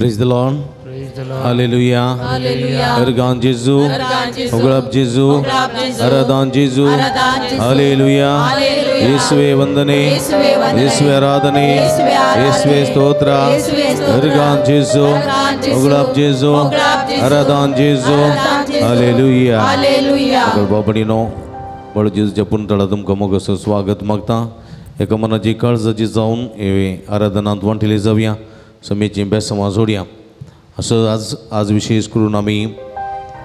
Praise the Lord. Hallelujah. Ergan Jesu, Uglab Jesu, Aradan Jesu. Hallelujah. ಯೇಸುವೇ ವಂದನೆ, ಯೇಸುವೇ ಆರಾಧನೆ, ಯೇಸುವೇ ಸ್ತೋತ್ರ. Ergan Jesu, Uglab Jesu, Aradan Jesu. Hallelujah. बाबणीनो बळ जेजूच्या पुनतळा तुमकां मोगाचो स्वागत मागता. एका मनाची काळजाची जावन हे आराधनांत वांटिले जावया, समेची बेसमां जोडया. असो आज आज विशेष करून आमी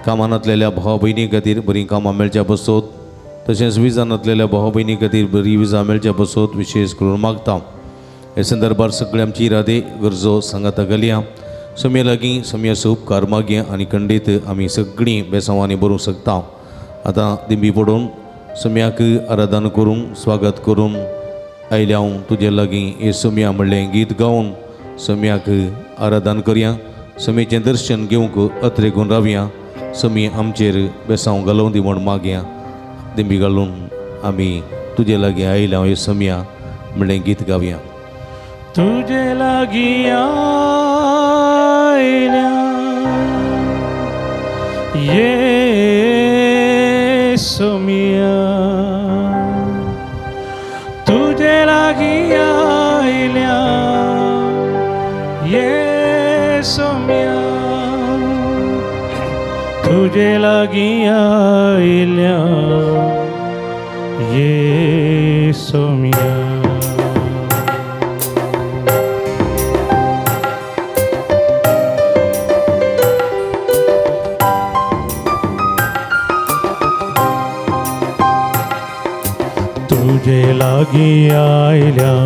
कामांतलेल्या भाव भयणी खातीर बरीं कामां मेळच्या बसत, तशेंच विजानांतलेल्या भाव भयणी खातीर बरी विजा मेळच्या बसत विशेष करून मागता. हे संदर्भार सगळे आमची इरादे गरजो सांगाता घालया. सम्या लागीं सम्याचो उपकार मागया आनी खंडीत आमी सगळीं बेसांवांनी बरोवंक शकता. आतां दिंबी पडून सम्याक आराधन करूंक स्वागत करून आयल्या हांव तुजे लागीं हे सम्या म्हणलें गीत गावन सम्याक आराधन करया. समीचें दर्शन घेवंक अत्रेगून रावया. समी आमचेर बेसांव घालून दी म्हूण मागया. दिंबी घालून आमी तुजे लागीं आयल्या हे सम्या म्हणलें गीत गावया. तुजे लागीं आयल्या ये सोमिया, तुजे लागीं आयल्या ये सोमिया, तुजे लागीं आयल्या ये सोमिया. तुझे लागी आयल्या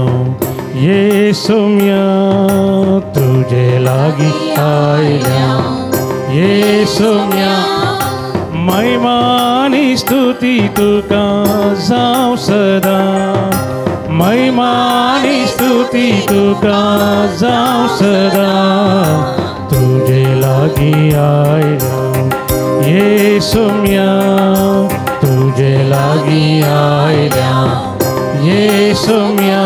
ये सोम्या, तुझे लागी आयल्या ये सोम्या. महिमानी स्तुती तुका जावं सदा, महिमानी स्तुती तुका जावं सदा. तुझे लागी आयल्या ये सोम्या, तुझे लागी आयल्या ये सोम्या.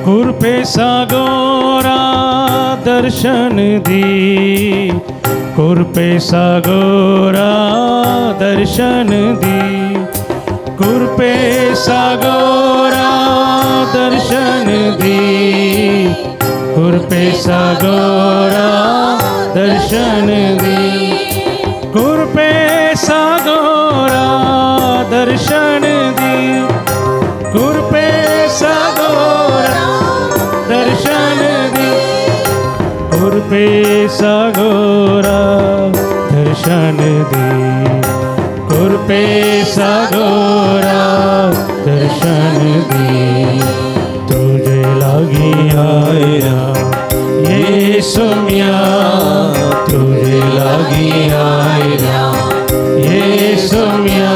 कुरपे सागोरा दर्शन दी, कुरपे सागोरा दर्शन दी, कुरपे सागोरा दर्शन दी, कुरपे सागोरा दर्शन दी, कुरपे सागोरा दर्शन दी, कुरपे सागोरा दर्शन दी, कुरपे सागोरा दर्शन दी, कुरपे सागोरा दर्शन दी. तुझे लागी आया ये सोम्या, तुझे लागी आया ये सोम्या.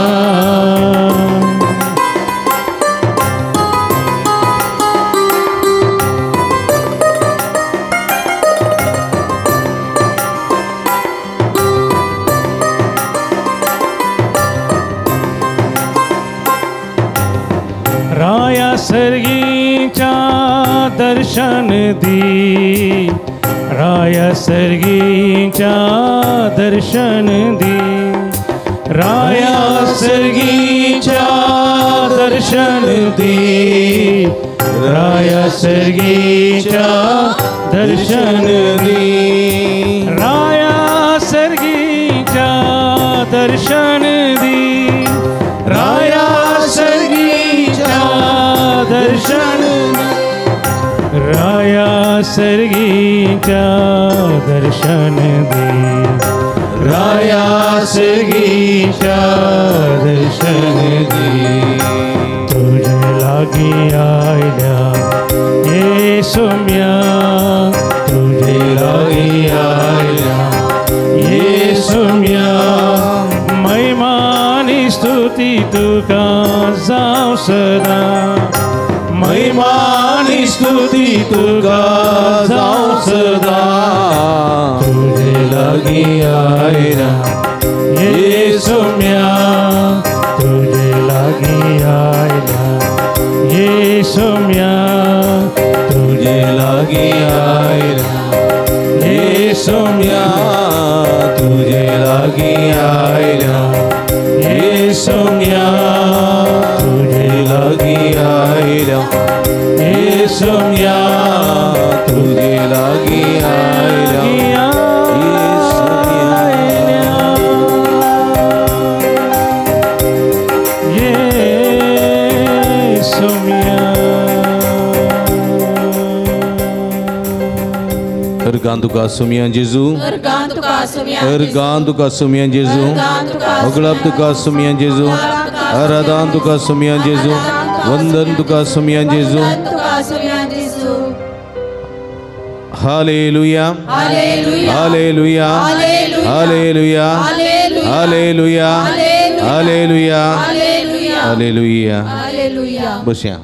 राया सर्गीच्या दर्शन दी, राया सर्गीच्या दर्शन दी, राया सर्गीच्या दर्शन दी, राया सर्गीच्या दर्शन दी, राया सर्गीच्या दर्शन दी, राया सर्गीच्या दर्शन, राया सर्गीच्या दर्शन दी, राया सर्गीच्या दर्शन दी. तुझे लागी आयल्या ये सोम्या, तुझे लागी आयल्या ये सोम्या. महिमानी स्तुती तुका जावं सदां महिमा आनी स्तुती तुका जावं सदां तुजे लागीं आयला येसुम्या तुजे लागीं आयला येसुम्या तुजे लागीं आयला येसुम्या तुजे लागीं आयला येसुम्या तुजे लागीं आयला येसुम्या तुजे लागीं आयला अर्गान तुका सुमिया जेजू अर्गान तुका सुमिया जेजू अगळाप तुका सुमिया जेजू आराधन तुका सुमिया जेजू वंदन तुका सुमिया जेजू. Hallelujah hallelujah hallelujah hallelujah hallelujah hallelujah. बसया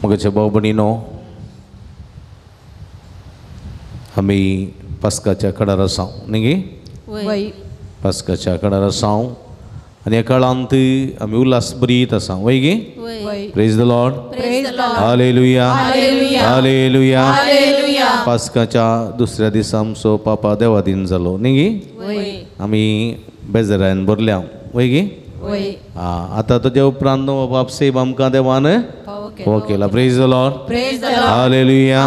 मगाच्या भाव भयणीनो, आमी पास्काच्या कडार आसा न्ही गे, पास्काच्या कडार आसा आनी ह्या काळांत आमी उल्हास बरीत आसा वय गे. Praise the Lord. Hallelujah hallelujah. पास्काच्या दुसऱ्या दिसा आमचो पापा देवा दीन जालो न्ही गे, आमी बेजारान भरल्या वय गे. आतां ताज्या उपरांत बाप सेब आमकां देवान हो केला. Praise the Lord. Hallelujah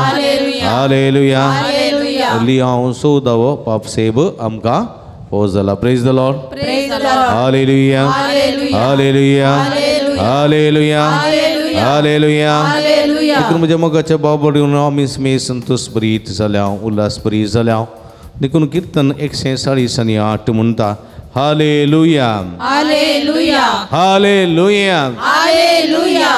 hallelujah. लियांव चवदावो पाप सेब आमकां हो जाला. Praise the Lord. Hallelujah hallelujah hallelujah hallelujah. देखून म्हज्या मोगाच्या भाव भयणीनो, आमी स्मे संतोष बरीत जाल्या, उल्हास बरी जाल्या. देखून किर्तन 148 म्हणटा हालेलुया हालेलुया हालेलुया हालेलुया.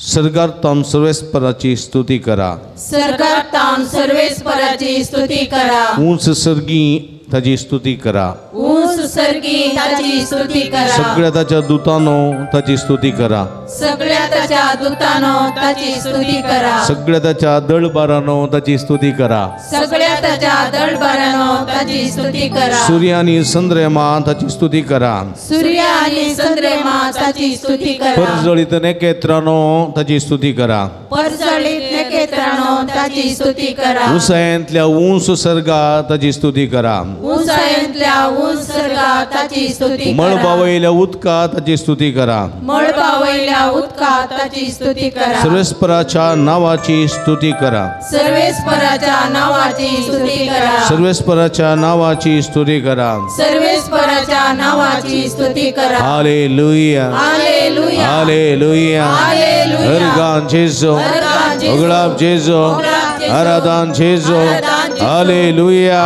स्वर्गांत सर्वेस्पराची स्तुती करा, स्वर्गांत सर्वेस्पराची स्तुती करा, उंच सर्गी ताजी स्तुती करा, उंच सर्गी ताजी स्तुती करा, सगळ्या ताच्या दूतानो ताजी स्तुती करा, सगळ्या ताच्या दूतानो ताजी स्तुती करा, सगळ्या ताच्या दळबारानो ताजी स्तुती करा, सगळ्या ताच्या दळबारानो ताजी स्तुती करा, सूर्य आणि चंद्रमा ताची स्तुती करा, सूर्य आणि चंद्रमा ताची स्तुती करा, परजळीत नखेत्रानो ताची स्तुती करा, परजळीत नखेत्रानो ताची स्तुती करा, उंचायेंतल्या उंच सर्गा ताची स्तुती करा, उंचायेंतल्या उंच सर्गा ताची स्तुती करा, मळबावयल्या उदका ताची स्तुती करा, मळबावयल्या उदका ताची स्तुती करा, सर्वेस्पराच्या नावाची स्तुती करा, सर्वेस्पराच्या नावाची स्तुती करा, सर्वेस्पराच्या नावाची स्तुती करा, सर्वेस्पराच्या नावाची स्तुती करा. Hallelujah hallelujah hallelujah. Hallelujah. Organ जेजू, उगडाप जेजू, आराधन जेजू. Hallelujah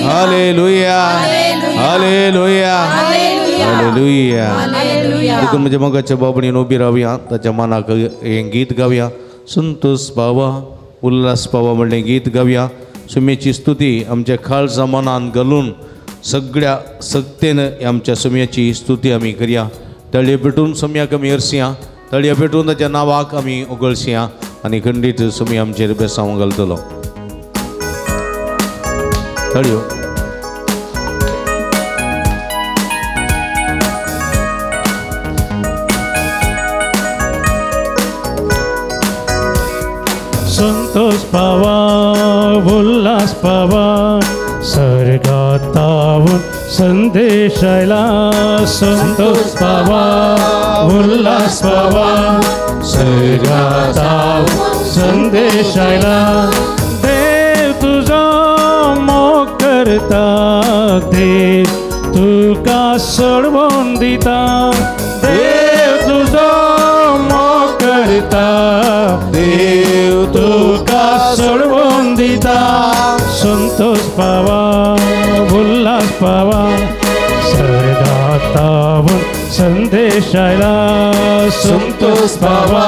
hallelujah hallelujah hallelujah. देखून म्हज्या मोगाच्या भाव भयणीन उबी रावया, ताच्या मनाक हें गीत गावया, संतोष पावा उल्हास पावा म्हणलें गीत गावया. सुम्याची स्तुती आमच्या खालसा मनान घालून सगळ्या सक्तेन आमच्या सुम्याची स्तुती आमी करया. तळये पेटून सुम्याक आमी अरसया, तळये पेटून ताच्या नांवाक आमी उगळसया आनी खंडीत सुमी आमचेर बेसांव घालतलो. तळयो संतोष पावा उल्हास पावा स्वर्गातावून संदेश आयला, संतोष पावा उल्हास पावा स्वर्गातावून संदेश आयला. देव तुझो मोग करता, देव तुका सोडवून दिता, देव तुझो मोग करता, देव तुका सोडवून दिता. संतोष पावा उल्हास पावा स्वर्गातावून संदेश आयला, संतोष पावा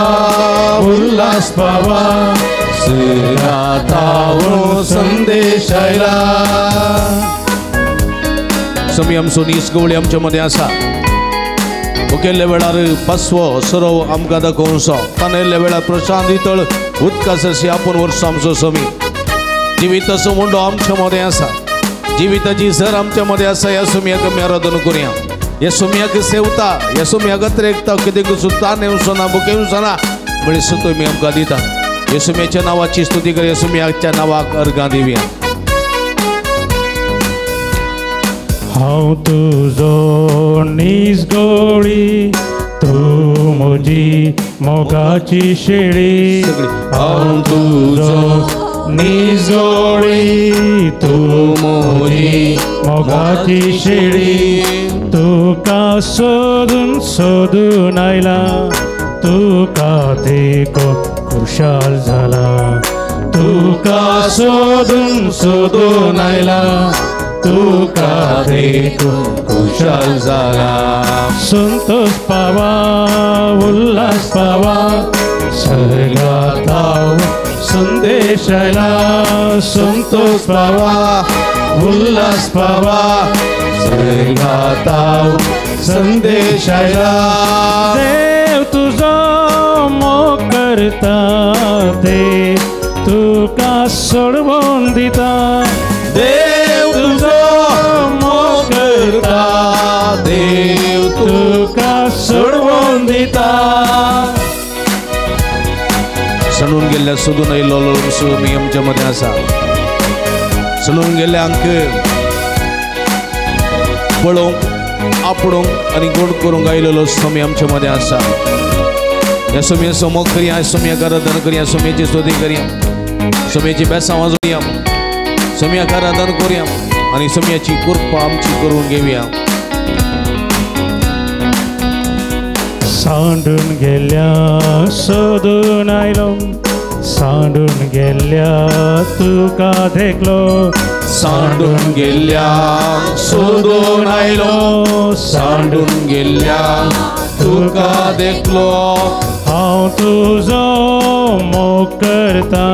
उल्हास पावा स्वर्गातावून संदेश आयला. समी आमचो नीस गवळी आमच्या मदें आसा. मुखेल्ल्या वेळार पासवो सरोव आमकां दाखोवचो, तानेल्ल्या वेळार प्रशांत इतळ उदका सरशी आपूण वर्सो आमचो समी. जिविताचो मुंडो आमच्या मदें आसा, जिविताची सर आमच्या मदें आसा. ह्या सुमयाक आमी आराधना करुया. ह्या सुमयाक सेवता, ह्या सुमयाक अत्रेकता, कितें ताण येवचो ना, भुकेवचो ना म्हळ्यार सुतो आमी आमकां दिता. ह्या सुमयाच्या नांवाची स्तुती कर, ह्या सुमयाच्या नांवाक अर्घां दिवया. हांव तुजो नीज गोळी, तूं म्हजी मोगाची शेळी. हांव तुजो नीज गोळी, तूं म्हजी मोगाची शेळी. तुका सोदून सोदून आयला, तुका देखो खुशाल जाला. तुका सोदून सोदून आयला, तुका देखो खुशाल जाला. संतोष पावा, उल्हास पावा, सर्गात संदेश आयला. संतोष पावा, उल्हास पावा, सर्गात संदेश आयला. देव तुजो मोग करता, देव तुका सोडवून दिता. देव तुजो मोग करता, देव तुका सोडवून दिता. सणून गेल्ल्या सोदून आयिल्लो सुमी आमच्या मदें आसा. सणून गेल्ल्यांक पळोवंक, आपडूंक आनी गोड करूंक आयिल्लो सुमी आमच्या मदें आसा. ह्या सुमयाचो मोग करया, सुमयाक आराधना करया, सुमयाची स्तुती करया, सुमयाची बेसां वाजोवया, सुमयाक आराधना करुया आनी सुमयाची कृपा आमची करून घेवया. सांडून गेल्या सोदून आयलो, सांडून गेल्या तुका देखलो. सांडून गेल्या सोदून आयलो, सांडून गेल्या तुका देखलो. हांव तुजो मोग करता,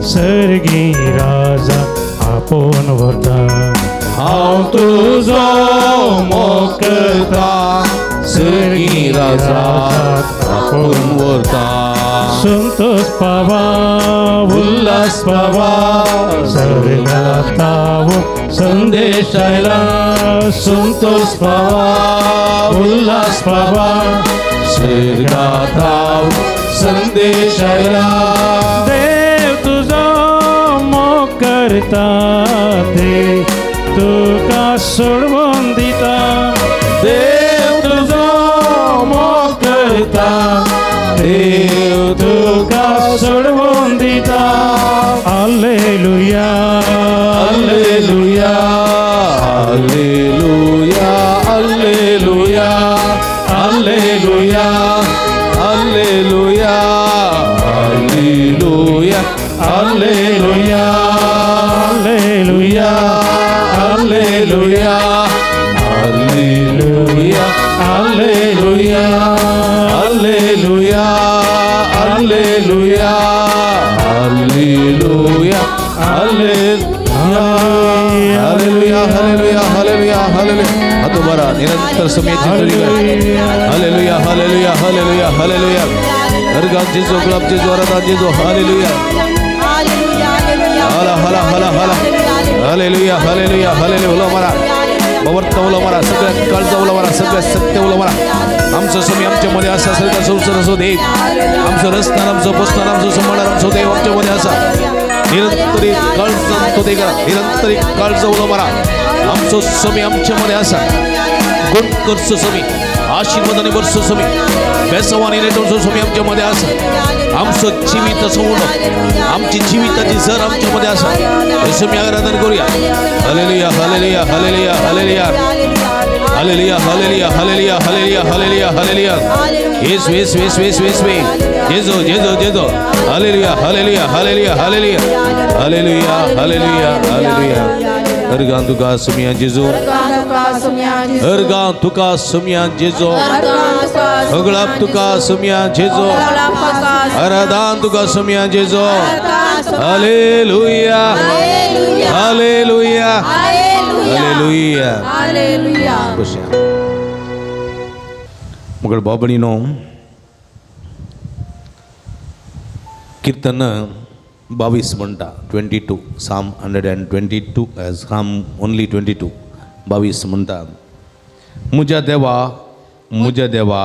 सर्गी राजा आपोवन व्हरता. हांव तुजो मोग करता, सर्गी राजा आपोवन व्हरता. संतोष पावा, उल्हास पावा, सर्गात संदेश आयला. संतोष पावा, उल्हास पावा, सर्गात संदेश आयला. देव तुजो मोग करता, देव तुका सोडवून दिता. देव तुजो मोग करता, देव तुका सोडवून दिता. Hallelujah, hallelujah, hallelujah, hallelujah, hallelujah, hallelujah, hallelujah, hallelujah, hallelujah, hallelujah, hallelujah, hallelujah, hallelujah, hallelujah, hallelujah, hallelujah, hallelujah, hallelujah, hallelujah. हात उबारा, निरंतर समयाची स्तुती करा. Hallelujah, hallelujah, hallelujah, hallelujah. अर्घात जेजू, गुलाब जेजू, आराधना जेजू. हालेलुया, हाला हाला हाला हाला. Hallelujah, hallelujah, hallelujah. उलो मारा, भवर्त उलो मारा, सगळ्या काळजा उलो मारा, सगळ्या सत्य उलो मारा. आमचो स्वामी आमच्या मध्ये आसा, सगळ्या संसार असो देव आमचो रस्तार, आमचो पोसणार, आमचो सांबाळणार, आमचो देव आमच्या मध्ये आसा. निरंतरी काळजान स्तुती करा, निरंतरी काळजा उलो मारा. आमचो स्वामी आमच्या मध्ये आसा. गुण करचो स्वामी, आशीर्वादाने भरचो स्वामी, बेसवानी नेटवचो स्वामी आमच्या मध्ये आसा. आमचो जिवीत असो उणो, आमची जिविताची जर आमच्या मध्ये आसा. हे स्वामी आराधना करूया. Hallelujah, hallelujah, hallelujah, hallelujah, hallelujah, hallelujah, hallelujah, hallelujah, hallelujah, hallelujah. Yesu, Yesu, Yesu, Yesu, Yesu, जेजू, जेजू, जेजू. Hallelujah, hallelujah, hallelujah, hallelujah, hallelujah, hallelujah, hallelujah. अर्गां तुका सुमिया जेजू, अर्गां तुका सुमिया जेजू, अगळाप तुका सुमिया जेजू, आराधन तुका सुमिया जेजू, Hallelujah, hallelujah, hallelujah. मगळ बाबणीनो कीर्तन 22 म्हणटा, 22, Psalm 122, Psalm only 22, 22 म्हणटा, मुज्या देवा, मुज्या देवा,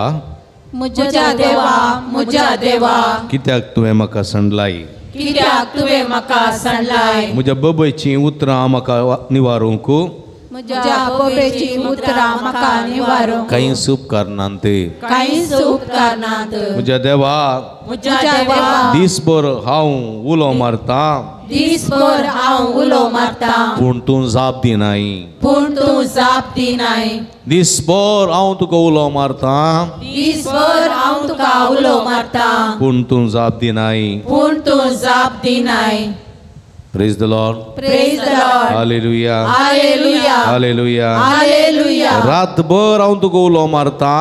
मुज्या देवा, मुज्या देवा, कित्याक तुवें म्हाका सांडलाय, कित्याक तुवें म्हाका सांडलाय, म्हज्या बाबायचीं उतरां म्हाका निवारूंक, म्हज्या बाबायचीं उतरां म्हाका निवारूंक, कांयच उपकारनात, कांयच उपकारनात, म्हज्या देवा, म्हज्या देवा, दीसभर हांव उलो मारता, दीसभर हांव उलो मारता, पूण तूं जाप दिनाय, पूण तूं जाप दिनाय, दीसभर हांव तुका उलो मारता, दीसभर हांव तुका उलो मारता, पूण तूं जाप दिनाय, पूण तूं जाप दिनाय. Praise the Lord. Praise the Lord. Hallelujah. Hallelujah. Hallelujah. Hallelujah. रातभर हांव तुका उलो मारता,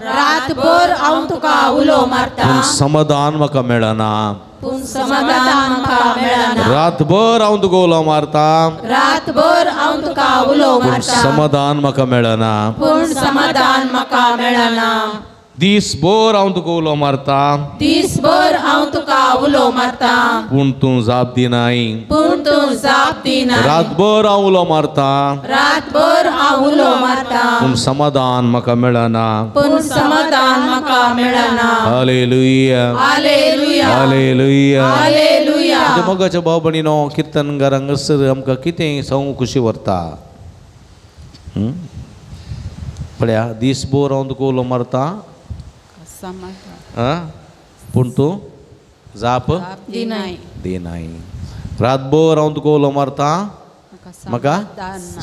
रातभर हांव तुका उलो मारता, पूण समाधान म्हाका मेळना, पूण समाधान म्हाका मेळना, रातभर हांव तुका उलो मारता, रातभर हांव तुका उलो मारता, समाधान म्हाका मेळना, पूण समाधान म्हाका मेळना, दीसभर हांव तुका उलो मारता, दीसभर हांव तुका उलो मारता, पूण तूं जाप दिनाय, पूण तूं जाप दिनाय, रातभर हांव उलो मारता, रातभर हांव उलो मारता, पूण समाधान म्हाका मेळना, पूण समाधान म्हाका मेळना. Hallelujah, hallelujah, hallelujah, hallelujah. मोगाच्या भाव भयणीनो, कीर्तनगारांक हांगासर आमकां कितें सांगू खुशी व्हरता. पळया, दीसभर हांव तुका उलो मारता, पूण तूं जाप दिनाय, दिनाय, रातभर हांव तुका उलो मारता, म्हाका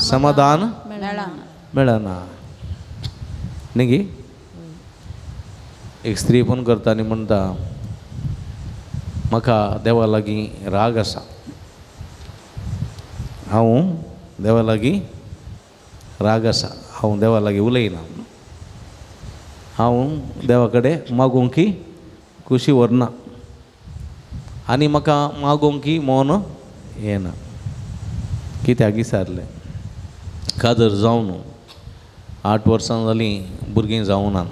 समाधान मेळना. न्ही गी? एक स्त्री फोन करता आनी म्हणटा, म्हाका देवा लागीं राग आसा, हांव देवा लागीं राग आसा, हांव देवा लागीं उलयना, हांव देवा कडेन मागूंक खुशी व्हरना आनी म्हाका मागूंक मन येना. कित्याक विचारलें, कादर जावन 8 वर्सां जालीं भुरगीं जावना,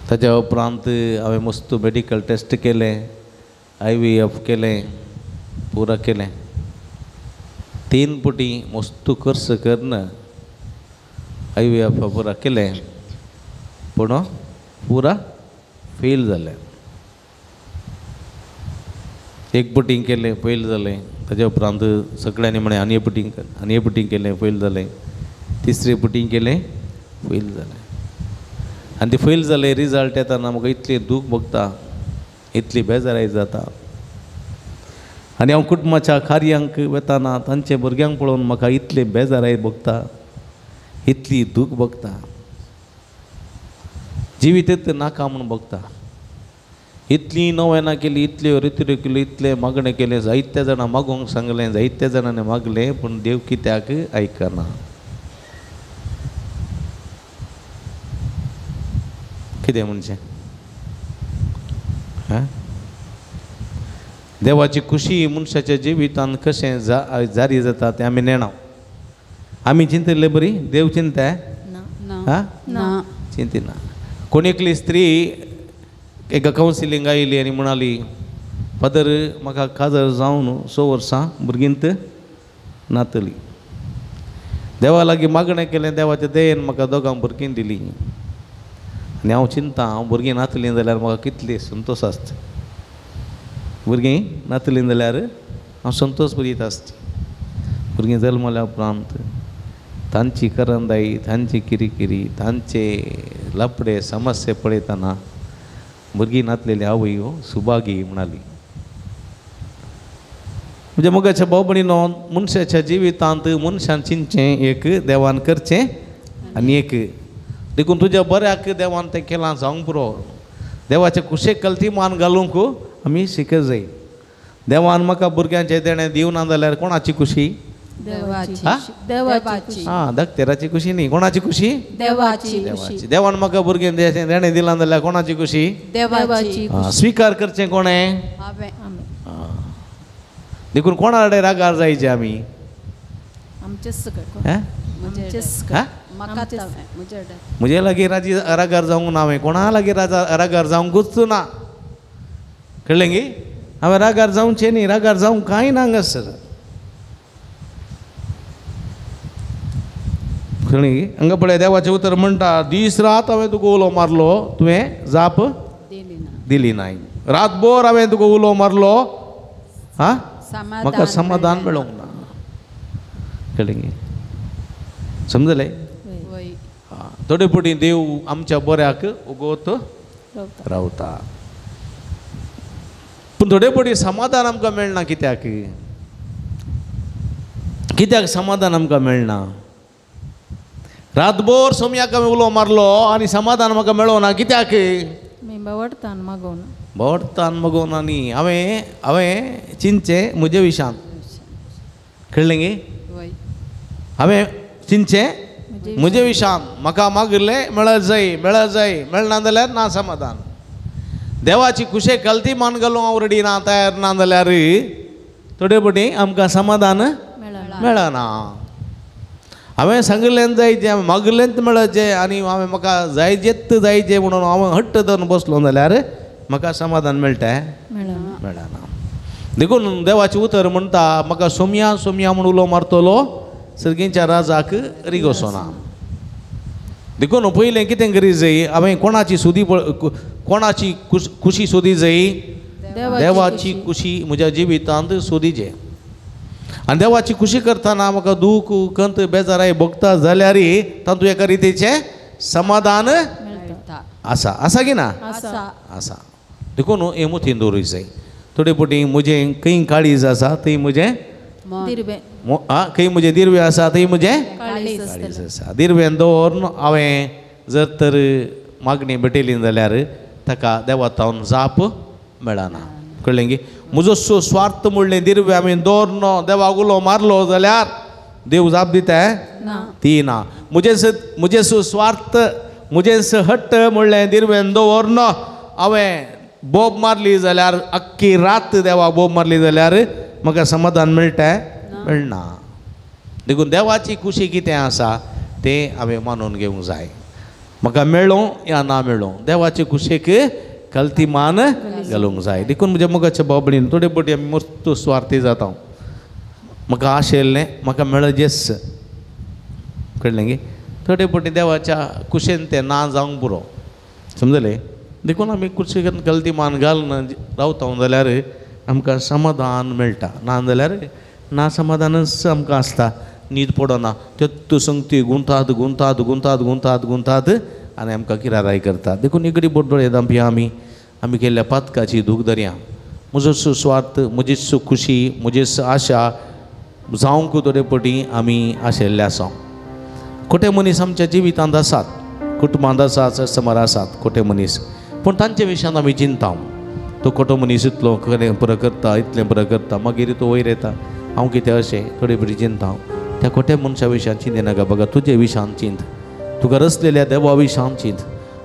ताच्या उपरांत हांवें मस्त मेडिकल टेस्ट केलें, IVF केलें, पुरा केलें, 3 पटी मस्त खर्च करून IVF पुरा केलें, पूण पुरा फेल जालें. 1 पटी केलें फेल जालें, ताच्या उपरांत सगळ्यांनी म्हणलें आनी एक पटी, आनी एक पटी केलें फेल जालें, 3रे पटी केलें फेल जालें. आनी ते फेल जालें रिजल्ट येताना म्हाका इतलें दूख भोगता, इतली बेजाराय जाता. आनी हांव कुटुंबाच्या कार्यांक वतना तांचे भुरग्यांक पळोवन म्हाका इतलें बेजाराय भोगता, इतली दूख भोगता, जिवीत नाका म्हूण भोगता. इतली नवेनां केली, इतल्यो रित्यो केल्यो, इतलें मागणें केलें, जायत्या जाणां मागूंक सांगलें, जायत्या जाणांनी मागलें, पूण देव कित्याक आयकना. कितें म्हणचें, देवाची खुशी मनशाच्या जिवितान कशें जारी जाता तें आमी नेणा. आमी चिंतिल्ले बरी देव चिंता हा चिंतिना. कोण एकली स्त्री एका कावन्सिलींग आयली आनी म्हणाली, फादर म्हाका काजार जावन 6 वर्सां भुरगींत नातली, देवा लागीं मागणें केलें, देवाच्या दयेन म्हाका दोगां भुरगीं दिली, आनी हांव चिंता हांव भुरगीं नातलीं जाल्यार म्हाका कितली संतोश आसता, भुरगीं नातलीं जाल्यार हांव संतोश बरीत आसता. भुरगीं जल्मल्या उपरांत तांची करंदाई, तांची किरिकिरी, तांचे लपडे समस्ये पळयतना भुरगीं नातलेली आवय हो सुभागी म्हणाली. म्हणजे मोगाच्या भाव भयणीनो, मनशाच्या जिवितांत मनशान चिंतचें एक, देवान करचें आनी एक. देखून तुज्या बऱ्याक देवान तें केलां जावंक पुरो, देवाचे कुशेक कलती मान घालूंक आमी शिकत जाय. देवान म्हाका भुरग्यांचें देणें दिवना जाल्यार कोणाची खुशी? देवाची. आं, दक्तेराची खुशी न्ही, कोणाची खुशी? देवाची. देवाची. देवान म्हाका भुरगें देणें दिलां जाल्यार कोणाची खुशी? देवाची. स्विकार करचें कोणें? देखून कोणा कडेन रागार जायचे आमी? म्हजे लागीं रागार जावंक ना हांवें, कोणा लागीं रागार जावंकूच ना. कळ्ळें गी? हांवें रागार जावचें न्ही, रागार जावंक कांय ना हांगासर. कळ्ळें गी? हांगा पळय देवाचें उतर म्हणटा, दीस रात हांवें तुका उलो मारलो, तुवें जाप दिली नाय. रातभर हांवें तुका उलो मारलो, आं, म्हाका समाधान मेळोंक ना. कळ्ळें गी? समजलें? थोडे फावटी देव आमच्या बऱ्याक उगोत रावता, पूण थोडे फावटी समाधान आमकां मेळना. कित्याक? कित्याक समाधान आमकां मेळना? रातभर सोमयाक हांवें उलो मारलो आनी समाधान म्हाका मेळोना. कित्याक? बोडतान मागोवना न्ही, हांवें हांवें चिंतचें म्हजे विशांत. कळ्ळें गी? हांवें चिंतचें म्हजे विशांत, म्हाका मागिल्लें मेळत जाय, मेळत जाय, मेळना जाल्यार ना समाधान. देवाची खुशे गलती मान घालूंक हांव रेडी ना, तयार ना जाल्यार थोडे फावटी आमकां समाधान मेळना. हांवें सांगिल्लें जायचें, मागिल्लेंच मेळचें आनी हांवें म्हाका जायचेच जायचें म्हणून हांवें हट्ट धरून बसलो जाल्यार म्हाका समाधान मेळटा? मेळना. देखून देवाचें उतर म्हणटा, म्हाका सोमया सोमया म्हूण उलो मारतलो सर्गींच्या राजाक रिगोसोना. देखून पयलें कितें करी जाय? हांवें कोणाची सुदी, कोणाची खुशी सोदी जाय? देवाची खुशी म्हज्या जिवितांत सोदीचे. आनी देवाची खुशी करतना म्हाका दूख कंत बेजाराय भोगता जाल्यार तातूंत एका रितीचें समाधान आसा. आसा की ना? आसा. देखून हें मुतीन दवरूंक जाय. थोडे फावटी म्हजें खंय काळीज आसा थंय म्हजें खंय म्हजें दिर्वे आसा थंय म्हजें काळीज आसा. दिर्वेन दवरून हांवें जर तर मागणी भेटयली जाल्यार ताका देवा तावन जाप मेळना. कळ्ळें गी? म्हजो सो स्वार्थ म्हणलें दिर्वे आमी दवरनो देवाक उलो मारलो जाल्यार देव जाप दिता ती ना. म्हजें सो स्वार्थ, म्हजें स हट्ट म्हणलें दिर्वेन दवरनो हांवें बोब मारली जाल्यार अख्खी रात देवाक बोब मारली जाल्यार म्हाका समाधान मेळटा? मेळना. देखून देवाची खुशी कितें आसा तें हांवें मानून घेवंक जाय. म्हाका मेळों या ना मेळों, देवाचे खुशेक कलती मान घालूंक जाय. देखून म्हज्या मोगाच्या बाबडीन थोडे फावटी आमी मस्त स्वार्थी जाता. म्हाका आशिल्लें म्हाका मेळजेच. कळ्ळें गी? थोडे फावटी देवाच्या खुशेन तें ना जावंक पुरो. समजलें? देखून आमी खुशेक गलती मान घालून रावता जाल्यार आमकां समाधान मेळटा, ना जाल्यार ना समाधानच आमकां आसता. न्हीद पडना, त्यो संगती गुंतात गुंतात गुंतात गुंतात गुंतात आनी आमकां किराराय करता. देखून इकडे बोडोळे दामपी आमी आमी केल्ल्या पातकाची दूख दर्या. म्हजो स्वार्थ, म्हजीच खुशी, म्हजीच आशा जावंक थोडे फावटी आमी आशिल्ले आसा. खोटे मनीस आमच्या जिवितांत आसात, कुटुंबांत आसात, समर आसात खोटे मनीस, पूण तांचे विशयान आमी चिंता. तो खोटो मनीस इतलो खरें बरो करता, इतलें बरो करता, मागीर तो वयर येता, हांव कितें अशें थोडे फावटी चिंता. त्या खोट्या मनशा विशयान चिंतिनाका बघा, तुजे विशयान चिंत, तुका रचलेल्या देवा विशयान चिंत,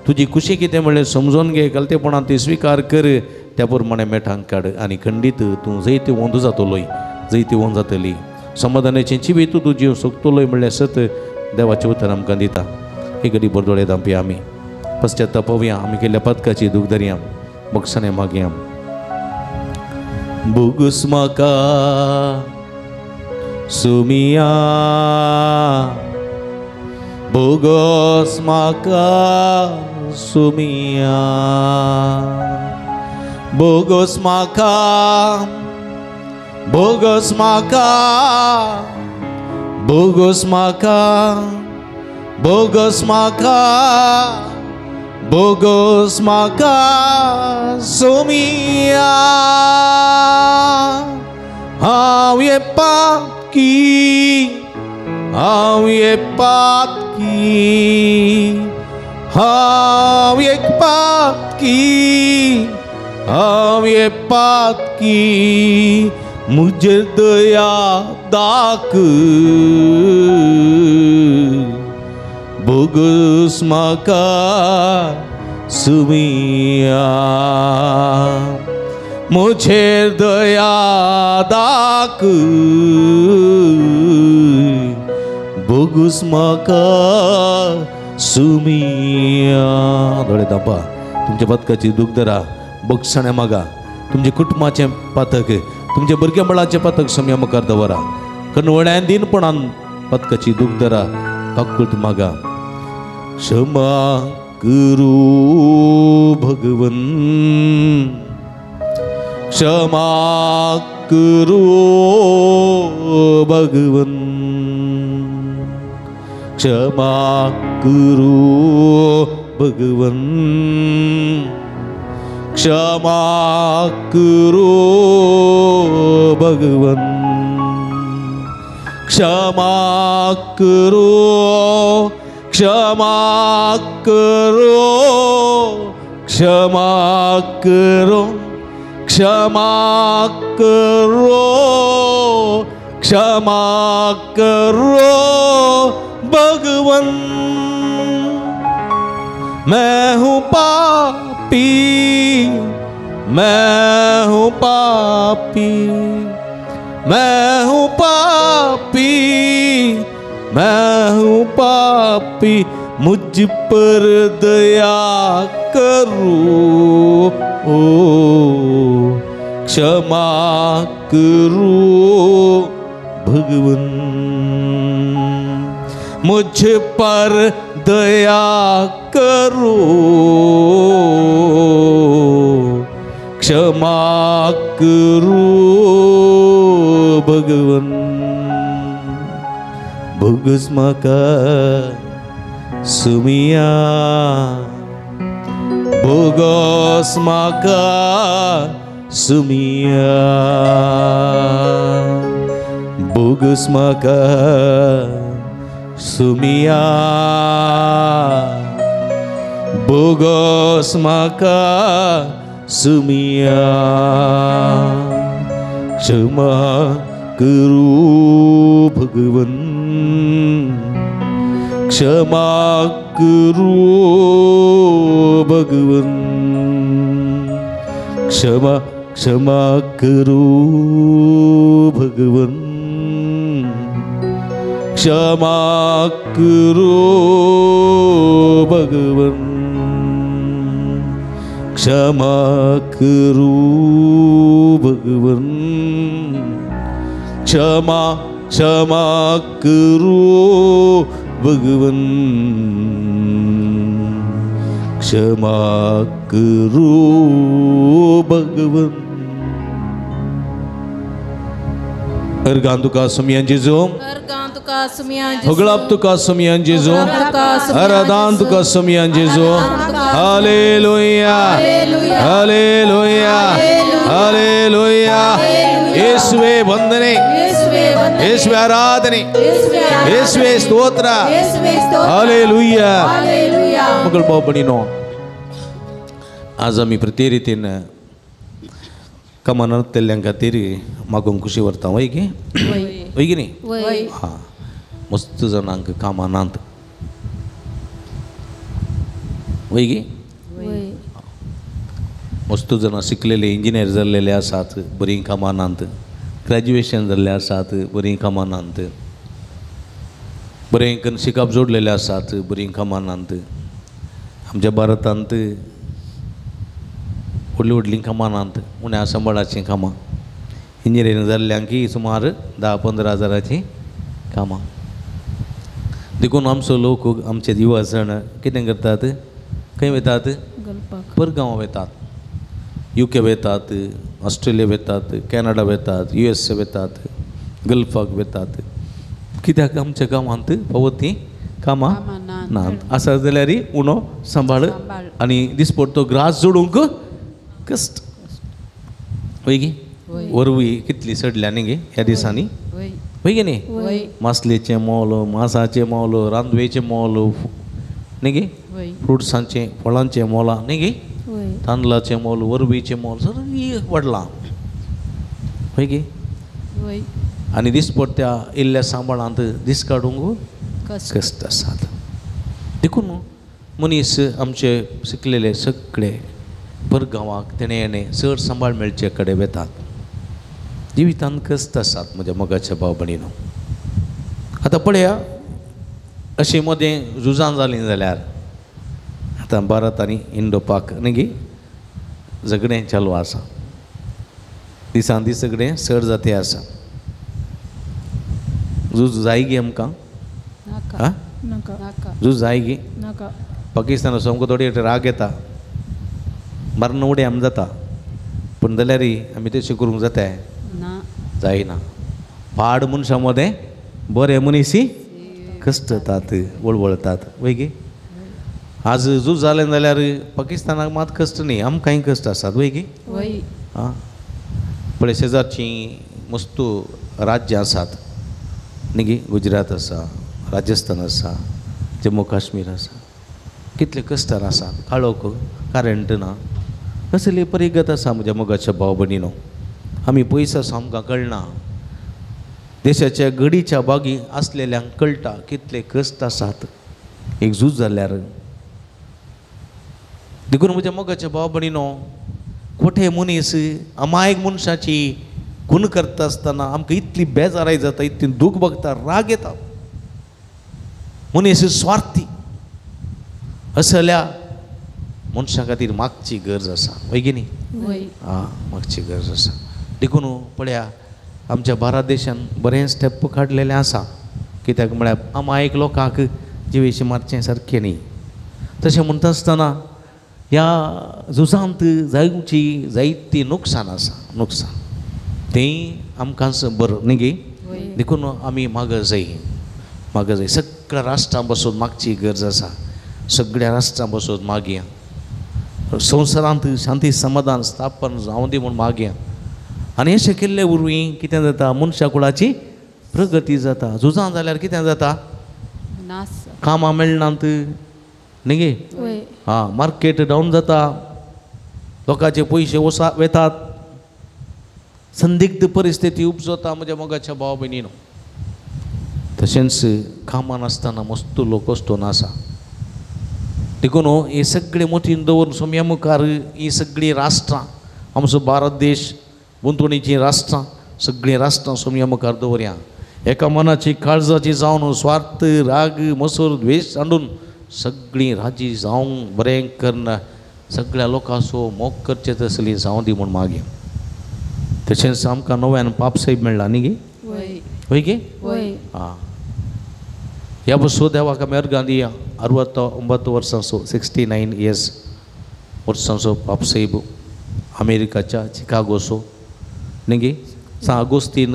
तुजी खुशी कितें म्हणलें समजून घे, गलतेपणान ती स्विकार कर, त्या प्रमाणे मेठांक काड आनी खंडीत तूं जैतिवंत जातलोय, जैतिवंत जातली. समाधानाचें जिवीत तूं जीव सोदतलोय म्हणलें सत देवाचें उतर आमकां दिता. हे घडी बोरदोळे दामपी आमी पश्चातापवया, आमी केल्ल्या पदकाची दूख धरया, बक्षणे मागया. बोगस म्हाका सुमिया, बोगस म्हाका सुमिया, बोगस म्हाका, बोगस म्हाका, बोगस म्हाका, बोगस म्हाका, बोगस म्हाका सोमिया. हांव ये पातकी, हांव ये पातकी, हांव एक पातकी, हांव एक पातकी, मुझे दया दाख बोगस म्हाका सुमिया मुझे दया दाख बोगस म्हाका सुमिया. दोळे धांपा. तुमच्या पथकाची दूख धरा, बक्षाणे मागा. तुमच्या कुटुंबाचें पातक, तुमच्या भुरगेबाळाचें पातक सोम्या मुखार दवरा. कणवड्यान दिनपणान पथकाची दूख धरा, काकूट मागा. क्षमा करू भगवन, क्षमा करू भगवन, क्षमा करू भगवन, क्षमा करू भगवन, क्षमा करू, क्षमा करो, क्षमा करो, क्षमा करो, क्षमा करो भगवन. मैं हूँ पापी, मैं हूँ पापी, मैं हूँ पापी, मैं हूँ पापी, मुझ पर दया करो, ओ क्षमा करो भगवन, मुझ पर दया करो, क्षमा करो भगवन. बोगस म्हाका सुमिया, बोगस म्हाका सुमिया, बोगस म्हाका सुमिया, बोगस म्हाका सुमिया. क्षमा करू भगवन, क्षमा करू भगवन, क्षमा क्षमा करू भगवन, क्षमा करू भगवन, क्षमा करू भगवन, क्षमा क्षमा करू भगवन, क्षमा करू भगवन. अर्गान तुका सुमियान जेजू, होगळाप तुका सुमियान जेजू, आराधन तुका सुमियान जेजू. Hallelujah, hallelujah, hallelujah. येशुवे वंदने, येशुवे आराधने, येशुवे स्तोत्र. हालेलुया. मगळ भाव भयणीनो, आज आमी प्रत्येक रितीन कामां नासलेल्यां खातीर मागूंक खुशी व्हरता. वय की वय की न्ही? हां, मस्त जाणांक कामां नात. वय की? मस्त जाणां शिकलेले, इंजिनियर जाल्लेले आसात, बरीं कामां नात. ग्रॅज्युएशन जाल्ले आसात, बरीं कामां नात. बरें करून शिकप जोडलेले आसात, बरीं कामां नात. आमच्या भारतांत व्हडलीं व्हडलीं कामां नात, उण्या सांबाळाचीं कामां. इंजिनियरींग जाल्ल्यांकी सुमार 10-15 हजाराचीं कामां. देखून आमचो लोक, आमचे युवा जाण कितें करतात, खंय वतात? परगांवां वतात. युके वतात, ऑस्ट्रेलिया वतात, कॅनडा वतात, युएसए वतात, गल्फाक वतात. कित्याक आमच्या गांवांत फावो तीं कामां ना आसा जाल्यार उणो सांबाळ आनी दिसपडतो ग्रास जोडूंक कश्ट. वय गी? वरवीं कितली सडल्या न्ही गे ह्या दिसांनी? वय गे न्ही? मासलेचें मोल, मासाचें मोल, रांदवेचें मोल न्ही गे, फ्रुट्सांचें फळांचें मोलां न्ही गे, तांदळाचें मोल, वरवीचें मोल सगळें वाडलां. वय गे? आनी दिसपट्ट्या इल्ल्या सांबाळांत दीस काडूंक कश्ट आसात. देखून मनीस आमचे शिकलेले सगळे परगांवाक तेणें हेणें चड सांबाळ मेळचे कडेन वेतात. जिवितांत कश्ट आसात म्हज्या मोगाच्या भाव भयणीनो. आतां पळया अशीं मदें झुजां जालीं जाल्यार आतां भारत आनी इंडो पाक न्ही गी झगडें चालू आसा, दिसान दीस सगळें चड जाते आसा. झूज जाय गी आमकां? आं, झूज जाय गी? पाकिस्तान आमकां थोडी राग येता, मरण उडे आम जाता, पूण जाल्यार आमी तशें करूंक जाता जायना. पाड मनशां मदें बरे मनीसी कश्टतात, वळवळतात वय गी. आज झूज जालें जाल्यार पाकिस्तानाक मात कश्ट न्ही, आमकांय कश्ट आसात वय गी. आं, पळय शेजारचीं मस्तू राज्यां आसात न्ही गी, गुजरात आसा, राजस्थान आसा, जम्मू काश्मीर आसा, कितले कश्टार आसात, काळोख, करंट ना, कसली परिगत आसा म्हज्या मोगाच्या भाव भयणीनो. आमी पयस आसा आमकां कळना, देशाच्या घडीच्या बागी आसलेल्यांक कळटा कितले कश्ट आसात एक झूज जाल्यार. देखून म्हज्या मोगाच्या भाव भयणीनो, कोठे मनीस अमायक मनशाची खून करता आसतना आमकां इतली बेजाराय जाता, इतली दूख भोगता, राग येता. मनीस स्वार्थी असल्या मनशा खातीर मागची गरज आसा वय की न्ही? आं, मागची गरज आसा. देखून पळया आमच्या भारत देशान बरें स्टेप काडलेलें आसा, कित्याक म्हळ्यार अमायक लोकांक जिवेशी मारचें सारकें न्ही. तशें म्हणटा आसतना ह्या झुजांत जावची जायती नुकसान आसा, नुकसान तें आमकां बरें न्ही गी. देखून आमी मागं जाय, मागं जाय, सगळ्या राष्ट्रां बसून मागची गरज आसा, सगळ्या राष्ट्रां बसून मागया, संवसारांत शांती समाधान स्थापन जावं दी म्हूण मागया. आनी अशें केल्ले वरवीं कितें जाता, मनशा कुळाची प्रगती जाता. झुजां जाल्यार कितें जाता, कामां मेळनात न्ही गे, आं, मार्केट डावन जाता, लोकांचे पयशे वसा वेतात, संदिग्ध परिस्थिती उपजता म्हज्या मोगाच्या भाव भयणीनो. तशेंच कामां नासतना मस्त लोक वस्तून आसा. देखून हे सगळे मोतीन दवरून सोम्या मुखार ही सगळीं राष्ट्रां, आमचो भारत देश गुंतवणीचीं राष्ट्रां, सगळीं राष्ट्रां सोम्या मुखार दवरया. एका मनाची काळजाची जावन स्वार्थ, राग, मसूर, द्वेश हाडून सगळीं राजी जावंक बरें करून सगळ्या लोकांचो मोग करचे तसली जावं दी म्हूण मागया. तशेंच आमकां नव्यान पापसाहेब मेळ्ळा न्ही गी? वय गी? आं, ह्या बसो देवाक आमी अर्गां दिया. 69 वर्सांचो, 69 इयर्स वर्सांचो पापसाहेब अमेरिकाच्या चिकागोचो न्ही गी. सान आगोस्तीन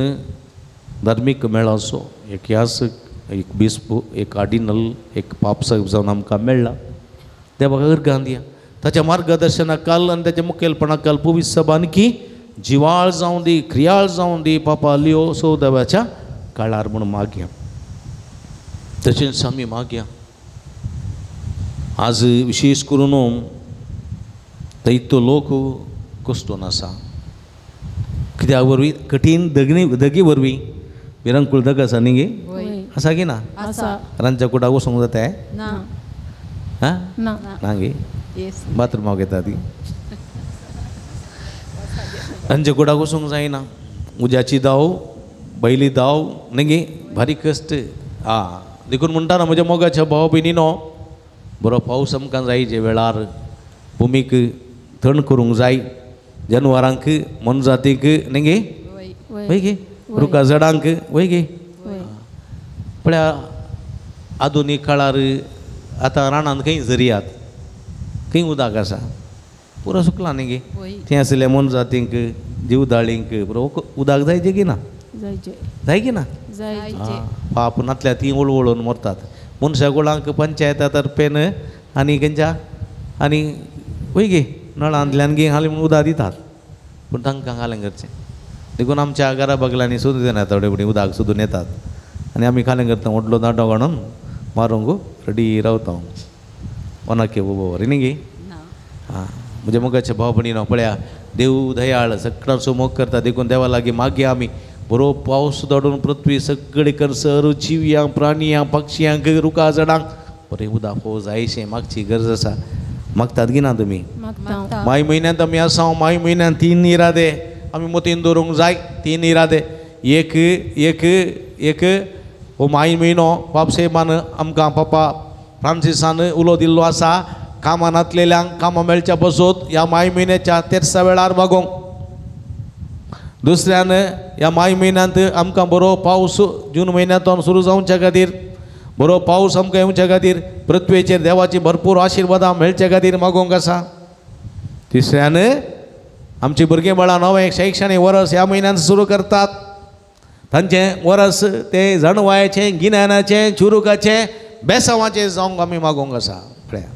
धार्मीक मेळाचो एक यास, एक बिस्प, एक कार्डिनल, एक पापसाहेब जावन आमकां मेळ्ळा. देवाक अर्गां दिया. ताच्या मार्गदर्शना काल आनी ताच्या मुखेलपणा काल पवित्र सभा आणखी जिवाळ जावं दी, क्रियाळ जावं दी पापा लियो सो देवाच्या काळार म्हूण मागया. तशेंच आमी मागया आज विशेष करून थंय लोक कश्टून आसा, कित्या वरवीं कठीण दगणी दगी वरवीं विरंकूळ दग आसा न्ही गे? आसा की ना? रांदच्या कुडाक वचूंक जाता आं? ना गे, बाथरुमाक येता ती. रांदच्या कुडाक वचूंक जायना, उज्याची धांव, बैली धांव न्ही गे, भारी कश्ट. आं, देखून म्हणटा ना म्हज्या मोगाच्या भाव भयणीनो, बरो पावस आमकां जाय जे वेळार भुमीक थंड करूंक जाय, जनवरांक, मोनजातीक न्ही गे, वय गे, रुखा झाडांक वय गे. पळया आधुनीक काळार आतां रानांत खंय झरयात, खंय उदक आसा, पुरो सुकलां न्ही गे. थंय आशिल्ल्या मोनजातींक, जिवदाळींक पुरो उदक जायचें की ना? जाय की ना? पाप नातल्या तीं वळवळून मरतात. मनशा गोळांक पंचायता तर्फेन आनी खंयच्या आनी वय गे नळांतल्यान गे हाली म्हूण उदक दितात, पूण तांकां खालें करचें. देखून आमच्या घरा बगलांनी सोदून येना, थोडे फुडें उदक सोदून येतात आनी आमी खालें करता, व्हडलो दांडो काडून मारूंक रेडी रावता. ओनाके उबो न्ही गे? आं, म्हज्या मोगाच्या भाव भयणीनो, पळया देव दयाळ, सगळ्यांचो मोग करता. देखून देवा लागीं मागया आमी बरो पावस धाडून पृथ्वी सगळे करसर जिवयांक प्राणयांक पक्षयांक रुखा झाडांक बरें उदक हो जायशें मागची गरज आसा. मागतात की ना तुमी? माय म्हयन्यांत आमी आसा. माय म्हयन्यांत 3 इरादे आमी मतीन दवरूंक जाय. 3 इरादे. एक एक एक हो माय म्हयनो बापसाहेबान आमकां पापा फ्रांसिसान उलो दिल्लो आसा कामां नातलेल्यांक कामां मेळच्या पसून ह्या माय म्हयन्याच्या तेरसा वेळार मागोवंक. दुसऱ्यान ह्या माय म्हयन्यांत आमकां बरो पावस जून म्हयन्यांतल्यान सुरू जावच्या खातीर बरो पावस आमकां येवच्या खातीर पृथ्वेचेर देवाची भरपूर आशिर्वादां मेळच्या खातीर मागोवंक आसा. तिसऱ्यान आमची भुरगीं बाळां नवें शैक्षणीक वर्स ह्या म्हयन्यांत सुरू करतात. तांचें वर्स तें जाणवायेचें गिन्यानाचें चुरुकाचें बेसांवाचें जावंक आमी मागोवंक आसा. पळया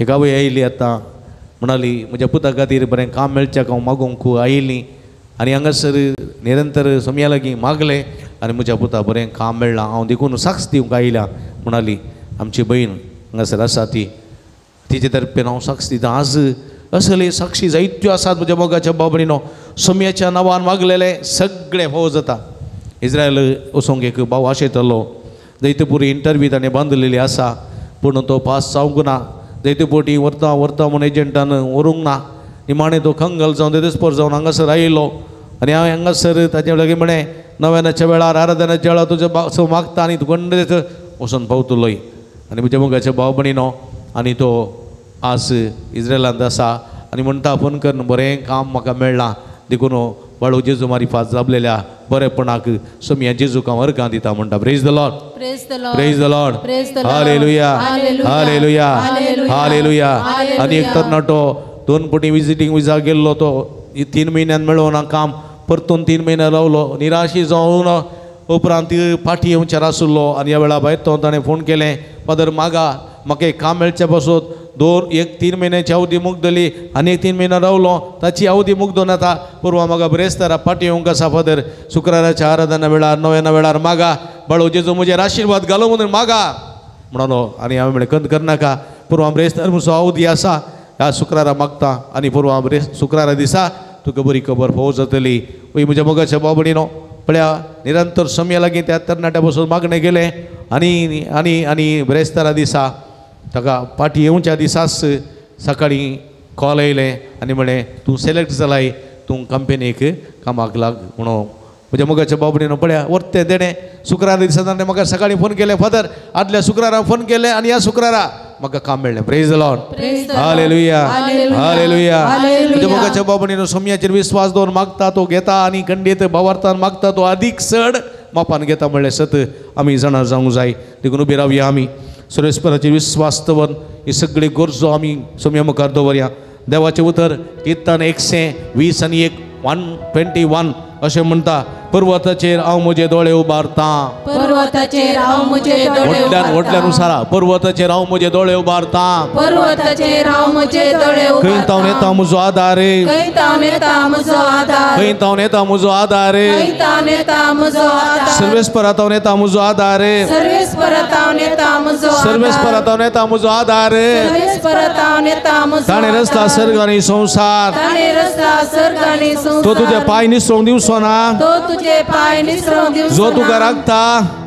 एक आवय आयली आतां म्हणाली म्हज्या पुता खातीर बरें काम मेळचें हांव मागोवंक आयिल्ली आनी हांगासर निरंतर सोमया लागीं मागलें आनी म्हज्या पुता बरें काम मेळ्ळां हांव देखून साक्ष दिवंक आयल्या म्हणाली. आमची भयण हांगासर आसा ती तिचे तर्फेन हांव साक्ष दितां. आज असले साक्षी जायत्यो आसात म्हज्या मोगाच्या बाबणीनो. सोमयाच्या नांवान मागलेले सगळें फोव जाता. इस्रायल वचोंक एक भाव आशेतलो जैतपुरी इंटरव्यू ताणें बांदलेली आसा पूण तो पास जावंक ना. जैतपोटी व्हरता व्हरता म्हूण एजंटान व्हरूंक ना. निमाणें तो कंगल जावन तेदस्पोर जावन हांगासर आयलो आनी हांवें हांगासर ताजे लागीं म्हळें नव्यानाच्या वेळार आराधनाच्या वेळार तुजो सो मागता आनी तुका वचून पावतलोय. आनी म्हज्या मोगाच्या भाव भयणीनो आनी तो आज इस्रायलांत आसा आनी म्हणटा फोन करून बरें काम म्हाका मेळ्ळां देखून बाळू जेजू मारिफात जाबलेल्या बरेपणाक सोमया जेजूक हांव अर्गां दिता म्हणटा. Praise the Lord. Praise the Lord. Hallelujah. Hallelujah. Hallelujah. आनी एक तरणाटो 2 पटी विजिटींग विजा गेल्लो तो 3 म्हयन्यान मेळोना काम परतून 3 म्हयने रावलो निराशी जावन उपरांत फाटी येवचेर आसलो आनी ह्या वेळा भायर तो ताणें फोन केलें फादर मागा म्हाका एक काम मेळचें पासून 2 1 3 म्हयन्याची अवधी मुगदली आनी एक 3 म्हयनो रावलो ताची अवधी मुगदून आतां पुर्वा म्हाका ब्रेस्तारा फाटी येवंक आसा फादर शुक्राराच्या आराधना वेळार नव्याना वेळार मागा बाळू जेजू म्हजेर आशिर्वाद घालो म्हणून मागा म्हणलो. आनी हांवें म्हणलें कंद करनाका पुर्वा ब्रेस्तार म्हजो अवधी आसा ह्या शुक्रारा मागता आनी पुर्वा शुक्रारा दिसा तुका बरी खबर फोव जातली. वय म्हज्या मोगाच्या बाबडीनो पळया निरंतर समया लागीं त्या तरणाट्या बसून मागणें गेलें आनी आनी आनी ब्रेस्तारा दिसा ताका फाटी येवच्या दिसाच सकाळीं कॉल येयलें आनी म्हळें तूं सिलेक्ट जालाय तूं कंपनीक कामाक लाग म्हणून. म्हज्या मोगाच्या बाबडीनो पळया वरतें तेणें शुक्रारा दिसा ताणें म्हाका सकाळीं फोन केलें फादर आदल्या शुक्रारा फोन केलें आनी ह्या शुक्रारा म्हाका काम मेळ्ळें. Praise the Lord. Hallelujah. Hallelujah. म्हज्या मोगाच्या बाबडीनो सोमयाचेर विस्वास दवरून मागता तो घेता आनी खंडीत भावार्थान मागता तो अदीक चड मापान घेता म्हणलें सत आमी जाणा जावंक जाय. देखून उबी रावया आमी सर्वेस्पराचेर विस्वास दवरून ही सगळी गरजो आमी सोमया मुखार दवरया. देवाचें उतर कीर्तन 120 आनी 121 अशें म्हणटा पर्वताचेर हांव म्हजे दोळे उबारतां. पर्वताचेर हांव म्हजे दोळे व्हडल्यान व्हडल्यान उसारा. पर्वताचेर हांव म्हजे दोळे उबारतां. पर्वताचेर हांव म्हजे दोळे उबारतां. खंय तावन येता म्हजो आदार. खंय तावन येता म्हजो आदार. खंय तावन येता म्हजो आदार. खंय तावन येता म्हजो आदार. सर्वेस्परा तावन येता म्हजो आदार. सर्वेस्परा तावन येता म्हजो आदार. सर्वेस्परा तावन येता म्हजो आदार. सर्वेस्परा तावन येता म्हजो. ताणें रचला सर्ग आनी संवसार. ताणें रचला सर्ग आनी संवसार. तो तुजे पांय निसरोवंक दिवचो ना. तो तुजे पांय निसरोवंक दिवचो ना. जो तुका राखता.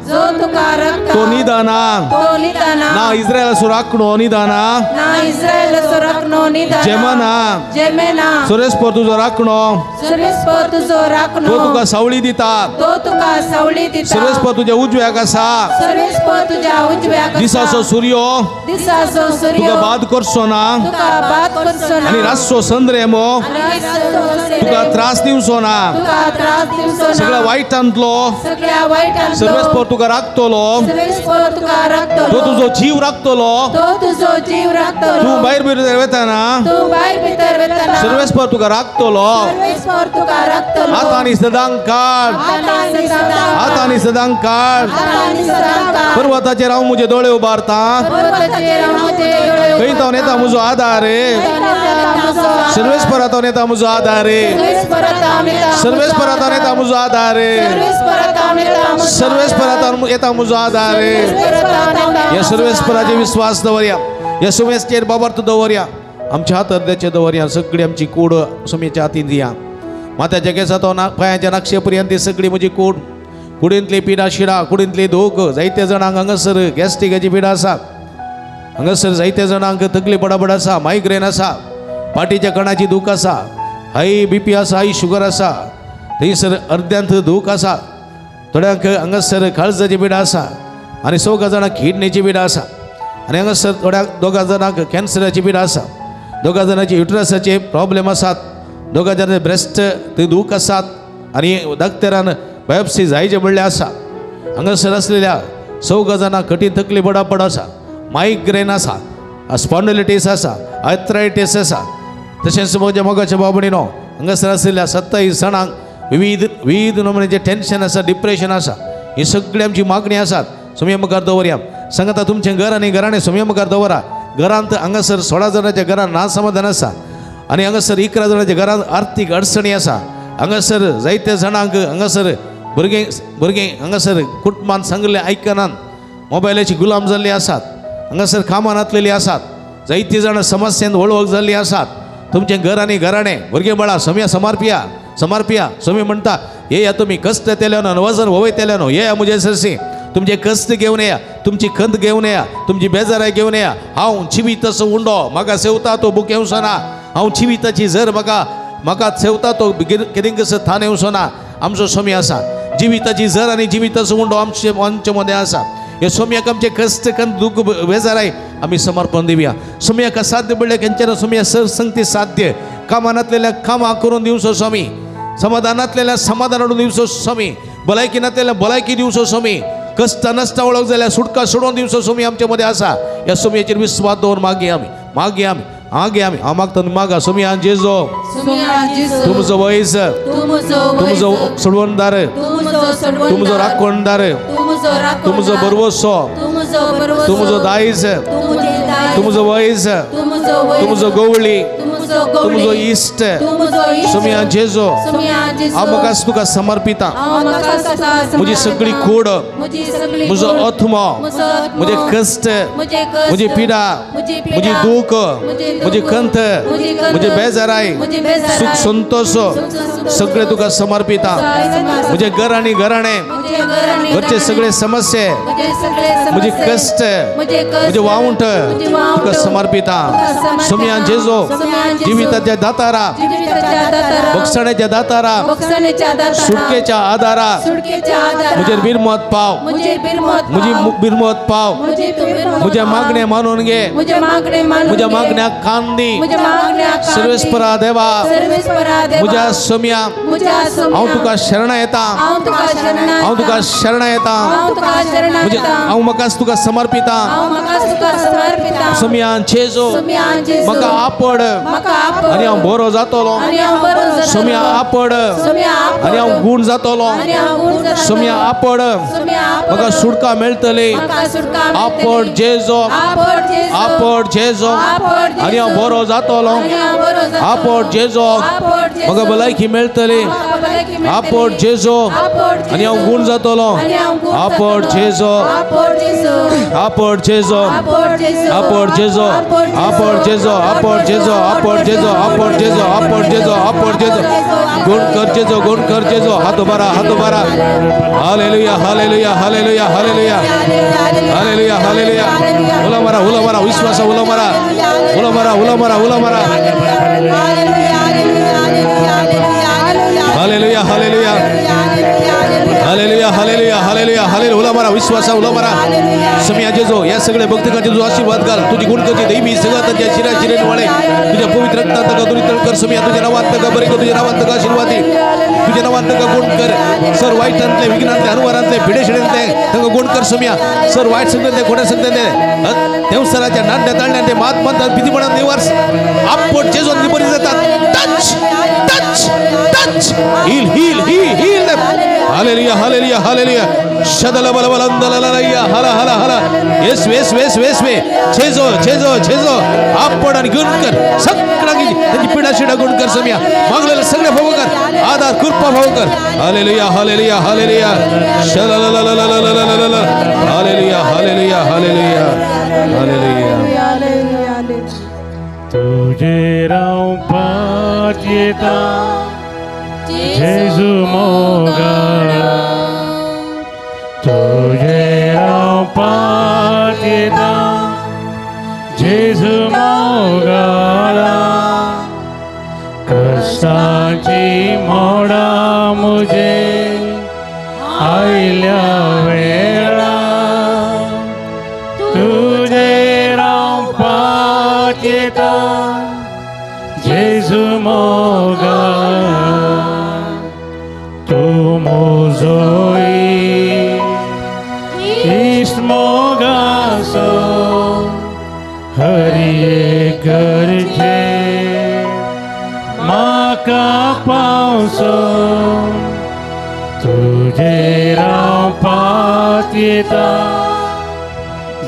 जो तुका राखता. तो निदाना. तो निदाना. ना इस्रायलाचो राखणो निदाना. ना इस्रायलाचो राखणो निदाना. जेमना. जेमेना. सर्वेस्पर तुजो राखणो. सर्वेस्पर तुजो राखणो. तो तुका सावळी दिता. तो तुका सावळी दिता. सर्वेस्पर तुज्या उजव्याक आसा. सर्वेस्पर तुज्या उजव्याक आसा. दिसाचो सूर्य. दिसाचो सूर्य. तुका बाद करचो ना. तुका बाद करचो ना. आनी रातचो संद्रेमो. तुका त्रास दिवचो ना. तुका त्रास दिवचो ना. सगळ्या वायटांतलो. सगळ्या वायटांतलो. सर्वेस्पर तुका राखतलो. सर्वेस्पर तुका राखतलो. तो तुजो जीव राखतलो. तो तुजो जीव राखतलो. तूं भायर भितर वतना. तूं भायर भितर वतना. सर्वेस्पर तुका राखतलो. सर्वेस्पर तुका राखतलो. आतां आनी सदां काळ. आतां आनी सदां काळ. पर्वताचेर हांव म्हजे दोळे उबारतां. पर्वताचेर हांव म्हजे दोळे. खंय तावन येता म्हजो आदार. सर्वेस्परा तावन येता म्हजो आदार. सर्वेस्परा तावन येता म्हजो आदार. सर्वेस्परा तावन येता म्हजो आदार. ह्या सर्वेस्पराचेर विस्वास दवरया. ह्या सुमेस्चेर बाबार्थ दवरया. आमच्या हात अर्द्याचे दवरया. सगळी आमची कूड सुमेच्या हातीन दिया. माथ्याच्या केसा तो ना पांयाच्या नाक्षे पर्यंत ती सगळी म्हजी कूड, कुडींतली पिडा शिडा, कुडींतली दूख. जायते जाणांक हांगासर गॅस्ट्रिकाची पिडा आसा, हांगासर जायते जाणांक तकली बडाबड आसा, मायग्रेन आसा, पाटीच्या कणाची दूख आसा, हाय बीपी आसा, हाय शुगर आसा, थंयसर अर्द्यांत दूख आसा. थोड्यांक हांगासर काळजाची पिडा आसा आनी चौगा जाणांक किडनीची पिडा आसा आनी हांगासर थोड्या दोगा जाणांक कॅन्सराची पिडा आसा, दोगा जाणांची युट्रसाचे प्रॉब्लेम आसात, दोगा जाणांचे ब्रेस्ट थंय दूख आसात आनी डॉक्टरान बायोप्सी जायचे म्हणलें आसा. हांगासर आसलेल्या चौगा जाणांक कठीण तकली बडाबड आसा, मायग्रेन आसा, स्पॉन्डलिटीस आसा, आर्थरायटीस आसा. तशेंच म्हज्या मोगाच्या बाबणीनो हांगासर आशिल्ल्या 27 जाणांक विविध विविध नमुन्याचें टेन्शन आसा, डिप्रेशन आसा. ही सगळी आमची मागणी आसात. सुमये मुखार दवरया. सांगता तुमचें घर आनी घराणें सुमये मुखार दवरा. घरांत हांगासर 16 जाणांच्या घरांत ना समाधान आसा आनी हांगासर 11 जाणांच्या घरांत आर्थीक अडचणी आसा. हांगासर जायते जाणांक हांगासर भुरगीं भुरगीं हांगासर कुटुंबान सांगलें आयकनात, मोबायलाची गुलाम जाल्ली आसात, हांगासर कामां नातलेली आसात, जायतीं जाणां समस्येन वळवळ जाल्ली आसात. तुमचें घर आनी घराणें भुरगीं बाळां समिया समर्पिया समर्पिया. समी म्हणटा येया तुमी कश्ट येतले वजन वयतले न्हू, येया म्हजे सरशी. तुमचे कश्ट घेवन येया, तुमची खंत घेवन येया, तुमची बेजाराय घेवन येया. हांव जिविताचो उंडो म्हाका सेवता तो बुक येवचो ना, हांव जिविताची जर म्हाका म्हाका सेवता तो कितें कसो थान येवचो ना. आमचो स्वामी आसा जिविताची जर आनी जिविताचो उंडो आमचे आमचे मदें आसा. ह्या सोम्याक आमचे कश्ट खंत दुःख बेजाराय आमी समर्पण दिवया. सोम्याक असाध्य म्हणल्यार खंयच्यान सोम्या सर संगती साध्य कामांतलेल्या कामां करून दिवचो स्वामी, समाधानांतलेल्या समाधान हाडून दिवचो स्वामी, भलायकी नातलेल्या भलायकी दिवचो स्वामी, कश्ट नसता वळख जाल्यार सुटका सोडोवन दिवचो स्वामी आमचे मदें आसा. ह्या सोम्याचेर विस्वास दवर मागया आमी, मागया आमी, मागया आमी. हांव मागता मागा सोम्या जेजो तुमचो वयस, तुमचो सोडवणदार, तुमचो राखणदार, तुमचो भरवसो, तुमचो दायज, तुमचो वयस, तुमचो गवळी, तुमचो इश्ट सोम्या जेजो हांव म्हाका तुका समर्पिता. म्हजी सगळी कूड, म्हजो आत्मो, म्हजे कश्ट, म्हजी पिडा, म्हजी दूख, म्हजी खंत, म्हजी बेजाराय, सुख संतोष सगळे तुका समर्पिता. म्हजें घर आनी घराणें, घरचे सगळे समस्ये, म्हजे कश्ट, म्हजे वावंट तुका समर्पिता. सोम्या जेजो जिविताच्या दातारा, बक्षण्याच्या दातारा, सुटकेच्या आदारा म्हजेर बिरमत पाव, म्हजी बिरमत पाव. म्हज्या मागणे मानून घे, म्हज्या मागण्याक कान दी. सर्वेस्परा देवा म्हज्या सोम्या हांव तुका शरणा येता, हांव तुका शरणा येता, हांव म्हाकाच तुका समर्पिता. सोम्या जेजो म्हाका आपड आनी हांव बरो जातलो. सोम्या आपड आनी हांव गूण जातलो. सोम्या आपड म्हाका सुटका मेळटली. आपड जेजो, आपड जेजो आनी हांव बरो जातलो. आपड जेजो म्हाका भलायकी मेळटली. आपड जेजो आनी हांव गूण जातलो. आपड जेजो, आपड जेजो, आपड जेजो, आपड जेजो, आपड जेजो, आपड जेजो, आपड जेजो, आपड जेजो, आपड जेजो. गुण कर जेजो, गुण कर जेजो. हात उबारा, हात उबारा. Hallelujah, hallelujah, hallelujah, hallelujah, hallelujah, hallelujah. उलो मारा, उलो मारा, विश्वास उलो मारा, उलो मारा, उलो मारा, उलो मारा. Hallelujah, hallelujah, hallelujah, hallelujah, hallelujah, hallelujah. उलो मारा, विश्वासा उलो मारा. समिया जेजो या सगळे भक्तकांचे तुझो आशीर्वाद घाल. तुझी गुणकची दैवी सगळं त्यांच्या शिरा शिरेन वाळे तुझ्या पवित्र रक्तात तका दुरीतळ कर. समिया तुझ्या नावात तका बरे कर, तुझ्या नावात तका आशीर्वाद दी, तुझ्या नावात तका गुण कर. सर वाईटांतले, विघ्नांतले, अनुवारांतले, भिडेशिडेंतले तका गुण कर. समिया सर वाईट संगतले, खोट्या संगतले, देवसराच्या नाट्या ताळण्या ते मात मात भीतीपणात निवार आपट जेजो निबरी जातात. Touch, touch, touch, heal, heal, heal, heal. Hallelujah, hallelujah, hallelujah. शदल बल बलंदललया हला हला हला. येस वेस वेस वेस वे छेजो छेजो छेजो. आपड आणि गुण कर सगळ्यांची त्यांची पिढा शिडा गुण कर. समिया मागलेले सगळे भाव कर, आधार कृपा भाव कर. Hallelujah, hallelujah, hallelujah. शललललललललल. Hallelujah, hallelujah, hallelujah, hallelujah. तुझे राव पात येता, जेजू मोगाळा तुझे हांव पातयेता जेजू मोगाळा कश्टांची मोडां मुजे आयल्या वेळा तुजेर हांव पातयेता जेजू मोगाळा तूं म्हजो इश्ट मोगाचो हर एक गरजे म्हाका पावसो तुजेर हांव पातयेता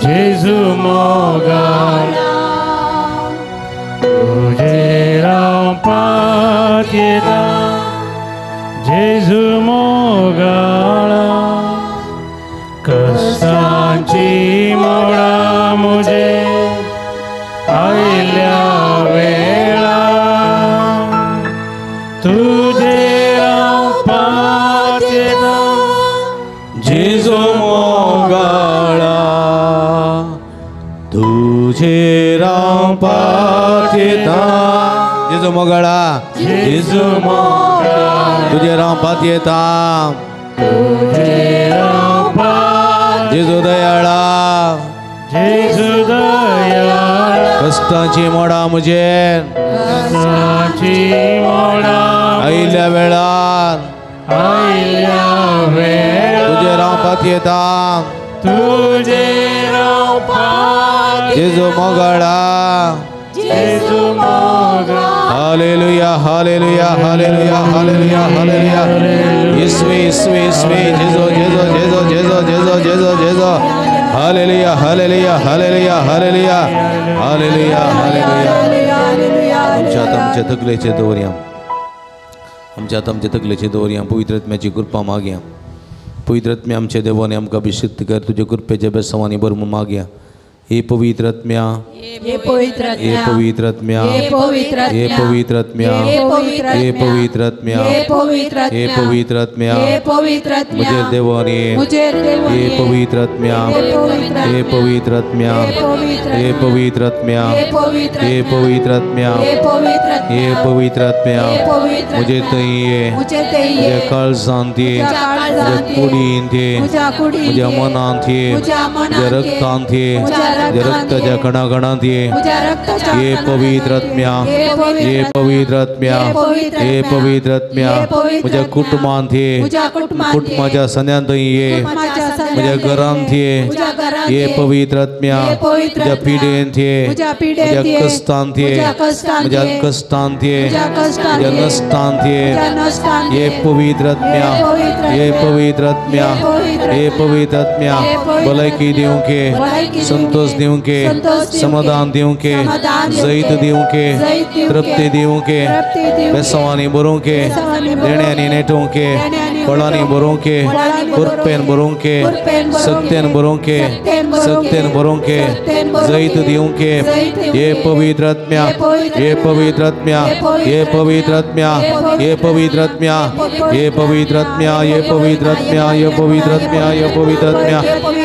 जेजू मोगाळा तुजेर हांव पातयेता जेजू मोगाळा कश्टांची मोडां मुजे आयल्या वेळा तुजेर हांव पातयेता जेजू मोगाळा तुजेर हांव पातयेता जेजू मोगाळा जेजू मोगाळा तुजेर हांव पातयेता तुजेर हांव पातयेता जेजू दयाळा जेजू दयाळा कश्टांची मोडां मुजेर कश्टांची मोडां आयिल्ल्या वेळार आयिल्ल्या वेळार तुजेर हांव पातयेता तुजेर हांव पातयेता जेजू मोगाळा जेजू मोगाळा hallelujah hallelujah hallelujah hallelujah hallelujah येसुवे येसुवे येसुवे जेजू जेजू जेजू जेजू जेजू जेजू जेजू hallelujah hallelujah hallelujah hallelujah hallelujah hallelujah. आमच्या आतां आमच्या तकलेचेर दवरया आमच्या आतां आमच्या तकलेचेर दवरया पवित्र आत्म्याची कृपा मागया पवित्र आत्म्या आमच्या देवाने आमकां अभिषिक्त कर तुज्या कृपेच्या बेसांवांनी भर म्हूण मागया. हे पवित्र आत्म्या हे पवित्र हे पवित्र आत्म्या हे पवित्र हे पवित्र आत्म्या हे पवित्र हे पवित्र आत्म्या हे पवित्र हे पवित्र आत्म्या हे पवित्र आत्म्या म्हजेर देवाने म्हजेर देवाने हे पवित्र आत्म्या हे पवित्र हे पवित्र आत्म्या हे पवित्र हे पवित्र आत्म्या हे पवित्र हे पवित्र आत्म्या हे पवित्र हे पवित्र आत्म्या हे पवित्र म्हजे थंय ये म्हजे थंय म्हज्या ये काळजांत ये म्हज्या काळजांत म्हज्या कुडींत ये म्हज्या कुडींत म्हज्या मनांत ये म्हज्या म्हज्या मनांत ये रक्तांत ये म्हज्या म्हज्या रक्ताच्या कणाकणांत ये म्हज्या रक्ताच्या हे पवित्र आत्म्या हे हे पवित्र आत्म्या हे हे पवित्र पवित्र आत्म्या हे पवित्र म्हज्या आत्म्या, कुटुंबांत ये म्हज्या कुटुंबांत ये, कुटुंबाच्या सन्यांत ये कुटुंबाच्या म्हज्या सन्यांत घरांत ये म्हज्या घरांत हे ये, पवित्र आत्म्या हे पवित्र म्हज्या आत्म्या, पिडेंत ये म्हज्या पिडेंत म्हज्या ये, कश्टांत ये म्हज्या कश्टांत म्हज्या ये, कश्टांत ये म्हज्या कश्टांत म्हज्या ये, नश्टांत ये म्हज्या नश्टांत हे ये, पवित्र आत्म्या हे पवित्र हे आत्म्या, पवित्र आत्म्या हे पवित्र हे पवित्र आत्म्या हे पवित्र भलायकी दिवंके भलायकी संतोष दिवंके, दिवंके संतोष दिवंके, समाधान दिवंके समाधान दिवंके, जैत दिवंके जैत दिवंके, तृप्ती दिवंके तृप्ती दिवंके, बेसवानी बरोवंके बेसवानी बरोवंके, देण्यांनी नेटोवंके देण्यांनी फळांनी बरोवंके फळांनी कृपेन बरोवंके कृपेन बरोवंके, सत्तेन बरोवंके सत्तेन बरोवंके, सत्तेन बरोवंके सत्तेन बरोवंके, जैत दिवंके जैत दिवंके, हे पवित्र आत्म्या हे पवित्र हे पवित्र आत्म्या हे हे पवित्र आत्म्या हे पवित्र आत्म्या हे पवित्र आत्म्या हे पवित्र आत्म्या हे पवित्र आत्म्या हे पवित्र आत्म्या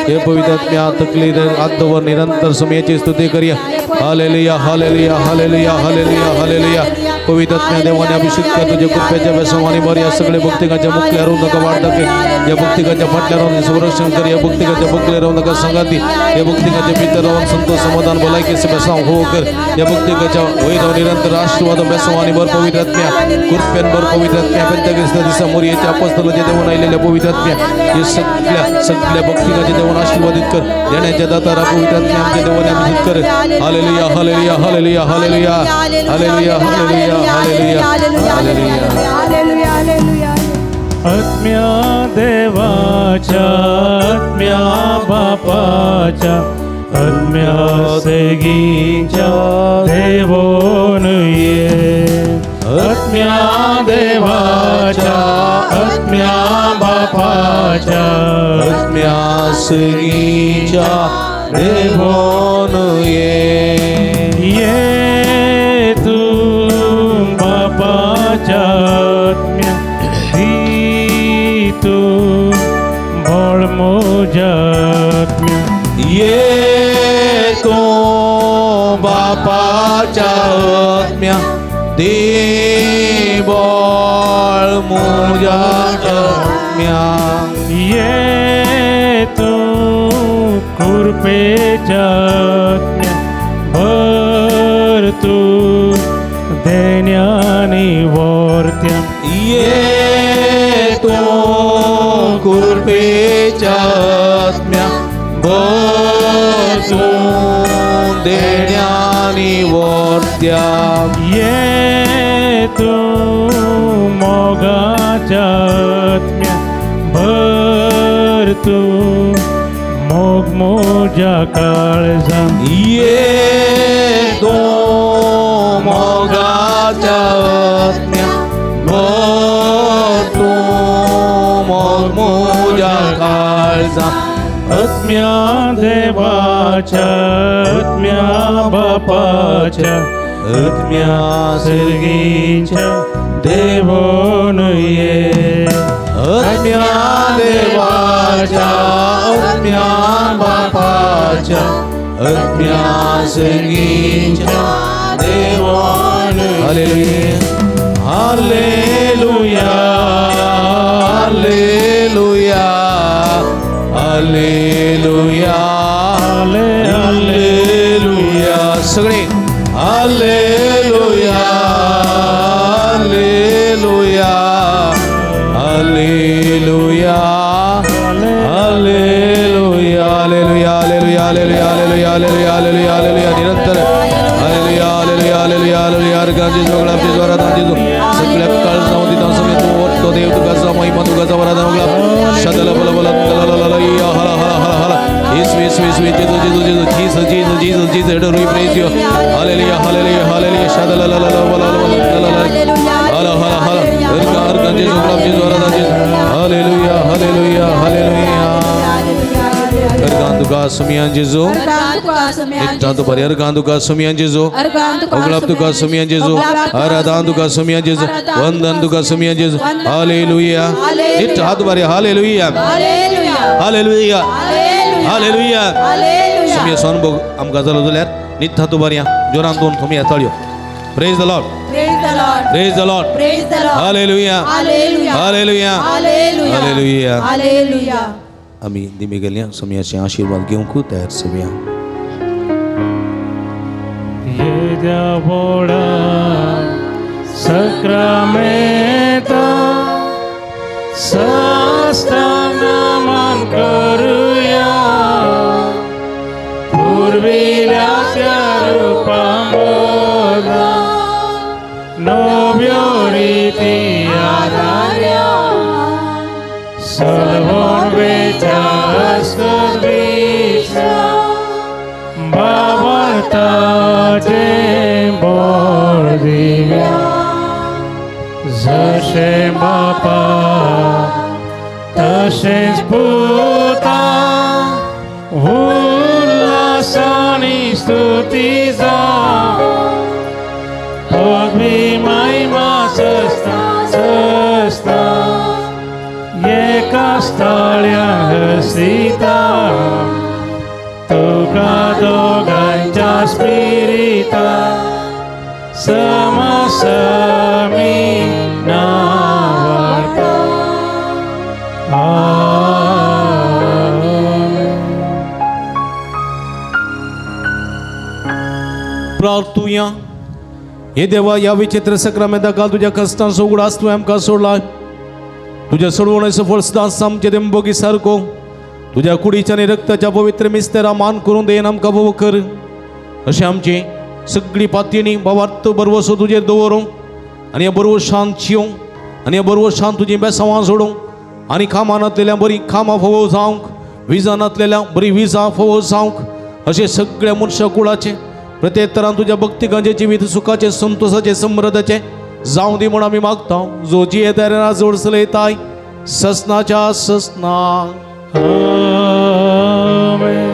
हे पवित्र आत्म्या तकली हात दवर निरंतर समयाची स्तुती करूया. Hallelujah hallelujah hallelujah hallelujah hallelujah. पवित्र आत्म्या देवाने अभिषेक कर तुझ्या कृपेच्या व्यसनाने भर या सगळे भक्तिकांच्या मुखल्या राहू नका वाट दाखव या भक्तिकांच्या फाटल्या राहून संरक्षण कर या भक्तिकांच्या बकले राहू नका संगाती या भक्तिकांच्या भीतर राहून संतोष समाधान भलायकी बेसाव हो कर या भक्तिकाच्या वैर निरंतर आशीर्वाद बेसवानी भर पवित्र आत्म्या कृपेन भर पवित्र आत्म्या पेंतेकोस्ता दिसा मोरियाच्या अपोस्तलाच्या देवान आलेल्या पवित्र आत्म्या हे सगळ्या सगळ्या भक्तिकाच्या देवान आशीर्वादित कर देण्याच्या दातारा पवित्र आत्म्या आमच्या देवाने अभिषेक कर. Hallelujah hallelujah hallelujah hallelujah hallelujah hallelujah hallelujah hallelujah. Hallelujah. आत्म्या देवाच्या आत्म्या बापाच्या आत्म्या सेगीच्या देवोन ये आत्म्या देवाच्या आत्म्या बापाच्या आत्म्या सेगीच्या देवोन ये ये तू बापाच्या आत्म्या बापाच्या आत्म्या दे बळ मुज्या आत्म्या. ये तूं कृपेच्या आत्म्या भर तूं देण्यानी वर्त्या. ये तूं कृपेच्या आत्म्या भर तूं देण्यानी वर्त्या. ये तूं मोगाच्या आत्म्या भर तूं मोग मोज्या काळजा. ये तूं मोगाच्या आत्म्या भर तूं मोग मोज्या काळजा. आत्म्या देवाच्या आत्म्या बापाच्या आत्म्या सर्गीच्या देवोन ये. आत्म्या देवाच्या आत्म्या बापाच्या आत्म्या सर्गीच्या देवोन. Hallelujah hallelujah hallelujah hallelujah hallelujah. सगळे hallelujah hallelujah hallelujah hallelujah hallelujah hallelujah hallelujah hallelujah hallelujah hallelujah hallelujah. निरंतर hallelujah hallelujah hallelujah hallelujah. अर्घां जेजू उगडाप जेजू आराधना जेजू. सगळ्या काळजावं दिता सगळे तूं वरतो देव तुका महिमा तुका आराधना उगडाप शदल बल बल लललललया हला हला हला हला. येसू येसू येसू जेजू जेजू जेजू Jesus Jesus Jesus Jesus. Adore we praise you. Hallelujah hallelujah hallelujah. शदल ललल बल बल ललल हला हला हला. अर्घा अर्घां जेजू उगडाप जेजू आराधना जेजू. Hallelujah hallelujah hallelujah. अर्घां तुका सुमियान जेजू नित्तां तुका अर्घां तुका सुमियान जेजू उगडाप तुका सुमियान जेजू आराधना तुका सुमियान जेजू वंदन तुका सुमियान जेजू. हालेलुया. नित्त हात बारे हालेलुया हालेलुया हालेलुया. सुमिया सोनभोग आमकां जालो जाल्यार नित्त हात बारया जोरान दोन सुमिया ताळयो. Praise the Lord. Praise the Lord. Praise the Lord. Praise the Lord. Hallelujah hallelujah hallelujah hallelujah hallelujah hallelujah. आमी दिमी गेल्या सुमियाचे आशीर्वाद घेवंक तयार जावया. येद्या व्हडा सक्रामेंता साष्टांग नमन करुया. पुर्विल्या त्या रुपांबोधा नव्यो रिती आदार्या. सलवण वेच्या स्तुतीच्या बाबताचे बोल दिव्या. जशें बापा तशेंच पुता उल्हासानी स्तुती जावं. पदवी महिमा सस्ता सस्ता एका स्थळ्या हसिता. तुका दोगांच्या स्पिरिता समसमी नावाता. आमेन. प्रार्थुया. हे देवा, ह्या विचित्र सक्रामेंता काल तुज्या कश्टांचो उगडास तुवें आमकां सोडला. तुज्या सोडवणेचो फळ सदांच आमचे देंबोगी सारको तुज्या कुडीच्या आनी रक्ताच्या पवित्र मिस्तेरा मान करून देन आमकां भोव कर. अशें आमची सगळी पातयेनी बाबार्थ बरवसो तुजेर दवरूंक आनी ह्या बरवशान चियोंक आनी ह्या बरवशान तुजी बेसांवां सोडूंक आनी कामांतलेल्या बरी कामां फोवो जावंक, विजानांतलेल्या बरी विजां फोवो जावंक, अशें सगळ्या मनशा कुळाचें प्रत्येक तरान तुज्या भक्ती गंजे जिवीत सुखाचें संतोषाचें समृद्धचें जावं दी म्हूण आमी मागता. जो जियेता जोड चलयताय ससनाच्या ससना. आमेन.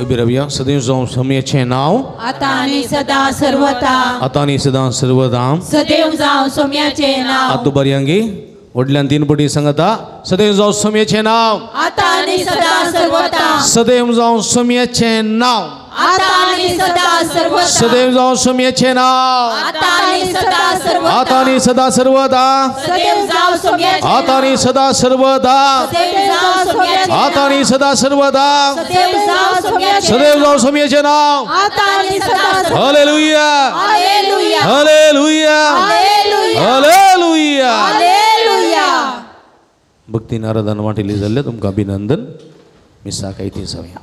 उबी रावया. सदैव जावं सोमयाचें नांव आतां आनी सदां सर्वता. आतां आनी सदां सर्वदा. सदैव जावं सोमयाचें नांव. आतां बरयांगी वडल्यान तीन पटी सांगता. सदैव जावं सोमयाचें नांव आतां आनी सदां सर्वता. सदैव जावं सोमयाचें नांव आतां आनी सदां सर्वता. सदैव जावं सोमयाचें नांव आतां आनी सदां सर्वता. आतां आनी सदां सर्वदा. सदैव जावं सोमयाचें आतां आनी सदां सर्वदा. सदैव जावं सोमयाचें आतां आनी सदां सर्वदा. सदैव जावं सोमयाचें सदैव जावं सोमयाचें नांव आतां आनी सदां सर्वता. Hallelujah hallelujah hallelujah hallelujah hallelujah hallelujah. भक्ती नारदान वांटिल्ली जाल्लें तुमकां अभिनंदन. मिसाक आयती जावया.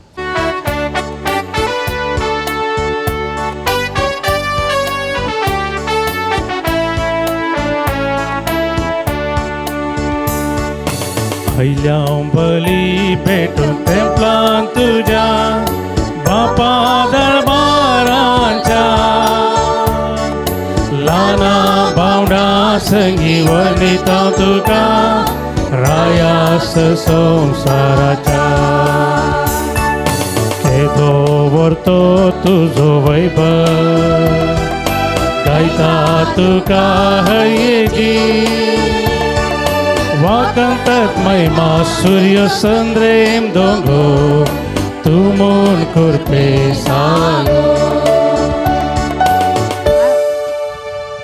खयल्या बली भेटूं तेंपलान तुज्या बापा दरबारांच्या ल्हाना भावंडा संगी वर्णिता तुका रायास संवसाराच्या. केदो व्हरतो तुजो वैभव गायता तुका हयेगी वाकंतत महिमा सूर्य संद्रेम दोंगो तूं म्हूण करपे सांगो.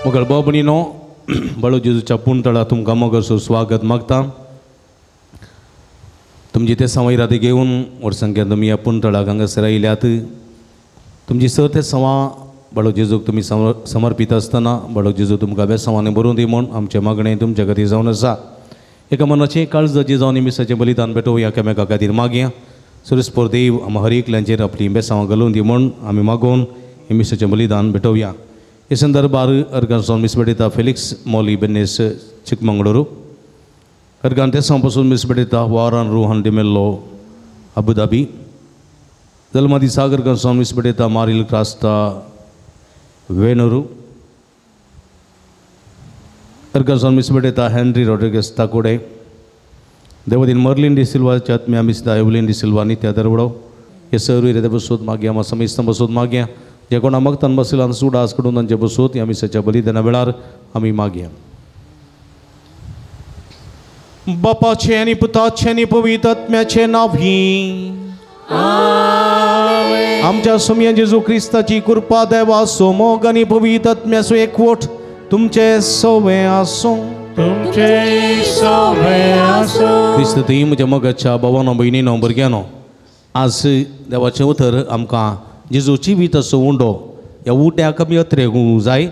मगळ बाबणीनो बळो जेजूच्या पुणतळा तुमकां मोगाचो स्वागत मागता. तुमची ते संवय घेवन वर्सांक्यान तुमी ह्या पुणतळाक हांगासर आयल्यात. तुमची सर ते सवा बाळक जेजूक तुमी समर्पीत आसतना बाळक जेजू तुमकां बेसांवांनी बरोवन दी म्हूण आमचें मागणें तुमच्या खातीर जावन आसा. एका मनाचें काळजाचें जावन मिसाचें बलिदान भेटोवया एकामेका खातीर मागया. सुरेस्पोर देव आमी हर एकल्यांचेर आपलीं बेसांवां घालून दी म्हूण आमी मागोवन हें मिसाचें बलिदान भेटोवया. हे संदर्भार अर्गान जावन मिस भेटयता फेलिक्स मॉली बेनेस चिकमंगळुरू. अर्गान तेसां पासून मिस भेटयता वारान रोहन डिमेल्लो अबुधाबी. जल्मादी सागर जावन मिस भेटयता मारील क्रास्ता वेणुरू. अर्गान जावन मिस भेटयता हेनरी रॉड्रिगस ताकोडे. देवदीन मर्लिन डिसिल्वाच्या आत्म्या मिसता एवलिन डिसिल्वा नित्या दरवडो. हे सर्व रेते बसूत मागया आमा समेस्तां बसूत मागया. जे कोणा मगतान बसला आनी सुडास कडून तांचे बसूत ह्या मिसाच्या बलिदाना वेळार आमी मागया. बापाचें आनी पुताचें आनी पवित्र आत्म्याचें नांव. आमच्या सोमया जेजू क्रिस्ताची कृपा देवाचो मोग आनी पवित्र आत्म्याचो एकवट तुमचे सवे आसूं. तुमचे सवे आसूं. क्रिस्त ती म्हज्या मोगाच्या भावानो भयणीनो भुरग्यानो, आज देवाचें उतर आमकां जेजू जिवीताचो उंडो ह्या उंड्याक आमी अत्रेगूंक जाय.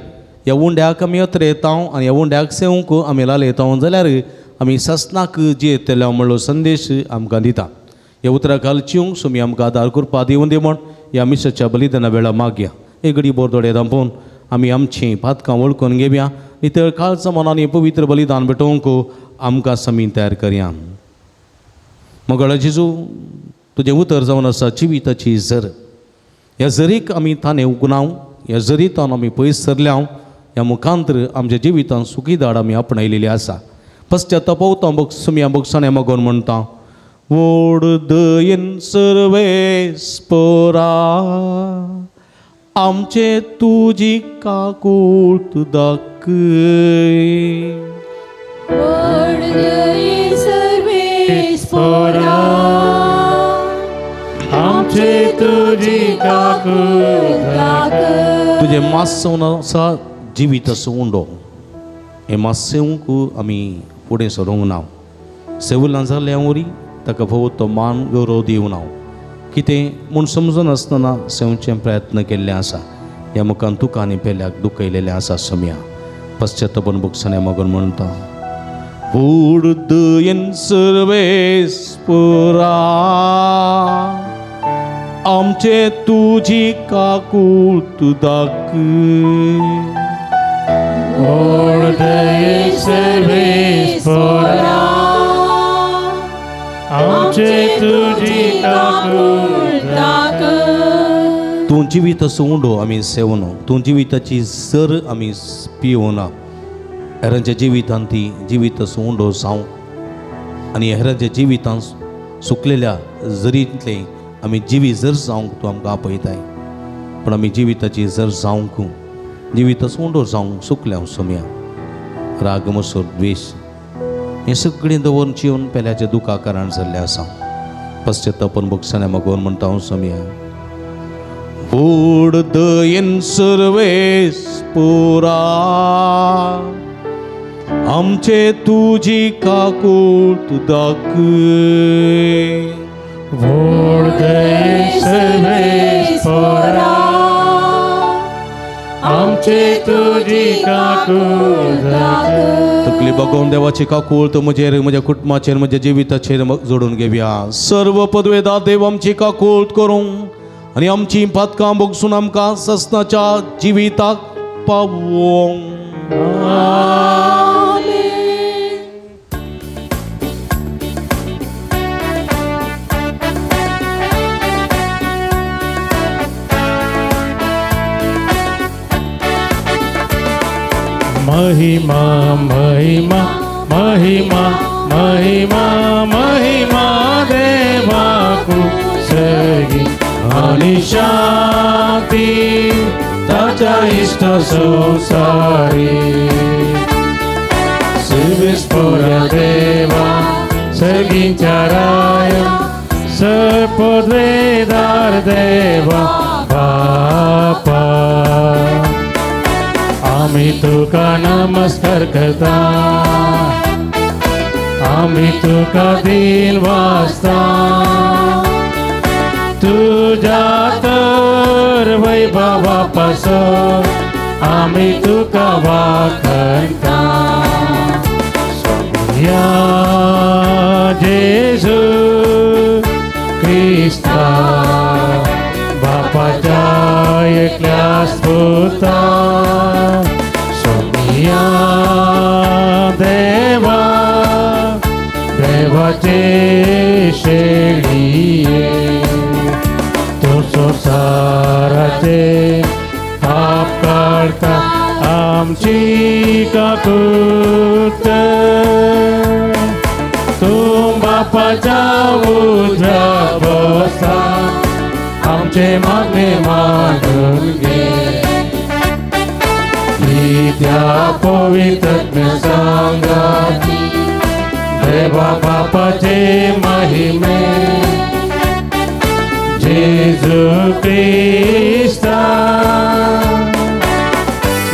ह्या उंड्याक आमी अत्रेतां आनी ह्या उंड्याक सेवंक आमी लालयतां जाल्यार आमी ससनाक जियेतले म्हणलो संदेश आमकां दिता. ह्या उतरा खाल चिवंक सुमी आमकां आदार करपा दिवन दी म्हूण ह्या मिसाच्या बलिदाना वेळा मागया. एक घडी बोरदोडे धांपून आमी आमचीं पातकां वळखून घेवया. नितळ काळचा मनांनी पवित्र बलिदान भेटोवंक आमकां समी तयार करया. मगळ जेजू तुजें उतर जावन आसा जिविताची झर. ह्या झरीक आमी ताणें उगनाव, ह्या झरींतल्यान आमी पयस सरल्या. ह्या मुखांतर आमच्या जिवितांत सुखी दाड आमी आपणायलेली आसा. पश्चाताप सुमया भोगसण्या मागून म्हणटा वोड दयेन सर्वेस्परा आमचे तुजी काकूट दाखय. वोड दयेन सर्वेस्परा आमचे तुजी काकूट दाखय. तुजें मास आसा जिवीत उंडो हें मास सेवंक आमी फुडें सरूंक ना. सेवलां जाल्ल्या वरी ताका फावो तो मान गौरव दिवं ना. कितें म्हूण समजनासतना सेवचें प्रयत्न केल्लें आसा. ह्या मुखान तुका आनी पेल्याक दुखयलेलें आसा सम्या. पश्चातापन भोगसण्या मागून म्हणटा व्हड दयेन सर्वेस्परा आमचे तुजी काकूट दाखय. व्हड दयेन सर्वेस्परा आमचे तुजी काकूट दाखय. तूं जिवीत उंडो आमी सेवनो, तूं जिविताची सर आमी पिवना. हेरांच्या जिवितांत ती जिवीत उंडो जावं आनी हेरांच्या जिवितांत सुकलेल्या जरींतलें आमी जिवी जर जावंक तूं आमकां आपयताय, पूण आमी जिविताची जर जावंक जिविताचो उंडो जावंक चुकल्या सोम्या। राग मसोर द्वेश हें सगळें दवरून जिवन पेल्याच्या दुखा कारण जाल्लें आसा। पश्चातापन भोगसण्या मागून म्हणटा हांव सोम्या, व्हड दयेन सर्वेस पुरा आमचे तुजी काकूट दाखय। व्हड दयेन सर्वेस पुरा आमचे तुजी काकूट दाखय। तकली बगोवन देवाची काकूट म्हजेर, म्हज्या कुटुंबाचेर, म्हज्या जिविताचेर जोडून घेवया। सर्व पदवेदार देव आमची काकूट करूं आनी आमची पातकां भोगसून आमकां ससनाच्या जिविताक पावोवंक। महिमा महिमा महिमा महिमा महिमा देवाकू सगी आनी शांती ताच्या इश्ट संवसारी। सर्वेस्पोरा देवा सगींच्या राया सर्पद्वेदार देवा बापा आमी तुका नमस्कार करता, आमी तुका दिल वाजता। तुझ्या तर वैभवा पासून आमी तुका वाखणता। स्वामिया जेजू क्रिस्ता बापाच्या एकल्याच पुता, सोमिया देवा देवाचे शेळिये तूं संवसाराचे पाप काडटा आमची काकूट। तूं बापाच्या उजव्या बसता आमचे मागणे मागून घे। त्या पवित्र सांगाती देवा बापाचे महिमे जेजू क्रिस्ता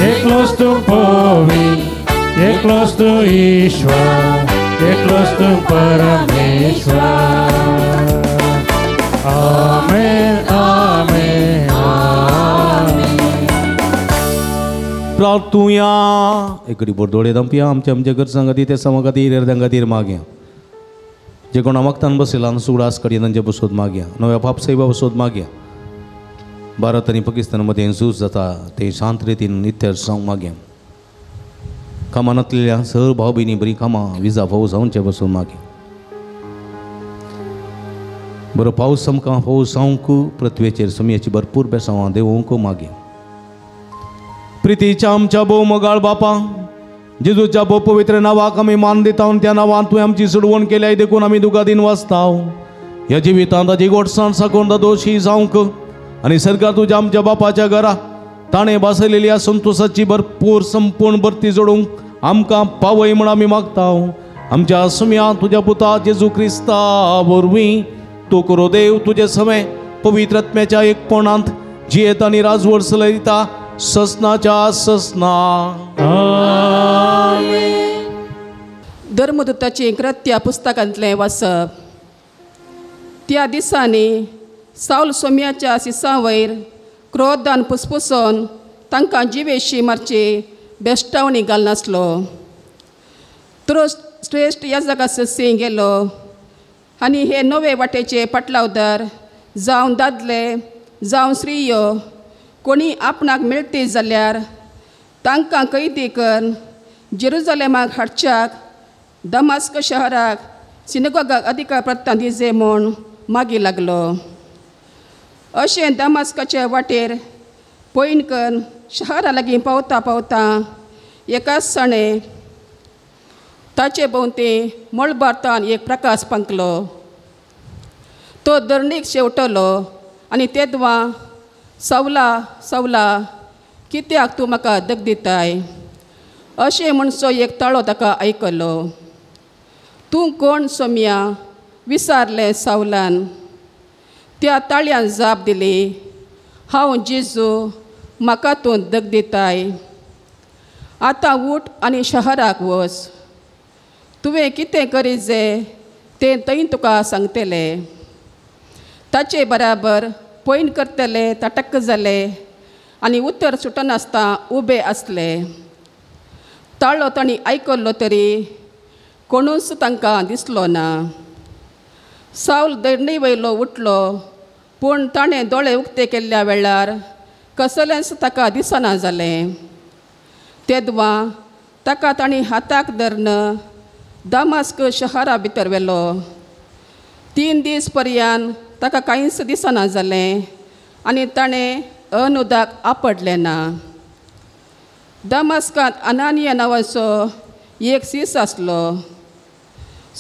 एकलोच तूं पवित्र, एकलोच तूं ईश्वर, एकलोच तूं परमेश्वर। आमेन आमेन आमेन। प्रार्थुया एकडी बोरदोळे दमपिया आमच्या आमच्या गरजां खातीर, ते समा खातीर, हेरदां खातीर मागया। जे कोणा मागतान बसयला आनी सुडास कडेन तांचे बसोद मागया, नव्या पापसाहेबा बसोद मागया। भारत आनी पाकिस्तान मदें झूज जाता ते शांत रितीन नित्य जावंक मागया। कामां नासलेल्या सर भाव भयणी बरीं कामां विजा पावस जावचे बसून मागया। बरो पावस आमकां पावस जावंक पृथ्वेचेर सुमयेची भरपूर बेसांवां देवोवंक मागया। प्रितीच्या आमच्या भोव मोगाळ बापा जेजूच्या भोव पवित्र नांवाक आमी मान दिता आनी त्या नांवान तुवें आमची सोडवण केल्या देखून आमी तुका दिन वाचता। ह्या जिवितांत ताजी गोडसाण साकून दोशी जावंक आनी सरकार तुज्या आमच्या बापाच्या घरा ताणें बसयलेल्या संतोशाची भरपूर संपूर्ण भरती जोडूंक आमकां पावय म्हूण आमी मागता। आमच्या सुम्या तुज्या पुता जेजू क्रिस्ता वरवीं तूं करो देव तुजे समय पवित्र आत्म्याच्या एकपणांत जियेत आनी राजवट चलयता ससनाच्या ससना। धर्मदूताची कृत्या पुस्तकांतलें वाचप। त्या दिसांनी सावल सोम्याच्या सिसां वयर क्रोधान पुसपुसून तांकां जिवेशी मारची बेश्टावणी घालनासलो। तो श्रेश्ठ याजका ससी गेलो आनी हे नवे वाटेचे पाटलावदार जावं दादले जावं स्त्रियो कोणी आपणाक मेळटी जाल्यार तांकां कैदी करून जेरुजलेमाक हाडच्याक दमास्क शहराक सिनेगॉगाक अधिकार प्रत्तान दिजे म्हूण मागी लागलो। अशें दमास्काचे वाटेर पयण करून शहरा लागीं पावता पावता एकाच सणे ताचे भोंवती मळबार्तान एक प्रकाश पंकलो। तो धरणीक शेवटलो आनी तेदवां सवला सवला कित्याक तूं म्हाका दग दिताय अशें म्हणसो एक ताळो ताका आयकलो. तूं कोण सोम्या विचारलें सावलान. त्या ताळ्यान जाप दिली, हांव जेजू, म्हाका तूं दग दिताय. आतां उठ आनी शहराक वच, तुवें कितें करीत जाय तें थंय तुका सांगतलें. ताचे बराबर पयण करतले ताटक जाले आनी उतर सुटनासतना उबे आसले. ताळो तांणी आयकल्लो तरी कोणूच तांकां दिसलो ना. सावल धरणी वयलो उठलो, पूण ताणें दोळे उक्ते केल्ल्या वेळार कसलेंच ताका दिसना जालें. तेदवां ताका तांणी हाताक धरून दामास्क शहरा भितर व्हेलो. 3 दीस पर्यंत ताका कांयच दिसना जालें आनी ताणें अनुदाक आपडलें ना. दामास्कांत अनानिया नांवाचो एक सीस आसलो.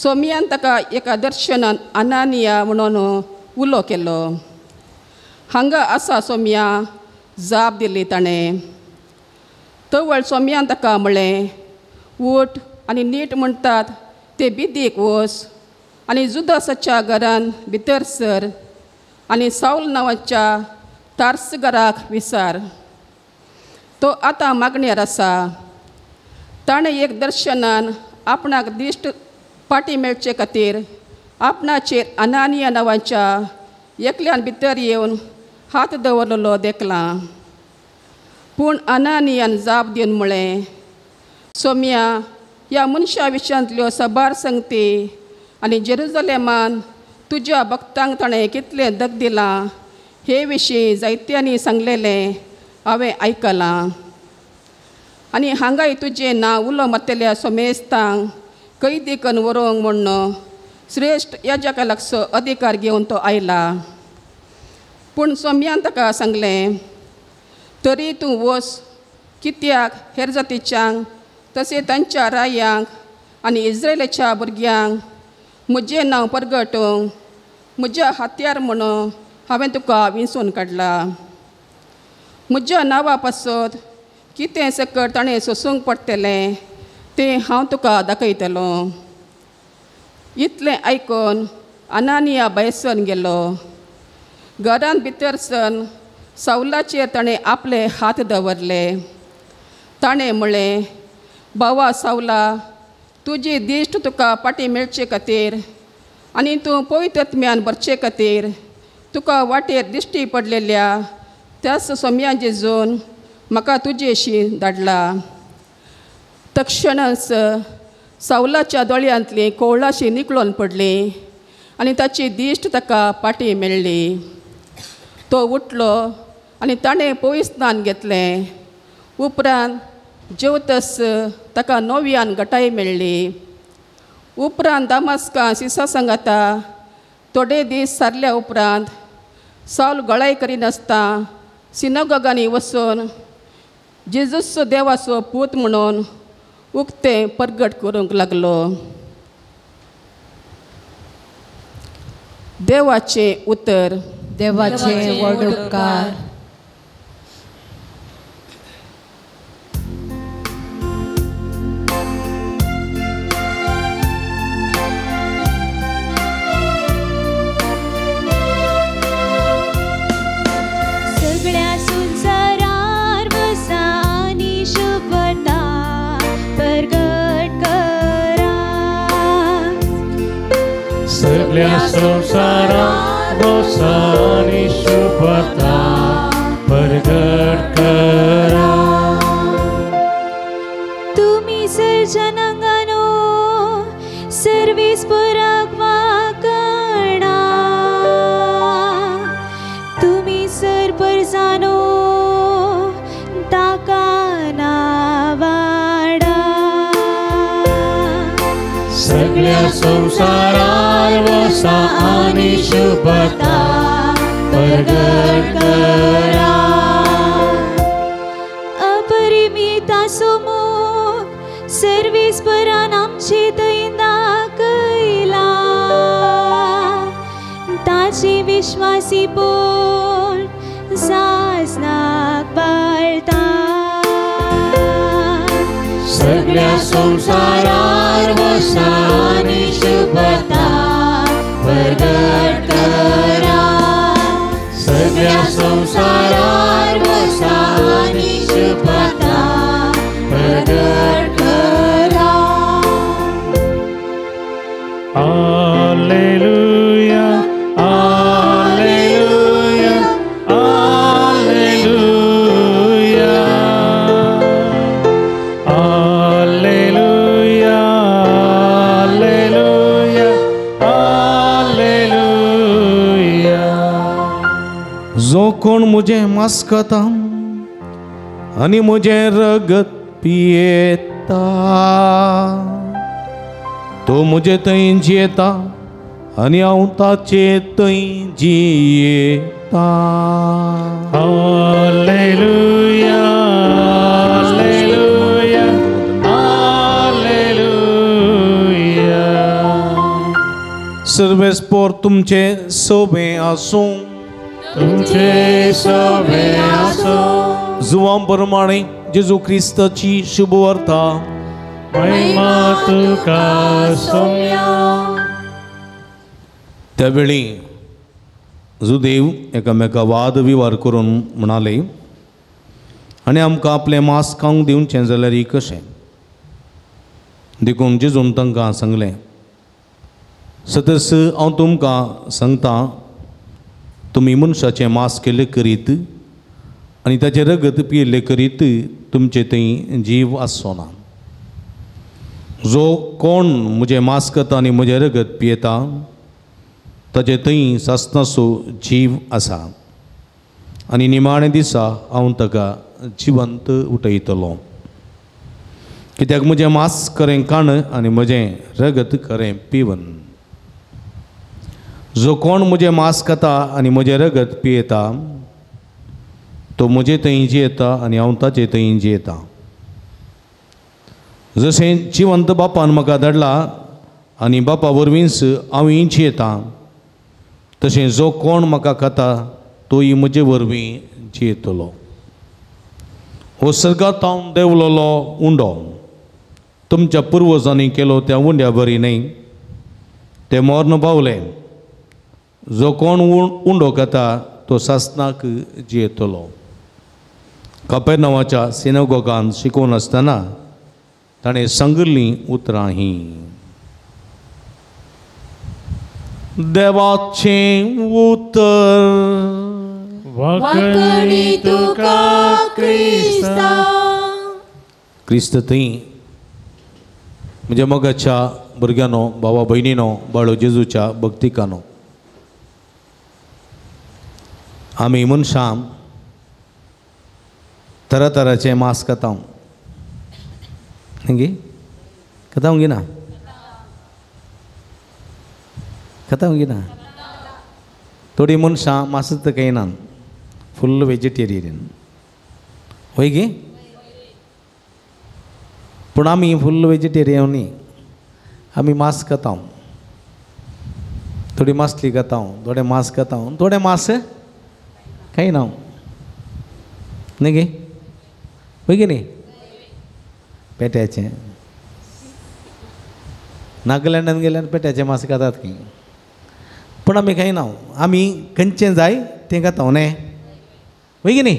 सोमियान ताका एका दर्शनान अनानिया म्हणून उलो केलो. हांगा आसा सोमिया, जाप दिली ताणें. तवळ सोमियान ताका म्हळें, उठ आनी नीट म्हणटात ते बिदीक वच आनी जुदासाच्या घरान भितर सर आनी सावल नांवाच्या तार्सगराक विचार. तो आतां मागण्यार आसा. ताणें एक दर्शनान आपणाक दिश्ट पाटी मेळचे खातीर आपणाचेर अनानिया नांवाच्या एकल्यान भितर येवन हात दवरलेलो देखला. पूण अनानियान जाप दिवन म्हळें, सोम्या, ह्या मनशा विशयांतल्यो साबार संगती आनी जेरुजलेमान तुज्या भक्तांक ताणें कितलें दग दिलां हे विशीं जायत्यांनी सांगलेलें हांवें आयकलां. आनी हांगाय तुजें नांव उलो मारतल्या सोमेस्तांक कैदी करून व्हरूंक म्हूण श्रेश्ठ याजका लागचो अधिकार घेवन तो आयला. पूण सोम्यान ताका सांगलें, तरी तूं वच, कित्याक हेर जातीच्यांक तशें तांच्या रायांक आनी इस्रायलाच्या भुरग्यांक म्हजें नांव परगटूंक म्हज्या हात्यार म्हणून हांवें तुका विंचून काडला. म्हज्या नांवा पासत कितें सकट ताणें सोसूंक पडटलें तें हांव तुका दाखयतलो. इतलें आयकून अनानिया भायर गेलो. घरांत भितर सन सावलाचेर ताणें आपले हात दवरले. ताणें म्हळें, भावा सावला, तुजी दिश्ट तुका पाटी मेळचे खातीर आनी तूं पवित्रत्म्यान भरचे खातीर तुका वाटेर दिश्टी पडलेल्या त्याच सोम्या जेजून म्हाका तुजेशी धाडला. तक्षणच सावलाच्या दोळ्यांतली कोवळाशी निकळून पडली आनी ताची दिश्ट ताका पाटी मेळ्ळी. तो उठलो आनी ताणें पयस स्नान घेतलें. उपरांत जेवतस ताका नव्यान गटाय मेळ्ळी. उपरांत दामास्का सिसा सांगाता थोडे दीस सारल्या उपरांत सावल गळाय करिनासतना सिनागोगांनी वचून जेजूचो देवाचो पूत म्हणून उक्तें परगट करूंक लागलो. देवाचें उतर. देवाचे व्हड उपकार. सगळ्या संवसारार वसा आनी शुभता परगट करा. सगळ्या संवसारार वसा आनी शुभता परगट करा. तुमी सर्जनांगानो सर्वीस पराग वाकणा. तुमी सर परजानो ताका नावाडा. सगळ्या संवसारार वसा आनी शुभता परगट करा. अपरिमित आसो मोग सर्वीस परान आमचे थंय दाखयला. ताचे विश्वासीपोण सासनाक पाळता. सगळ्या संवसारार वसा आनी शुभता परगट करा. सगळ्या संवसारार वसा आनी शुभता परगट करा. Alleluia, alleluia, alleluia, alleluia, alleluia, alleluia. जो कोण मुझे मास्कता आनी मुझे रगत पियेता तो मुझे थंय जियेता आनी हांव ताचे थंय जियेता. Alleluia, alleluia, alleluia. सर्वेस्पोर तुमचे सोबे आसूं. तुमचे सोबे आसूं. जुवां प्रमाणे जेजू क्रिस्ताची शुभवार्ता. महिमा तुका सोम्या. त्यावेळी जुदेव एकामेका वाद विवाद करून म्हणाले आनी आमकां आपलें मांस खावंक दिवचें जाल्यार कशें. देखून जेजून तांकां सांगलें, सदस हांव तुमकां सांगता, तुमी मनशाचें मांस केल्लें करीत आनी ताचें रगत पियेल्लें करीत तुमचे थंय जीव आसचो ना. जो कोण म्हजें मांस खाता आनी म्हजें रगत पियेता ताचे थंय सासणाचो जीव आसा आनी निमाणे दिसा हांव ताका जिवंत उठयतलो. कित्याक म्हजें मांस खरें खाण आनी म्हजें रगत खरें पिवन. जो कोण म्हजें मांस खाता आनी म्हजें रगत पियेता तो म्हजे थंय जियेता आनी हांव ताचे थंय जियेता. जशें जिवंत बापान म्हाका धाडला आनी बापा वरवींच हांवूय जियेता तशें जो कोण म्हाका खाता तोय म्हजे वरवीं जियेतलो. हो सर्गांत हांव देंवलोलो उंडो तुमच्या पुर्वजांनी केलो त्या उंड्या बरी न्हय, ते मर्ण पावले. जो कोण उंडो खाता तो सासणाक जियेतलो. कापेरनांवाच्या सिनागोगान शिकोवन आसतना ताणें सांगिल्लीं उतरां हीं. देवाचें उतर. वाकणी तुका क्रिस्ता. क्रिस्त थंय म्हज्या मोगाच्या भुरग्यांनो, भावा भयणीनो, बाळो जेजूच्या भक्तिकानो, आमी मनशां तरातराचें मांस खाता. गे खाता गे ना? खाता गे ना? थोडीं मनशां मांसूच खायना, फुल्ल वेजिटेरियन. वय गे? पूण आमी फुल्ल वेजिटेरियन न्ही, आमी मांस खाता. थोडी मासली खाता, थोडे मांस खाता, थोडे मांस खायना. न्ही गे? वय गे न्ही? पेट्याचें नागालँडान गेल्यार पेट्याचें मांस खातात खंय, पूण आमी खायना. आमी खंयचें जाय तें खाता न्ही? वय की न्ही?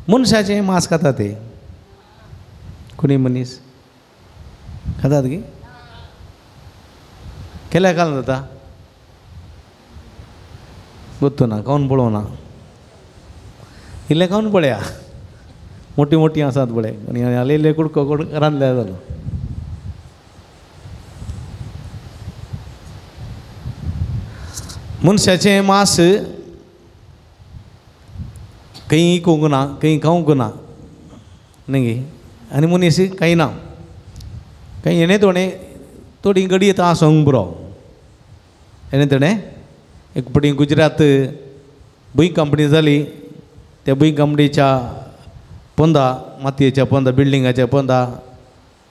मनशाचें मांस खाता ते कोणी मनीस खातात की केल्या घालून जाता गोत्तो ना, खावन पळोवना. इल्लें खावन पळया, मोटी मोटी आसात पळय आनी इल्ले इल्ले कुडको रांदल्यार जालो. मनशाचें मांस खंय इकूंक ना, खंय खावंक ना न्ही गे. आनी मनीस खायना खंय. हेणें थोडें थोडी गडी येता आसूंक पुरो. हेणें थोडें एक फावटी गुजरात भूंय कंपनी जाली, त्या भूंय कंपनीच्या पोंदा, मातयेच्या पोंदा, बिल्डिंगाच्या पोंदा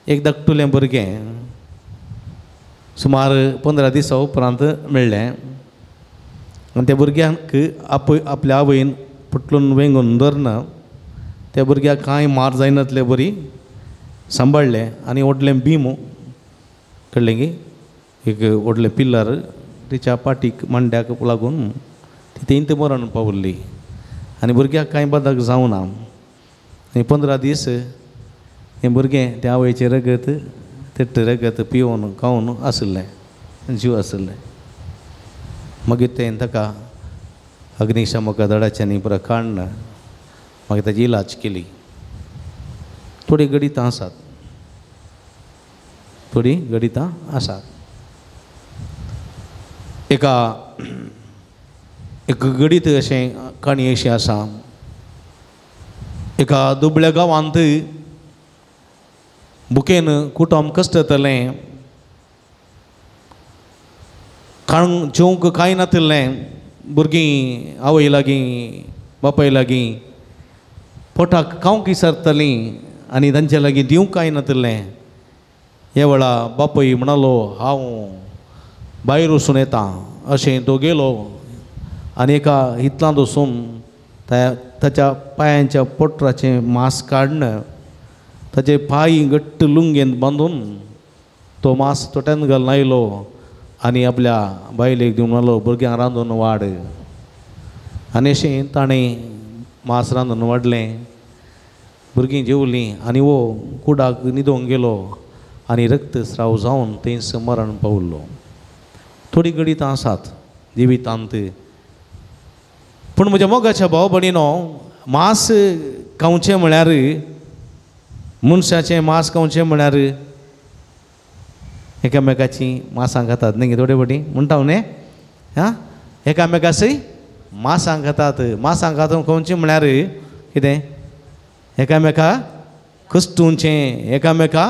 एक धाकटुलें भुरगें सुमार 15 दिसां उपरांत मेळ्ळें. आनी त्या भुरग्यांक आपल्या आवयन पुटलून वेंगून धरना त्या भुरग्याक कांय मार जायनातले बरी सांबाळ्ळें आनी व्हडलें बीम कळ्ळें गी एक व्हडलें पिल्लर तिच्या पाटीक मांड्याक लागून ती तेंत मरण पावल्ली आनी भुरग्याक कांय बदक जावना. आनी 15 दीस हें भुरगें त्या आवयचें रगत तेट्ट रगत पिवन खावन आशिल्लें, जीव आशिल्लें. मागीर तें ताका अग्निशामक दळाच्यांनी पुरो काडून मागीर ताजी इलाज केली. थोडीं गणितां आसात, थोडीं गणितां आसात. एका एक गणीत अशें काणी अशी आसा. एका दुबळ्या गांवांत बुकेन कुटुंब कश्टतलें, खाण जेवंक कांय नातिल्लें. भुरगीं आवय लागीं बापाय लागीं पोटाक खावंक विसरतलीं आनी तांचे लागीं दिवंक कांय नातिल्लें. ह्या वेळा बापूय म्हणालो हांव भायर वचून येता अशें तो गेलो आनी एका हितलांत वचून ताच्या पांयांच्या पोटराचें मांस काडून ताचे पांय घट्ट लुंगेन बांदून तो मांस तोट्यान घालून आयलो आनी आपल्या बायलेक दिवन म्हणालो भुरग्यांक रांदून वाड. आनी अशें ताणें मांस रांदून वाडलें, भुरगीं जेवलीं आनी वो कुडाक न्हिदोंक गेलो आनी रक्तस्राव जावन थंयस मरण पावल्लो. थोडीं गणितां आसात जिवितांत. पूण म्हज्या मोगाच्या भाव भयणीनो, मांस खावचें म्हळ्यार मनशाचें मांस खावचें म्हळ्यार एकामेकाचीं मांसां खातात न्ही थोडे फावटी म्हणटा न्ही आं, एकामेकाचीं मांसां खातात. मांसां खातात खावचीं म्हळ्यार कितें एकामेका कश्टुवचें, एकामेका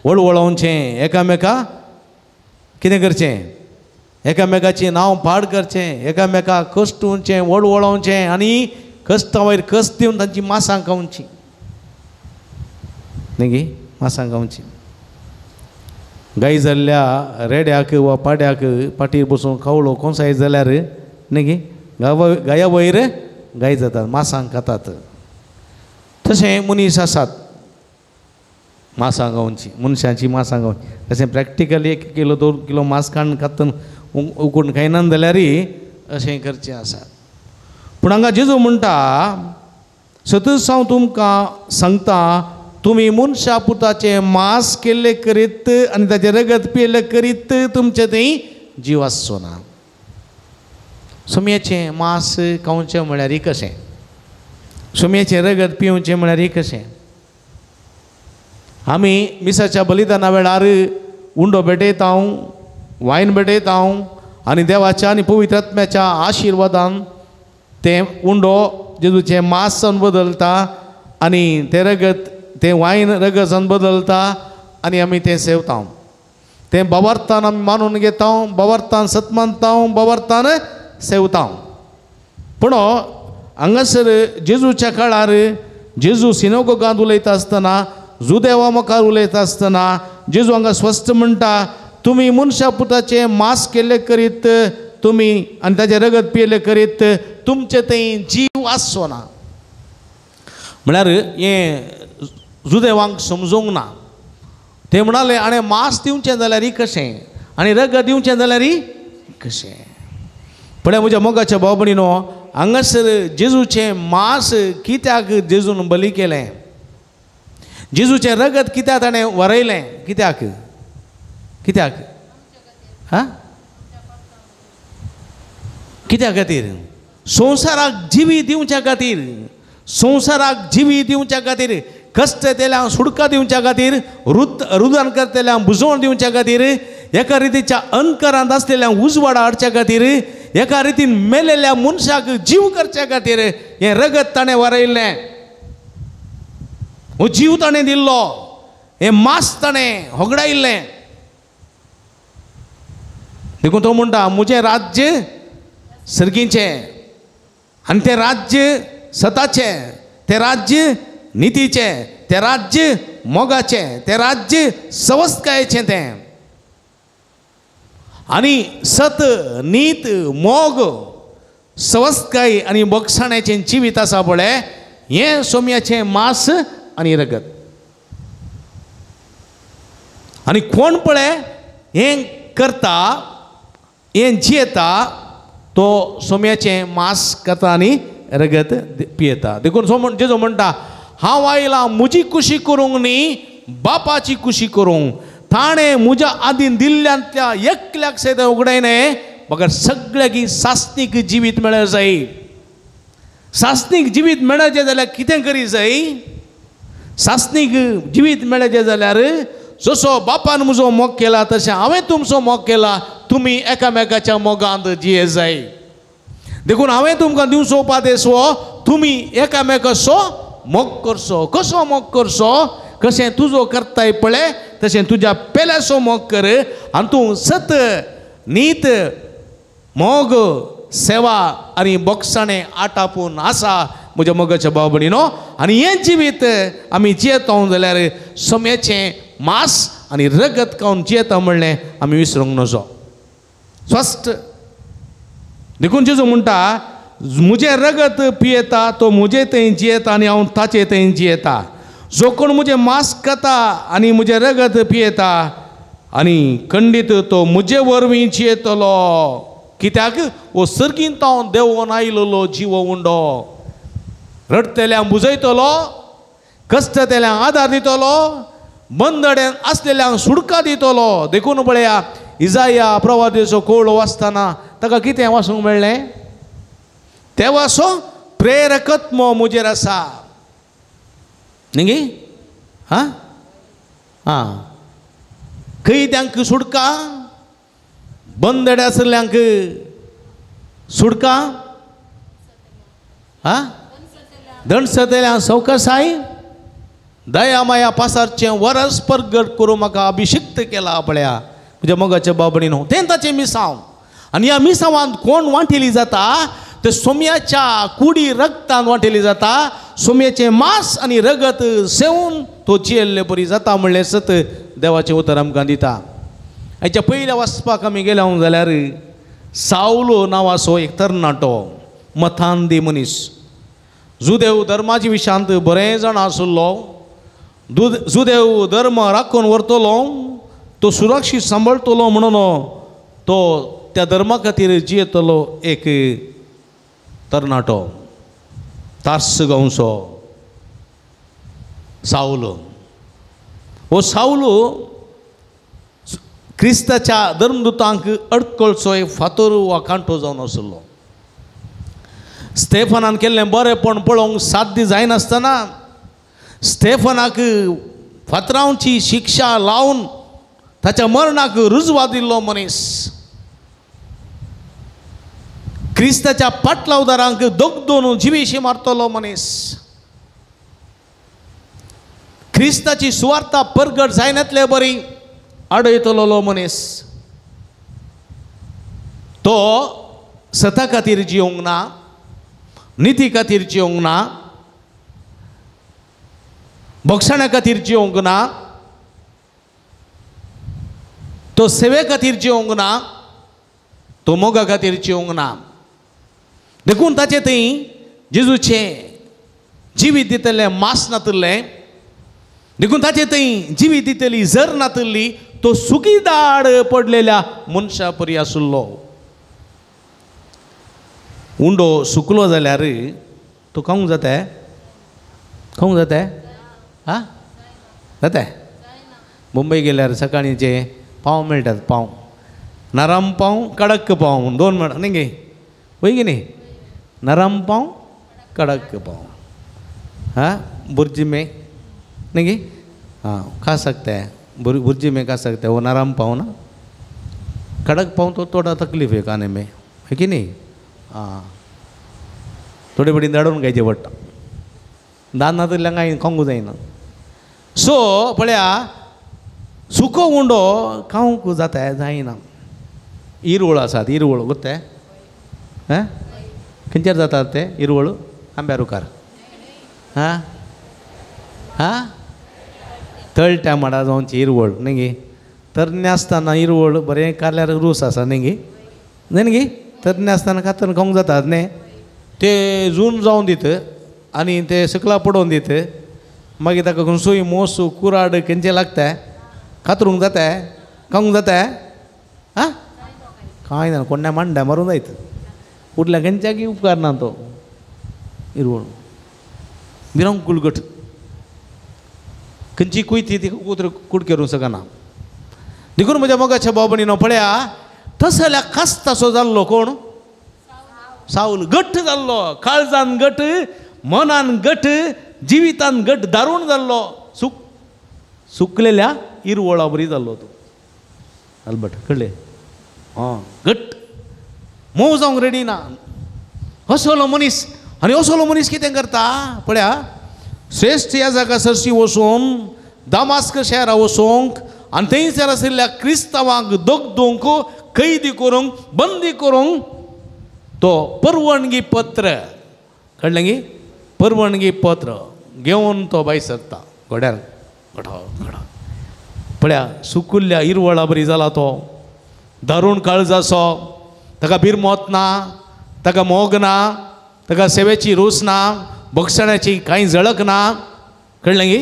वळवळोवचें, एकामेका कितें करचें, एकामेकाचें नांव पाड करचें, एकामेका कश्टुवचें, वळवळोवचें आनी कश्टा वयर कश्ट दिवन तांची मांसां खावचीं न्ही गी, मांसां खावचीं. गाय जाल्ल्या रेड्याक वा पाड्याक पाटीर बसून कावळो कोंसाय जाल्यार न्ही गी गाया वयर गाय जातात, मांसां खातात. तशें मनीस आसात मांसां खावची, मनशाची मांसां खावची. तशें प्रॅक्टिकली 1 किलो 2 किलो मांस काडून खातून उकडून खायना जाल्यार अशें करचें आसा. पूण हांगा जेजू म्हणटा सतच हांव तुमकां सांगता तुमी मनशा पुताचें मांस केल्लें करीत आनी ताचें रगत पियेल्लें करीत तुमचें थंय जीव आसचो ना. सुमयाचें मांस खावचें म्हळ्यार कशें, सुमयाचें रगत पिवचें म्हळ्यार कशें. आमी मिसाच्या बलिदाना वेळार उंडो भेटयता, वायन भेटयता आनी देवाच्या आनी पवित्र आत्म्याच्या आशिर्वादान तें उंडो जेजूचें मांस जावन बदलता आनी तें रगत तें वायन रगत जावन बदलता आनी आमी तें सेवता. तें बावार्थान आमी मानून घेता, बावार्थान सत मानता, बावार्थान सेवता. पूण हांगासर जेजूच्या काळार जेजू सिनोगोगांत उलयता आसतना, जुदेवा मुखार उलयता आसतना जेजू हांगा स्वस्थ म्हणटा तुमी मनशा पुताचें मांस केल्लें करीत तुमी आनी ताचें रगत पियेल्लें करीत तुमचें थंय जीव आसचो ना. म्हळ्यार हें जुदेवांक समजूंक ना. ते म्हणाले आनी मांस दिवचें जाल्यार कशें आनी रगत दिवचें जाल्यार कशें. पळय म्हज्या मोगाच्या भाव भयणीनो, हांगासर जेजूचें मांस कित्याक जेजून बली केलें, जेजूचें रगत कित्याक ताणें वरयलें, कित्याक कित्याक हा कित्या खातीर, संवसाराक जिवी दिवच्या खातीर, संवसाराक जिवी दिवच्या खातीर, कश्ट येतल्यांक सुडका दिवच्या खातीर, रुदन करतल्यांक बुजवण दिवच्या खातीर, एका रितीच्या अंधकारांत आसलेल्यांक उजवाडा हाडच्या खातीर, एका रितीन मेलेल्या मनशाक जीव करच्या खातीर हें रगत ताणें वरयल्लें, हो जीव ताणें दिल्लो, हें मांस ताणें होगडायिल्लें. देखून तो म्हणटा म्हजें राज्य सर्गीचें आनी तें राज्य सताचें, तें राज्य नितीचें, तें राज्य मोगाचें, तें राज्य सवस्तकायेचें तें. आनी सत, नीत, मोग सवस्तकाय आनी बोगसाण्याचें जिवीत आसा पळय हें सोम्याचें मांस आनी रगत. आनी कोण पळय हें करता हें जियेता तो सोम्याचें मांस खाता आनी रगत पियेता. देखून जेजू म्हणटा हांव आयलां म्हजी कुशी करूंक न्ही बापाची कुशी करूंक. ताणें म्हज्या आदीन दिल्ल्यांतल्या एकल्याक सयत उगडायने बगर सगळ्याकी सासणीक जिवीत मेळ्ळें जाय. सासणीक जिवीत मेळचें जाल्यार कितें करी जाय? सासणीक जिवीत मेळचें जाल्यार जसो बापान म्हजो मोग केला तशें हांवें तुमचो मोग केला, तुमी एकामेकाच्या मोगांत जिये जाय. देखून हांवें तुमकां दिवचो उपादेश हो तुमी एकामेकाचो मोग करचो. कसो मोग करचो? कशें तुजो करताय पळय तशें तुज्या पेल्याचो मोग कर आनी तूं सत नीत मोग सेवा आनी बोगसाणें आटापून आसा म्हज्या मोगाच्या भाव भयणीनो. आनी हें जिवीत आमी जियेता जाल्यार सोम्याचें मांस आनी रगत खावन जियेता म्हणलें आमी विसरूंक नजो. स्वस्थ देखून जेजू म्हणटा म्हजें रगत पियेता तो म्हजे थंय जियेता आनी हांव ताचे थंय जियेता. जो कोण म्हजें मांस खाता आनी म्हजें रगत पियेता आनी खंडीत तो म्हजे वरवीं जियेतलो. कित्याक वो सर्गींत हांव देंवोन आयिल्लो जिवो उंडो रडटल्यांक बुजयतलो, कश्टतल्यांक आदार दितलो, बंदड्यान आसलेल्यांक सुडका दितलो. देखून पळया इजाया प्रवादेचो कोळो वाचतना ताका कितें वाचूंक मेळ्ळें? देवाचो प्रेरकत्मो म्हजेर आसा न्ही. हां आं कैद्यांक सुडका, बंदड्या आशिल्ल्यांक सुडका, आं दणसतल्यांक सवकसाय, दया माया पासारचें वरस परगट करूं म्हाका अभिशिक्त केला पळया म्हज्या मोगाच्या बाबडीनो. तें ताचें मिसांव आनी ह्या मिसांवांत कोण वांटेली जाता? ते सोम्याच्या कुडी रगतान वांटेली जाता. सोम्याचें मांस आनी रगत सेवन तो जियेल्ले बरी जाता म्हणलें सत देवाचें उतर आमकां दिता. हाच्या पयल्या वाचपाक आमी गेल्या जाल्यार सावलो नांवाचो एक तरणाटो मथांदी मनीस जुदेव धर्माच्या विशयांत बरें जाण आशिल्लो. जुदेव धर्म राखून व्हरतलो, तो सुरक्षीत सांबाळटलो म्हणून तो त्या धर्मा खातीर जियेतलो एक तरणाटो तार्स गांवचो सावलो. हो सावलो क्रिस्ताच्या धर्मदूतांक अडकळचो एक फातर वा कांटो जावन आशिल्लो. स्टेफनान केल्लें बरेंपण पळोवंक साध्य जायनासतना स्टेफनाक फातरांची शिक्षा लावन ताच्या मरणाक रुजवा दिल्लो मनीस क्रिस्ताच्या पाटलावदारांक दोग जिवीशी मारतलो मनीस क्रिस्ताची सुवार्ता परगट जायनातले बरी आडयतलो मनीस तो सता खातीर जिवंक ना, निती खातीर जिवंक ना, बक्षाणा खातीर जिवंक ना, तो सेवे खातीर जिवंक ना, तो मोगा खातीर जिवंक ना. देखून ताचे थंय जेजूचें जिवीत दितलें मांस नातिल्लें, देखून ताचे थंय जिवीत दितली जर नातिल्ली, तो सुकीदाड पडलेल्या मनशा परी आशिल्लो. उंडो सुकलो जाल्यार तो खावंक जाता? खावंक जाता? आं जाता? मुंबय गेल्यार सकाळींचे पाव मेळटात, पाव नरम पाव कडक पाव दोन मेळटा न्ही गे, वय की न्ही? नरम पाव कडक पाव हाँ बुर्जी में नहीं गे, हाँ खा सकते हैं, बुर्जी में खा सकते हैं वो नरम पाव ना. कड़क पाव तो थोड़ा तकलीफ है खाने में, है कि नहीं? हाँ थोड़ी बड़ी दडून खायचे पडटा, दान नातिल्ल्यान कांय खावंक जायना. सो पळया सुको उंडो खावंक जाता जायना. इरवळ आसात, इरवळ गोत्ते हें खंयचेर जातात ते इरवळ? आंब्या रुखार. हां हां तळट्या माडा जावची इरवळ न्ही गे. तरणे आसतना इरवळ बरें काल्यार रूस आसा न्ही गे, न्ही गे, तरणे आसतना कातरून खावंक जातात न्ही, ते जून जावन दित आनी ते सकला पडोवन दित, मागीर ताका खंयसूय मोस कुराड खंयचें लागता, कातरूंक जाता, खावंक जाता. आं कांय ना, कोण्या मांड्या मारून जायत, उरल्या खंयच्याकय उपकारना तो इरवळ मिरंकूल गट, खंयची कुयती ती कुत्र कुडकेरूंक शकना. देखून म्हज्या मोगाच्या भाव भयणीनो पळया, तसो जाल्यार कास्तासो जाल्लो कोण? सावल. घट्ट जाल्लो, काळजान घट, मनान घट, जिवितान घट, दारूण जाल्लो, सुकलेल्या इरवळा बरी जाल्लो तो. अल्बर्ट कळ्ळें? आं, घट मोव जावंक रेडी ना असलो मनीस. आनी असलो मनीस कितें करता पळया, श्रेश्ठ ह्या जागा सरशी वचून दामास्क शहरा वचूंक आनी थंयसर आशिल्ल्या क्रिस्तांवांक दगदूंक, कैदी करूंक, बंदी करूंक तो परवानगी पत्र, कळ्ळें गी, परवानगी पत्र घेवन तो भायर सरता घोड्यार. घडो घडो पळया, सुकुल्ल्या इरवळा बरी जाला तो, दारूण काळजाचो, ताका बिरमोत ना, ताका मोग ना, ताका सेवेची रूच ना, बक्षण्याची कांय झळक ना, कळ्ळें गी,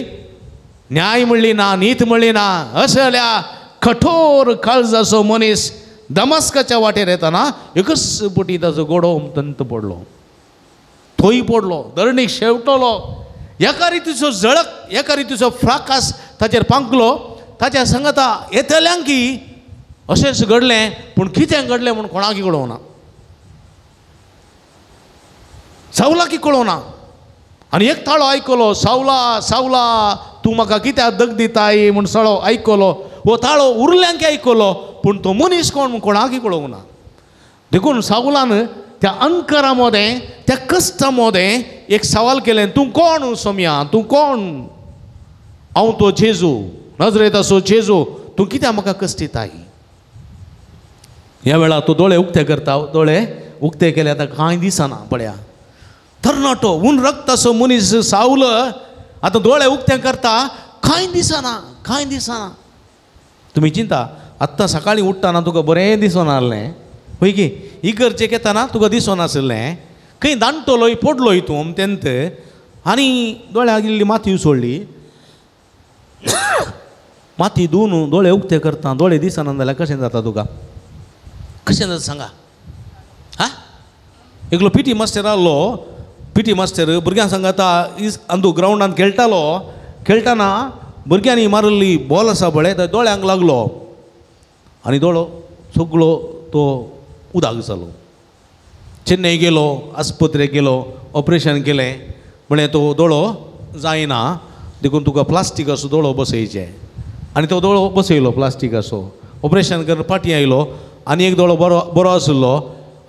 न्याय म्हणली ना, नीत म्हणली ना. असल्या कठोर काळजाचो मनीस दमास्काच्या वाटेर येताना एकच पटी ताचो गोडो तंत पडलो, थंय पडलो, धरणीक शेवटलो. एका रितीचो झळक, एका रितीचो फ्राकास ताचेर पांकलो. ताच्या सांगता येतल्यांकी अशेंच घडलें, पूण कितें घडलें म्हूण कोणाकी कळोवना, सावलाकी कळोवना. आनी एक ताळो आयकलो, सावला सावला तूं म्हाका कित्याक दग दिताय म्हूण सळो आयकलो. हो ताळो उरल्यांकी आयकलो, पूण तो मनीस कोण म्हूण कोणाकी कळोवना. देखून सावलान त्या अंकरा मोदें, त्या कश्टा मोदें एक सवाल केलें, तूं कोण सोम्या, तूं कोण? हांव तो जेजू, नजरेताचो जेजू, तूं कित्याक म्हाका कश्ट दिताय? ह्या वेळार तो दोळे उक्ते करता, दोळे उक्ते केले आतां कांय दिसना. पळया, तरणाटो ऊन रक्ताचो मनीस सावल आतां दोळे उक्ते करता, कांय दिसना, कांय दिसना. तुमी चिंता, आत्तां सकाळीं उठ्ठना तुका बरें दिसना आसलें हय की, इगर्जेक येतना तुका दिसनासलें, खंय दांटलोय पडलोय तूं अमतेंत, आनी दोळ्याक इल्ली माती उसळ्ळी, माती धुवन दोळे उक्ते करता, दोळे दिसना जाल्यार कशें जाता तुका? कशें जाता सांगा? हा, एकलो पी टी मास्टर आहलो, पी टी मास्टर भुरग्यां सांगता अंदू ग्रावंडान खेळटालो, खेळटना भुरग्यांनी मारिल्ली बॉल आसा पळय, तो दोळ्यांक लागलो आनी दोळो सगळो तो उदाक जालो. चेन्नय गेलो, आस्पत्रेक गेलो, ऑपरेशन केलें, म्हळें तो दोळो जायना देखून तुका प्लास्टिकाचो दोळो बसयचें. आनी तो दोळो बसयलो प्लास्टिकाचो, ऑपरेशन करून फाटीं आयलो आनी एक दोळो बरो बरो आशिल्लो,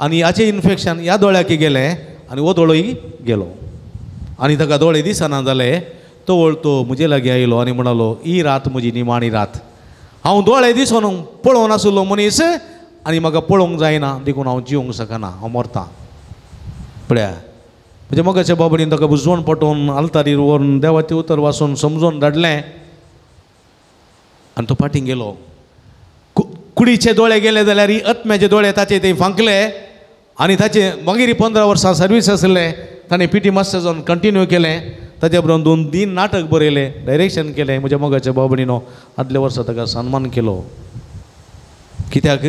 आनी हाचें इन्फेक्शन ह्या दोळ्याक गेलें आनी हो दोळोय गेलो आनी ताका दोळे दिसना जाले. तवळ तो म्हजे लागीं आयलो आनी म्हणालो, ही रात म्हजी निमाणी रात, हांव दोळे दिसून पळोवन आशिल्लो मनीस आनी म्हाका पळोवंक जायना देखून हांव जिवंक शकना, हांव मरतां. पळया, म्हज्या मोगाच्या बाबडीन ताका बुजवण पटोवन आल्तारीर व्हरून देवाचें उतर वाचून समजून धाडलें आनी तो फाटीं गेलो. कुडीचे दोळे गेले जाल्यार आत्म्याचे दोळे ताचे थंय फांकले आनी ताचे मागीर 15 वर्सां सर्वीस आसलें, ताणें पी टी मास्टर जावन कंटिन्यू केलें. ताच्या उपरांत 2-3 नाटक बरयलें, डायरेक्शन केलें. म्हज्या मोगाच्या भाव भयणीनो, आदल्या वर्सा ताका सन्मान केलो. कित्याक?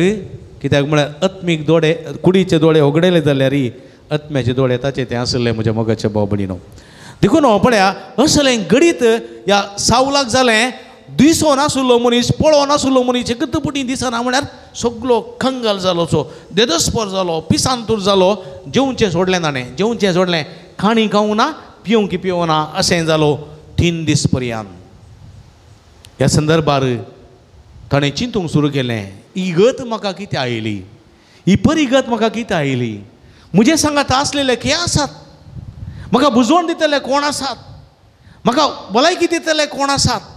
कित्याक म्हळ्यार आत्मीक दोळे, कुडीचे दोळे उगडले जाल्यार आत्म्याचे दोळे ताचे ते आसले म्हज्या मोगाच्या भाव भयणीनो. देखून पळया, असलें घडीत ह्या सावलाक जालें, दिसो नासलो मनीस, पळो नासलो मनीस, एकच पुटी दिसना म्हळ्यार सगलो कंगाल जालो, सो देदस्पर जालो, पिसांतूर जालो. जेवचें सोडलें ताणें, जेवचें सोडलें, खाणी खावंक ना, पिवंक पिवना, अशें जालो 3 दीस पर्यंत. ह्या संदर्भार ताणें चिंतूंक सुरू केलें, ही गत म्हाका कितें आयली, ही परिगत म्हाका कितें आयली, म्हजे सांगात आसलेले कितें आसात, म्हाका बुजवण दितले कोण आसात, म्हाका भलायकी दितले कोण आसात,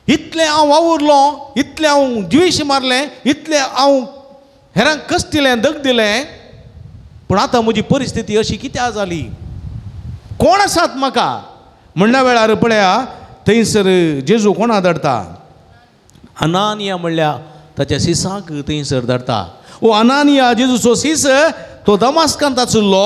इतलें हांव वावुरलो, इतलें हांव जिवीश मारलें, इतलें हांव हेरांक कश्ट दिलें, दग दिलें, पूण आतां म्हजी परिस्थिती अशी कित्याक जाली, कोण आसात म्हाका? म्हणल्या वेळार पळया, थंयसर जेजू कोणा धाडटा? अनानिया म्हणल्या ताच्या सिसाक थंयसर धाडटा. ओ अनानिया, जेजूचो सीस तो दमास्कांत आशिल्लो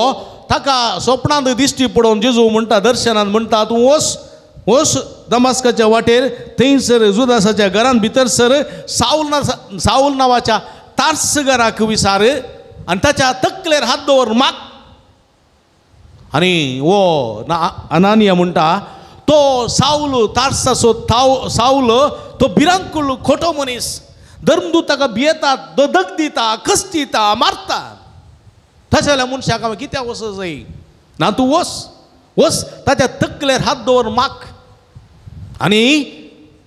ताका स्वप्नांत दिश्टी पडोवन जेजू म्हणटा दर्शनांत म्हणटा तूं वच वच दमास्काच्या वाटेर थंयसर जुदासाच्या घरांत भितर सर साऊल साऊल नांवाच्या तार्सगराक विसार आनी ताच्या तकलेर हात दवर माग. आनी वो अनानिया म्हणटा तो साऊल तार्साचो साऊल तो भिरांकूळ खोटो मनीस, धर्मदूत ताका भियेतात, दग दिता, कस दिता, मारता. तशें जाल्यार मनशाक हांवें कित्याक वचूं जाय ना, तूं वच वच ताच्या तकलेर हात दवर माग आनी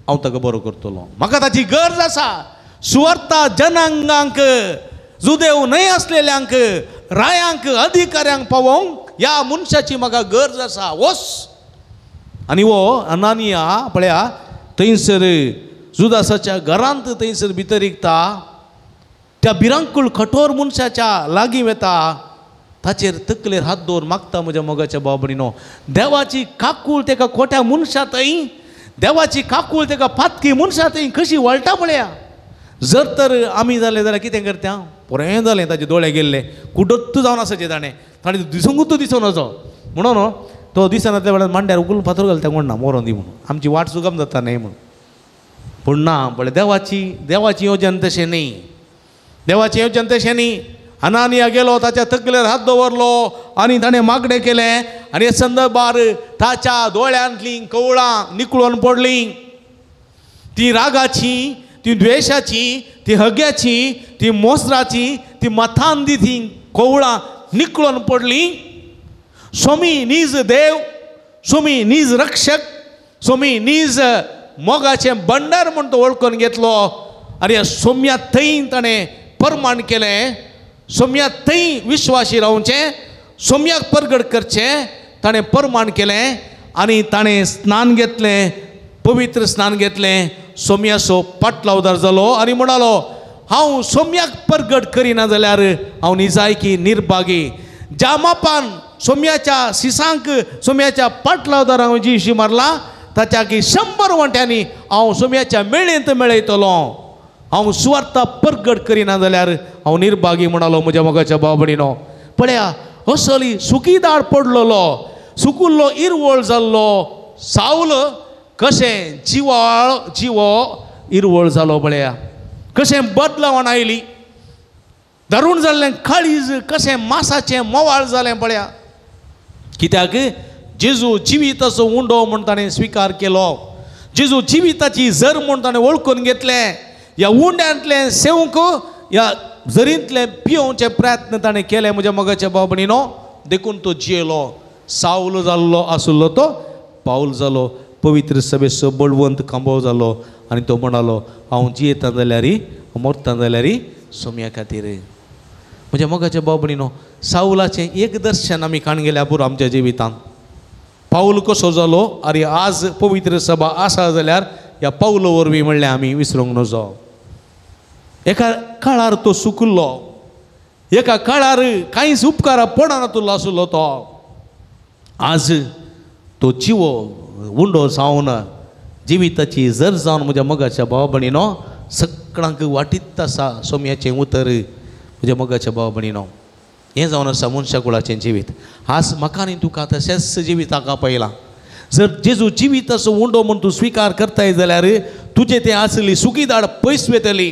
हांव ताका बरो करतलो. म्हाका ताची गरज आसा. सुवार्ता जनांगांक, जुदेव न्हय आसलेल्यांक, रायांक, अधिकाऱ्यांक पावोवंक ह्या मनशाची म्हाका गरज आसा, वच. आनी वो अनानिया पळया थंयसर जुदासाच्या घरांत थंयसर भितर रिगता, त्या भिरांकूळ कठोर मनशाच्या लागीं वता, ताचेर तकलेर हात दवर मागता. म्हज्या मोगाच्या भाव भयणीनो, देवाची काकूळ तेका खोट्या मनशा थंय, देवाची काकूळ तेका पातकी मनशा थंय कशी वळटा पळया. जर तर आमी जालें जाल्यार कितें करता, पुरें जालें, ताजे दोळे गेल्ले कुडत्त जावन आसाचे ताणें ताणें दिसूंकूच दिसून वचो म्हणून तो दिसना त्या वेळार मांड्यार उगून फातर घालता कोण ना मोरोन दी म्हणून, आमची वाट सुगम जाता न्हय म्हणून. पूण ना पळय देवाची देवाची येवजण तशें न्ही, देवाचें येवजण तशें न्ही. अनानिया गेलो, ताच्या तकलेर हात दवरलो आनी ताणें मागणें केलें आनी हे संदर्भार ताच्या दोळ्यांतलीं कवळां निकळून पडलीं. ती रागाची, ती द्वेशाची, ती हग्याची, ती मोसराची, ती मथांदी ती कवळां निकळून पडलीं. स्वामी नीज देव, स्वामी नीज रक्षक, स्वामी नीज मोगाचें भंडार म्हूण तो वळखून घेतलो आनी ह्या सोम्या थंय ताणें परमाण केलें. सोम्या थंय विश्वासी रावचें, सोम्याक परगट करचें ताणें परमाण केलें आनी ताणें स्नान घेतलें, पवित्र स्नान घेतलें. सोम्याचो पाटलावदार जालो आनी म्हणालो हांव सोम्याक परगट करिना जाल्यार हांव निजायकी निर्भागी. ज्या मापान सोम्याच्या सिसांक, सोम्याच्या पाटलावदार हांव जिशी मारला ताच्या की 100 वांट्यांनी हांव सोम्याच्या मेळेंत मेळयतलो. हांव सुवार्था परगट करिना जाल्यार हांव निर्भागी म्हणालो. म्हज्या मोगाच्या भाव भयणीनो, पळया असली सुकीदार पडलेलो, सुकुल्लो इरवळ जाल्लो सावल कशें जिवाळ जिवो इरवळ जालो पळया, कशें बदलावण आयली, दारूण जाल्लें काळीज कशें मासाचें मोवाळ जालें पळया. कित्याक जेजू जिविताचो उंडो म्हूण ताणें स्विकार केलो, जेजू जिविताची जर म्हूण ताणें वळखून घेतलें. ह्या उंड्यांतलें सेवंक, ह्या जरींतलें पियोवचे प्रयत्न ताणें केले. म्हज्या मोगाच्या भाव भयणीनो, देखून तो जियेलो. सावल जाल्लो आसलो तो पावल जालो, पवित्र सभेचो बळवंत खांबो जालो आनी तो म्हणालो हांव जियेता जाल्यार मरता जाल्यार सोम्या खातीर. म्हज्या मोगाच्या भाव भयणीनो, सावलाचें एक दर्शन आमी काण गेल्या पुरो आमच्या जिवितांत. पावल कसो जालो आनी आज पवित्र सभा आसा जाल्यार ह्या पावलो वरवीं म्हणल्यार आमी विसरूंक नजो. एका काळार तो सुकुल्लो, एका काळार कांयच उपकारा पडना आसलो तो, आज तो जिवो उंडो जावन जिविताची जर जावन म्हज्या मोगाच्या भाव भयणीनो सगळ्यांक वाटीत आसा सोम्याचें उतर. म्हज्या मोगाच्या भाव भयणीनो, हें जावन आसा मनशा कुळाचें जिवीत. आज म्हाका आनी तुका तशेंच जिविताक आपयलां. जर जेजू जिविताचो उंडो म्हूण तूं स्विकार करताय जाल्यार तुजें तें आसली सुकीदाड पयस वयतली.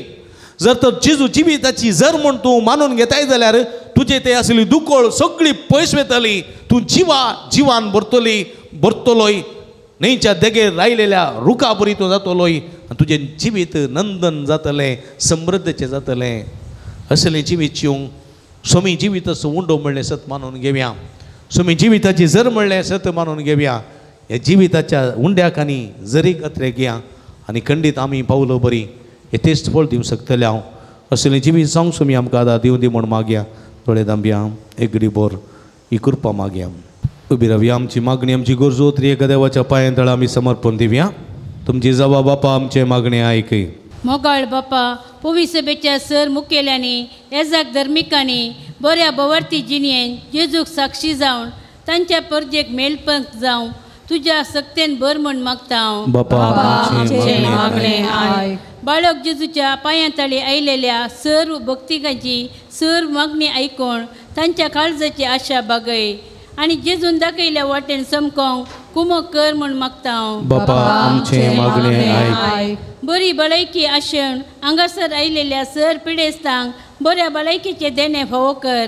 जर तर जेजू जिविताची जर म्हूण तूं मानून घेताय जाल्यार तुजें तें आसली दुकोळ सगळी पयस वयतली. तूं जिवा जिवान भरतली भरतलोय, न्हंयच्या देगेर रायलेल्या रुखा बरी तूं जातलोय आनी तुजें जिवीत नंदन जातलें, समृद्धचें जातलें. असलें जिवीत जिवंक स्वामी जिविताचो उंडो म्हणलें सत मानून घेवया, स्वामी जिविताची जर म्हणलें सत मानून घेवया. ह्या जिविताच्या उंड्याक आनी जरीक अत्रे घेया आनी खंडीत आमी पावलो बरी हे तेच फळ दिवंक शकतले हांव. असलें जिवीत जावंक स्वामी आमकां आदार दिवं दी म्हूण मागया. दोळे दांबया, एक घडी बोर ही कृपा मागया. उबी रावया. आमची मागणी, आमची गरजो त्रिएका देवाच्या पांयां तळा आमी समर्पण दिवया. तुमची जबाब बापा आमचे मागणे आयकय. मोगाळ बापा, पवी सभेच्या सर मुखेल्यांनी, येजाक धर्मिकांनी बऱ्या बवर्ती जिणेन जेजूक साक्षी जावन तांच्या परजेक मेलपंक जावं तुज्या सक्तेन भर म्हूण मागता हांव. बापा आमचें मागणें आयक. बाळक जेजूच्या पांयां तळी आयलेल्या सर्व भक्तिकांची सर्व मागणी आयकून तांच्या काळजाची आशा बागय आनी जेजून दाखयल्या वाटेन समकोंक कुमक कर म्हूण मागता हांव. बापा आमचें मागणें आयक. बरी भलायकी आशेवन हांगासर आयिल्ल्या सर पिडेस्तांक बऱ्या भलायकीचें देणें फावो कर.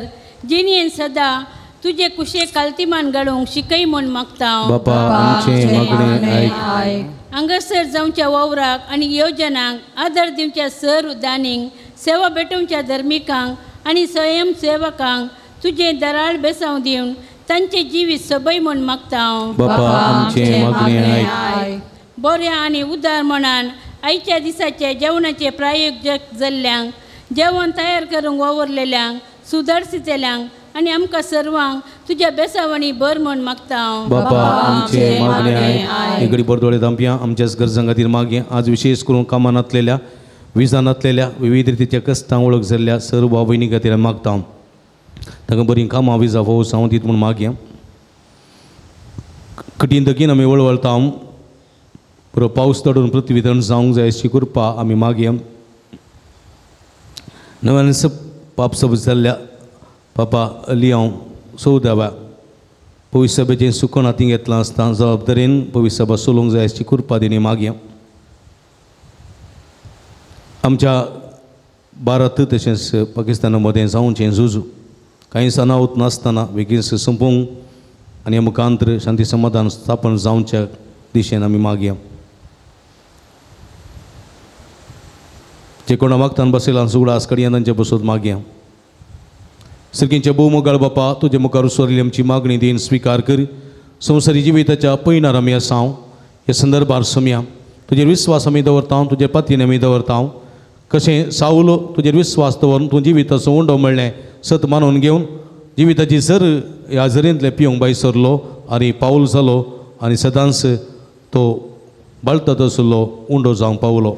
जिणेन सदां तुजे कुशेक कालतिमान घालूंक शिकय म्हूण मागता हांव. बापा आमचें मागणें आयक. हांगासर जावच्या वावराक आनी योजनांक आदार दिवच्या सर दानींक सेवा भेटोवच्या धर्मिकांक आनी स्वयंसेवकांक तुजें दराळ बेसांव दिवन तांचें जिवीत सबय म्हूण मागता हांव. बापा आमचें मागणें आयक. बऱ्या आनी उदार मनान आयच्या दिसाचे जेवणाचे प्रायोजक जाल्ल्यांक जेवण तयार करूंक वावुरलेल्यांक सुदारसितल्यांक आनी आमकां सर्वांक तुज्या बेसावणी भर म्हूण मागता हांव. बापा आमचें मागणें आयक. इगडी बरदोळे दामप्यां आमच्याच गरजां खातीर मागया. आज विशेष करून कामां नातलेल्या विजा नातलेल्या विविध रितीच्या कश्टां वळख जाल्ल्या सर्व भाव भयणी खातीर मागता हांव. तांकां बरीं कामां विजा फावो जावं दीत म्हूण मागया. कठीण दगीन आमी वळवळता हांव बरो पावस चडून पृथ्वी थंड जावंक जाय अशी कृपा आमी मागया. नव्यान सब पाप सब जाल्ल्या पापा लियांव चवदाव्या पवित्र सभेचें सुकण हातीं घेतलां आसता जबाबदारेन पवित्र सभा चलोवंक जाय अशी कृपा दिनी मागया. आमच्या भारत तशेंच पाकिस्ताना मदें जावचें झूज कांय अनाहूत नासतना बेगीन सोंपोवंक आनी मुखांतर शांती समाधान स्थापन जावच्या दिशेन आमी मागया. जे कोणा मागतान बसयला सुगडा आसकडयान तांचे बसोत मागया. सिरकींचे भोव मोगाळ बापा तुजे मुखार उसरिल्ली आमची मागणी दीन स्विकार कर. संवसारी जिविताच्या पयणार आमी आसा ह्या संदर्भार सोमया तुजेर विस्वास आमी दवरता तुजे पातीन आमी दवरता. कशें सावलो तुजेर विस्वास दवरून तूं जिविताचो उंडो म्हणलें सत मानून घेवन जिविताची सर ह्या झरेंतलें पिवंक भायर सरलो आनी पावल जालो आनी सदांच तो बाळतात आसलो उंडो जावंक पावलो.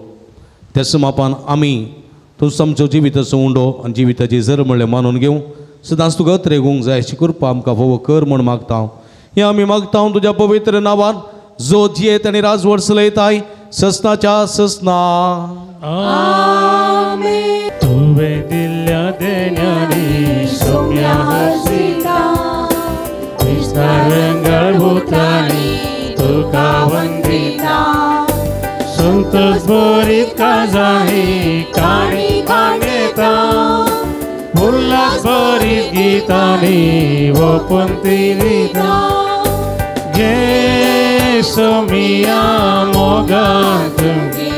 त्याच मापान आमी तूं आमचो जिविताचो उंडो आनी जिविताची झर म्हणलें मानून घेवन सदांच तुका अत्रेगूंक जाय अशी कृपा आमकां फावो कर म्हूण मागता हांव. हें आमी मागता हांव तुज्या पवित्र नांवान जो जियेत आनी राजवट चलयताय ससनाच्या ससना. आमेन. तुवें दिल्ल्या देण्यांनी सोम्या हर्षिता क्रिस्तारंगळ भुतांनी तुका वंदिता संतोष भरीत काजाही काणी काणेता उल्हास भरीत गीतांनी वपंती दिता घे सोमिया मोगान तुगे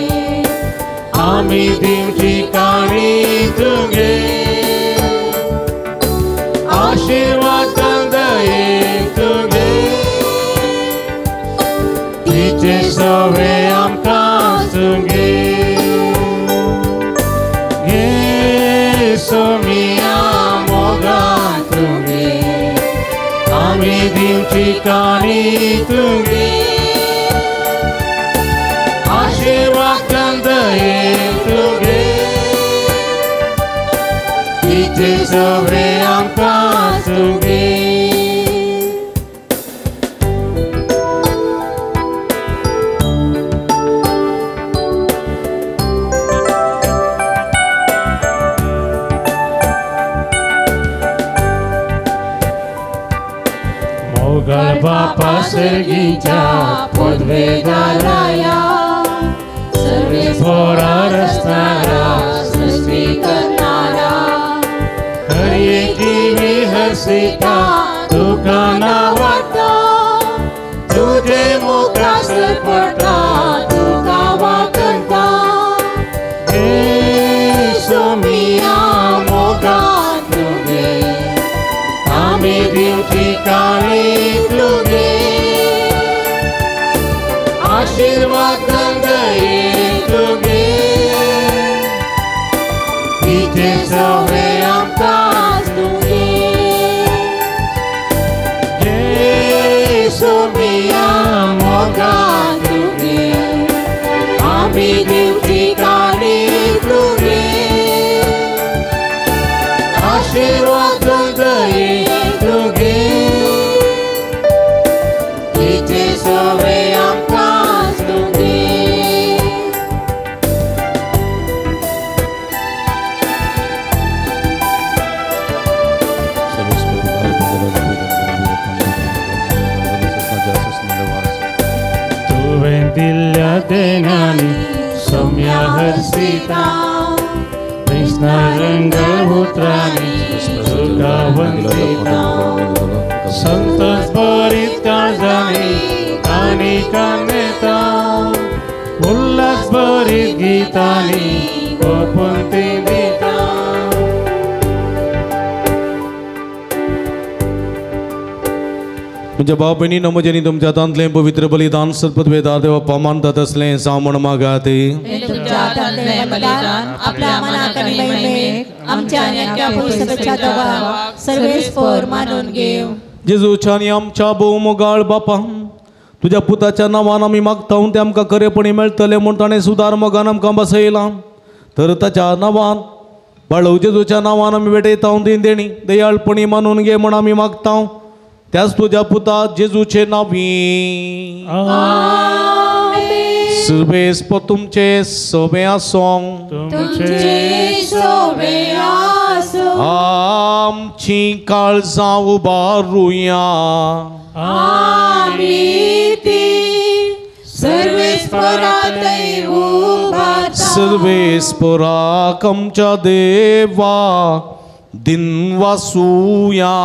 आमी दिवची काणी तुगे आशीर्वाद दये तुगे तिचे सवे आमकां तुगे घे सोमिया मोगान तुगे आमी दिवची काणी तुगे आशीर्वाद दये तुगे तिचे सवे आमकां तुगे. मोगल बापा सर्गीच्या पदवेदाराया सर्वेस्पोरा रसणारा सृष्टी करणारा हर एकी विहसिता तुका नावाता तुझे मुखासर पडता तुका वाकरता हे सोमिया मोगा तुगे आमी दिवची काणी तुगे आशीर्वाद दये तुगे तिचे सवे आमकां तुगे घे सोमिया मोगा तुगे आमी दिवची काणी तुगे आशीर्वाद दये तुगे तिचे सवे आमकां तुगे. दिल्ल्या देण्यानी सौम्या हर्षिता कृष्णा रंग उतरानी तुका वंदिता संतोष भरीत काळजांनी काणी कानेता उल्हास भरीत गीतांनी ओपून ती दिता. तुमच्या भाव भयणीनो म्हजें आनी तुमच्या हातांतलें पवित्र बलिदान सर्पद्वेदार देवा मानतात असलें जावं म्हण मागात. तुमच्या हातांतलें बलिदान आपल्या मनाक आनी महिमेक आमच्या आनी आख्या पुरुषाच्या देवाक सर्वेस्पर मानून घेव. जेजूच्या आनी आमच्या भोव बापा तुज्या पुताच्या नांवान आमी मागता तें आमकां खरेपणी मेळटलें म्हूण ताणें सुदार मोगान आमकां बसयलां. तर ताच्या नांवान बाळव जेजूच्या नांवान आमी भेटयता ती देणी दयाळपणी मानून घे म्हूण आमी मागता. त्याच तुज्या पुता जेजूचे नांवी सर्वेस्पर तुमचे सोबे आसूं. आमची काळजां उबारुया. सर्वेस्पराक आमच्या देवा दिनवासुया.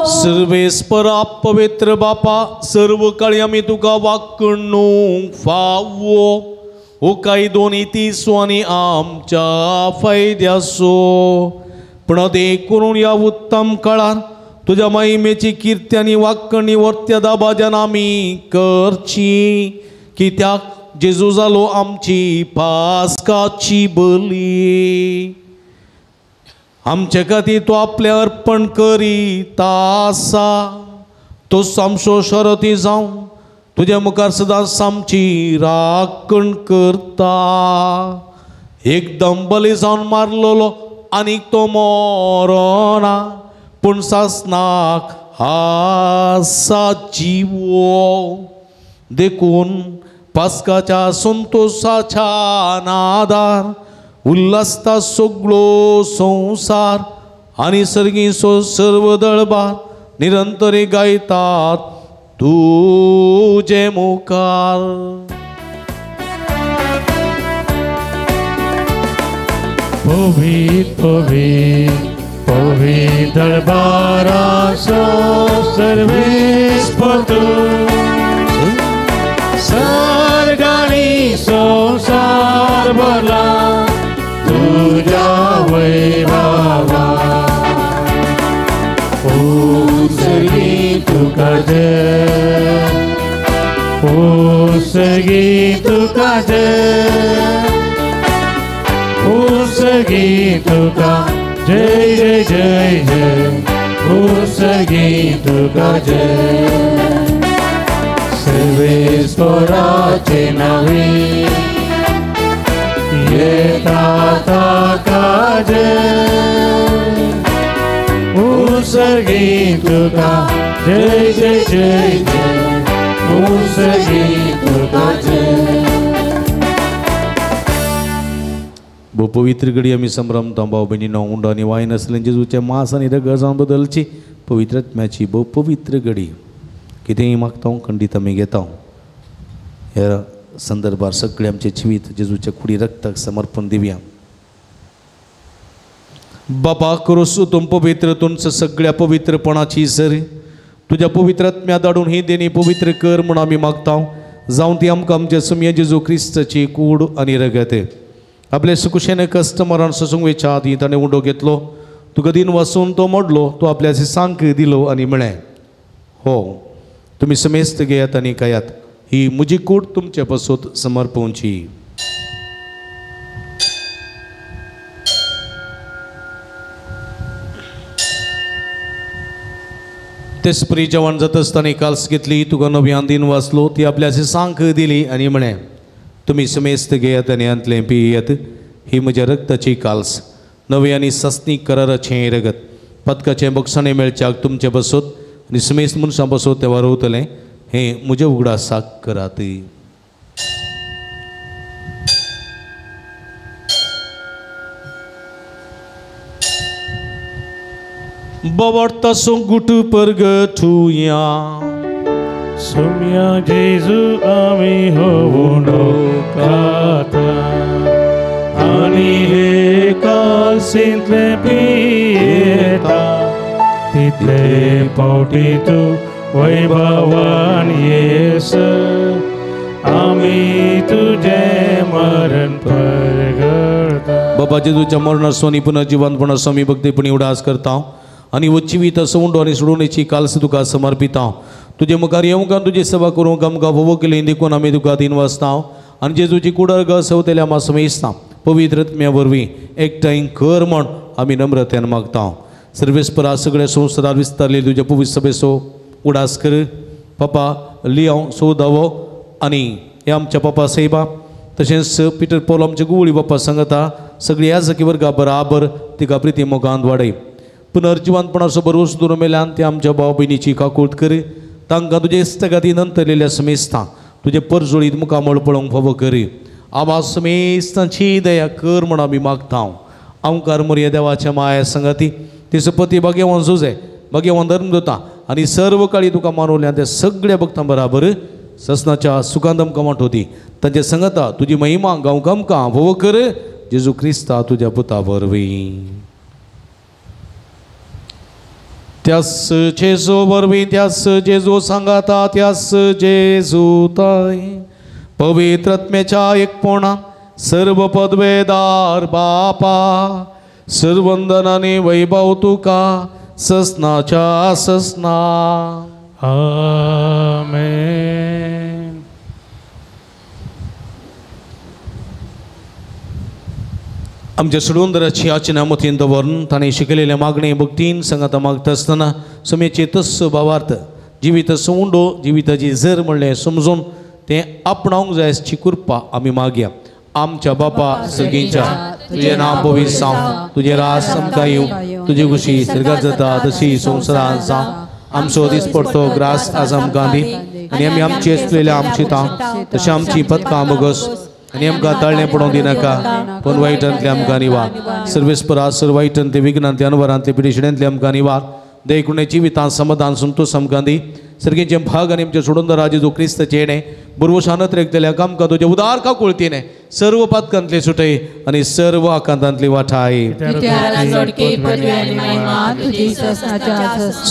सर्वेस्परा पवित्र बापा सर्व काळी आमी तुका वाकणूंक फावो हो कायदो नितीचो आनी आमच्या फायद्याचो. पूण ते करून ह्या उत्तम काळार तुज्या महिमेची किर्ती आनी वाकणी वर्त्या दाबाज्यान आमी करची. कित्याक जेजू जालो आमची पास्काची बली. आमचे खातीर तो आपलें अर्पण करीत आसा. तो सामसो शरती जावन तुज्या मुखार सदांच आमची राखण करता. एकदम बली जावन मारलेलो आनीक तो मरना पूण सासनाक आसा जिवो. देखून पास्काच्या संतोशाच्या नादार उल्हासता सगळो संवसार आनी सर्गीचो सर्व दळबार निरंतरी गायतात तुजे मुखार. पवित्र पवित्र पवित्र दरबाराचो सर्वेस्पर तूं सर्ग आनी संवसार भरला तुज्या वैभवा. उसगी तुका जय उसगी तुका जय उसगी तुका जय जय जय जय उसगी तुका जय. सर्वेस्पराचे नावे येता ताका जय उसगी तुका जय जय जय जय उसगी तुका जय. भोव पवित्र घडी आमी संभ्रमता भाव भयणीनो. उंडो आनी वायन आसलें जेजूचें मांस आनी रगत जावन बदलची पवित्र आत्म्याची भोव पवित्र घडी. कितेंय मागता खंडीत आमी घेता. ह्या संदर्भार सगळें आमचें जिवीत जेजूच्या कुडी रक्ताक समर्पण दिवया. बापा क्रोसू तुम पवित्र तुमचं सगळ्या पवित्रपणाची सर तुज्या पवित्र आत्म्या धाडून ही देणी पवित्र कर म्हूण आमी मागता. जावन ती आमकां आमच्या सुमया जेजू क्रिस्ताची कूड आनी रगत. आपले सुकुशेन कस्टमरान सोसूंक वयच्या आदीं ताणें उंडो घेतलो तुका दिन वासून तो मोडलो तो आपल्या सांक दिलो आनी म्हळें हो तुमी समेस्त घेयात आनी खायात. ही म्हजी कूड तुमचे पासत समर्पणची. तेच परी जेवण जाता आसतना काल्स घेतली तुका नव्यान दिन वाचलो ती आपल्या सांक दिली आनी म्हळें तुमी समेस्त घेयात आनी हांतलें पियेयात. ही म्हज्या रक्ताची काल्स नवे आनी सासणी कराराचें रगत. पदकाचें बक्षाणें मेळच्याक तुमचे बसत आनी समेस्त मनशां बसत तें वारवतलें. हें म्हज्या उगडासाक करात. बवडता गुट परगटुया सोम्या जेजू आमी होवुंडो खाता आनी हे कालसींतले पियेता तितले पावटी तूं वैभवान येस आमी तुजें मरण परगळता. बाबा जेजूच्या मरणाचो आनी पुनर्जिवंतपणाचो आमी भक्तीपणी उडास करता आनी हो जिवीत सवंडो आनी सोडोवणेची कालस तुका समर्पिता. तुजे मुखार येवंक आनी तुजी सेवा करूंक आमकां फावो केली देखून आमी तुका दिन वाचता आनी जेजूची कुडर सवतेल्या आमा समेस्ता पवित्र आत्म्या वरवीं एकठांय कर म्हण आमी नम्रतेन मागता. सर्वेस्परा सगळ्या संवसारार विस्तारले तुज्या पवित्र सभेचो उडास कर. पापा लियांव सोदावो आनी हे आमच्या पापा साहेबा तशेंच पिटर पॉल आमच्या गुवळी बाप्पा सांगता सगळी ह्या सखी वर्गा बराबर तिका प्रिती मोगांत वाडय. पुनर्जिवंतपणाचो भरवंस दवरून मेल्यान ते आमच्या भाव भयणीची काकूट कर. तांकां तुजे इश्टगाती नंतरलेल्या समेस्तां तुजे परजोळीत मुखामळ पळोवंक फावो करी. आवा समेस्तांची दया कर म्हण आमी मागता. आमकार मोरया देवाच्या माया संगाती तिचो पती भाग्यवान जुजे भाग्यवान धर्म दिता आनी सर्व काळी तुका मानवल्या त्या सगळ्या भक्तां बराबर ससनाच्या सुखांत आमकां वांटोवती. तांचे संगता तुजी महिमा गावंक आमकां फावो कर जेजू क्रिस्ता तुज्या पुता वरवीं. त्यास जेजू वरवीं त्यास जेजू सांगाता त्यास जेजू ताय पवित्र आत्म्याच्या एकपणा सर्व पदवेदार बापा सर्वंदनाने वैभव तुका ससनाच्या ससना. आमेन. आमच्या सोडवंदराची याचना मतीन दवरून ताणें शिकयलेल्या मागणे भक्तीन संगाता मागता आसतना समेचे तस्स भावार्थ जिवीत सवंडो जिविताची जर म्हणलें समजून तें आपणावंक जाय अशी कृपा आमी मागया. आमच्या बापा सगळींच्या तुजें नांव पवित्र जावं, तुजें राज आमकां येवं, तुजी खुशी स्वर्गात जाता तशी संवसारांत जावं. आमचो दिसपडतो ग्रास आज आमकां दी आनी आमी आमची आसलेल्या आमची तां तशें आमची पदकां बोगस आनी आमकां ताळणें पडोवंक दिनाका पूण वायटांतले आमकां निवार. सर्वेस्परा सर्व वायटांतले विघ्नांतले अनवरांतले पिडेशिड्यांतले आमकां निवार. देखून जिवितांत समाधान संतोष आमकां दी. सर्गेचे भाग आनी आमच्या सोडून जेजू क्रिस्ताचें येणें बरवशानत रेखतल्या आमकां तुजें उदार काकुळतीने सर्व पातकांतले सुटय आनी सर्व आकांतांतली वाठाय.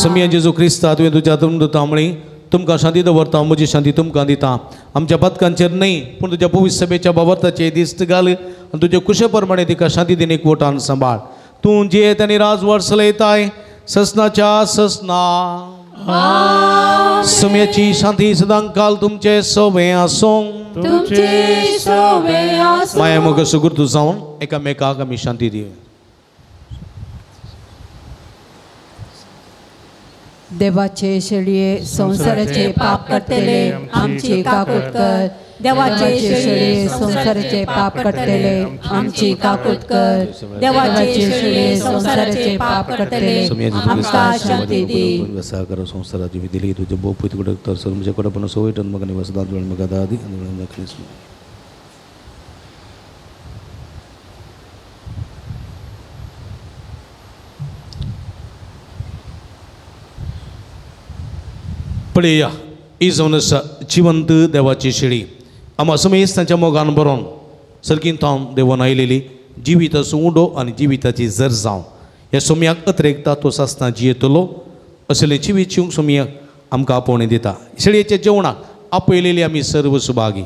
समिया जेजू क्रिस्ता तुवें तुज्या तुमदां म्हळी तुमकां शांती दवरता म्हजी शांती तुमकां दिता. आमच्या पातकांचेर न्हय पूण तुज्या पवित्र सभेच्या बाबर्ताचेर दिश्ट घाल आनी तुजे कुशे प्रमाणे तिका शांती दिन एकवटान सांबाळ. तूं जियेत आनी राजवट चलयताय ससनाच्या ससना. समयाची शांती सदांकाल तुमचे सवे आसूं. माया मोग सुगुर्तू जावन एकामेकाक आमी शांती दिवया. देवाचे शेळये संवसाराचे पाप करतले आमची काकूट कर. देवाचे शेळये संवसाराचे पाप करतले आमची काकूट कर. देवाचे शेळये संवसाराचे पाप करतले आमकां शांती दी. संवसाराची दिली तुझे बोपूत तर सर म्हजे कडे पण सवय मग मग दादी. पळया ही जावन आसा जिवंत देवाची शेळी आमा समेस्त तांच्या मोगान बरोवन सर्गीन थावन देवान आयलेली जिविताचो उंडो आनी जिविताची जर जावं ह्या सोम्याक अत्रेकता तो सासना जियेतलो असले जिवीत जिवंक सोम्याक आमकां आपोवणें दिता. शेळयेच्या जेवणाक आपयलेली आमी सर्व सुभागी.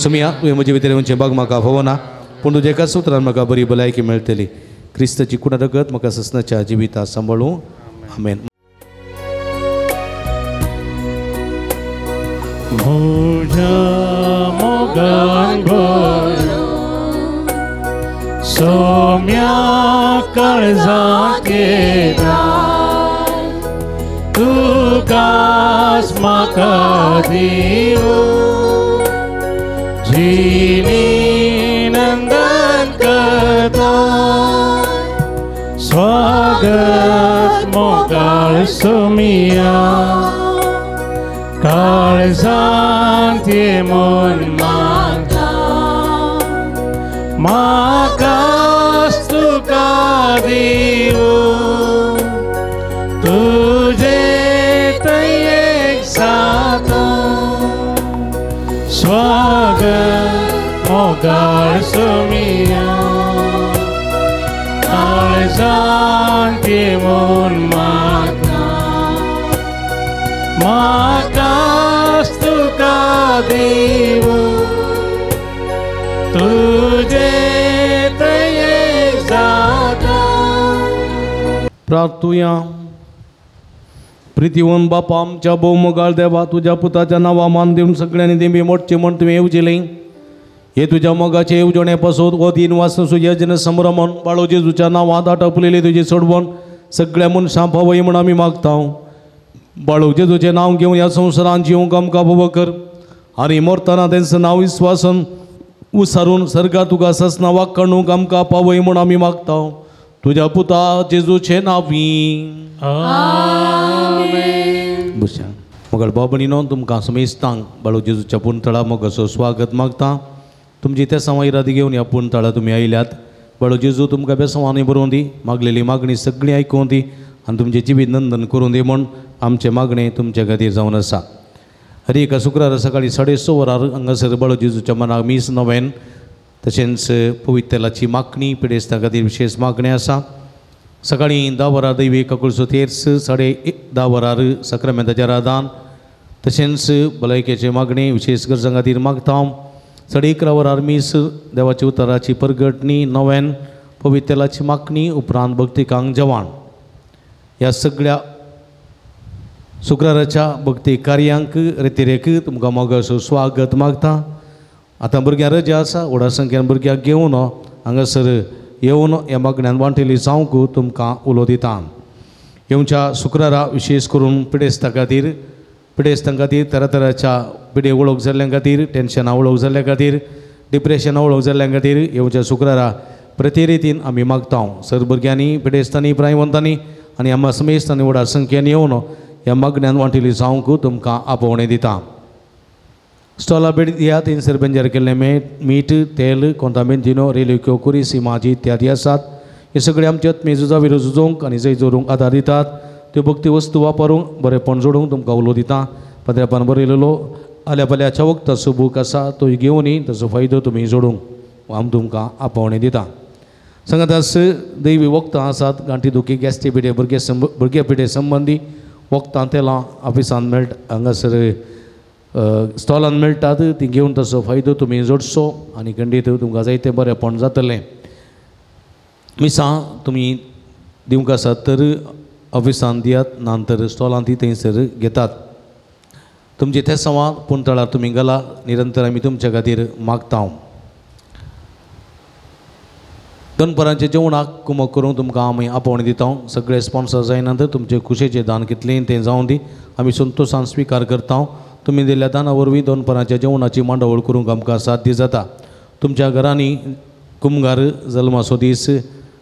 सोम्या तुवें म्हजे भितर येवचें बाग म्हाका फावना पूण तुज्या एका सुत्रान म्हाका बरी भलायकी मेळटली. क्रिस्ताची कुणा रगत म्हाका ससनाच्या जिविता सांबाळूं. आमेन. म्हज्या मोगान भरून सोम्या काळजांत येता तुकाच म्हाका दिवं जिणी नंदन करता स्वागत मोगाळ सोमिया काळजांत ये मन मागता म्हाकाच तुका दिवं मोगाळ सोमिया काळजांत येवन मागता म्हाकाच तुका देव तुजे तये जाता. प्रार्थुया. प्रितीवन बापा आमच्या भोवमोगाळ देवा, तुज्या पुताच्या नांवा मान दिवन सगळ्यांनी देंबी मोडचे म्हण तुवें येवजिलें. हे तुज्या मोगाचे येवजणे पासून हो दिन वासन सुयजन संभ्रमण बाळो जेजूच्या नांवांत आटपलेली तुजी सोडवण सगळ्या मनशां पावय म्हण आमी मागता. बाळो जेजूचें नांव घेवन ह्या संवसारांत जिवंक आमकां फावो कर आनी मरतना तेंचें नांव विस्वासन उसारून सर्गात तुका ससना वाकणूक आमकां पावय म्हण आमी मागता. तुज्या पुता जेजूचे नांवी आमेन. बसया. मगळ बाबणीनो तुमकां समेस्तांक बाळू जेजूच्या पुणतळा मोगाचो स्वागत मागता. तुमची तेसांवां इरादी घेवन ह्या पुणतळा तुमी आयल्यात. बाळू जेजू तुमकां बेसांवांनी बरोवन दी, मागलेली मागणी सगळी आयकून दी आनी तुमचें जिवीत नंदन करून दी म्हूण आमचें मागणें तुमचे खातीर जावन आसा. हर एका शुक्रारा सकाळीं 6:30 वरार हांगासर बाळू जेजूच्या मनाक मीस नवेन तशेंच पवित्रेलाची मागणी पिडेस्तां खातीर विशेश मागणी आसा. सकाळीं 10 वरार दैवी काकुळसो तेर्स, 10:30 वरार सक्रामेंताचें रादान तशेंच भलायकेचे मागणी विशेश गरजां खातीर मागता. 11:30 वरार मीस देवाच्या उतराची परगटणी नवेन पवित्रेलाची मागणी उपरांत भक्तिकांक जेवण. ह्या सगळ्या शुक्राराच्या भक्ती कार्यांक रेतिरेक तुमकां मोगाचो स्वागत मागता. आतां भुरग्यां रजा आसा, व्हडा संख्येन भुरग्यांक घेवन हांगासर येवन ह्या मागण्यान वांटेली जावंक तुमकां उलो दिता. येवच्या शुक्रारा विशेश करून पिडेस्तां खातीर तरातराच्या पिडे वळख जाल्ल्या खातीर, टेन्शनां वळख जाल्ल्या खातीर, डिप्रेशनां वळख जाल्ल्या खातीर येवच्या शुक्रारा प्रतिरितीन आमी मागता. सर भुरग्यांनी, पिडेस्तांनी, प्रायवंतांनी आनी आमकां समेस्तांनी व्हडा संख्येन येवन ह्या मागण्यान वांटेली जावंक तुमकां आपोवणें दिता. स्टॉला भेट दियात. थंयसर बेंजार केल्लें मीठ, तेल, कोंतामेंतिनो, रेलिक्यो, कुरिसी, माजी इत्यादी आसात. हे सगळे आमचे आत्मीय झुजा विरोध झुजोवंक आनी जय जोडूंक आदार दितात. त्यो भक्ती वस्तू वापरूंक बरेपण जोडूंक तुमकां उलो दिता. पत्र्यापान बरयलेलो आल्या पाल्याच्या वखदाचो बूक आसा, तो घेवन ताचो फायदो तुमी जोडूंक आमी तुमकां आपोवणें दिता. सांगातास दैवी वखदां आसात. गांठी दुखी, गॅस्ट्री पिडे, भुरगे पिडे संबंदी वखदां तेलां ऑफिसांत मेळटा, हांगासर स्टॉलान मेळटात. ती घेवन ताचो फायदो तुमी जोडचो आनी खंडीत तुमकां जायतें बरेंपण जातलें. मिसां तुमी दिवंक आसात तर ऑफिसान दियात, ना तर स्टॉलान ती थंयसर घेतात. तुमचे तेसांवां पुणतळार तुमी घाला. निरंतर आमी तुमच्या खातीर मागता. दनपरांच्या जेवणाक कुमक करूंक तुमकां आमी आपोवणें दिता. सगळे स्पॉन्सर जायना तर तुमचे खुशेचें दान कितलें तें जावं दी, आमी संतोशान स्विकार करता. तुमी दिल्ल्या दाना वरवीं दनपरांच्या जेवणाची मांडावळ करूंक आमकां साध्य जाता. तुमच्या घरांनी कुमगार, जल्माचो दीस,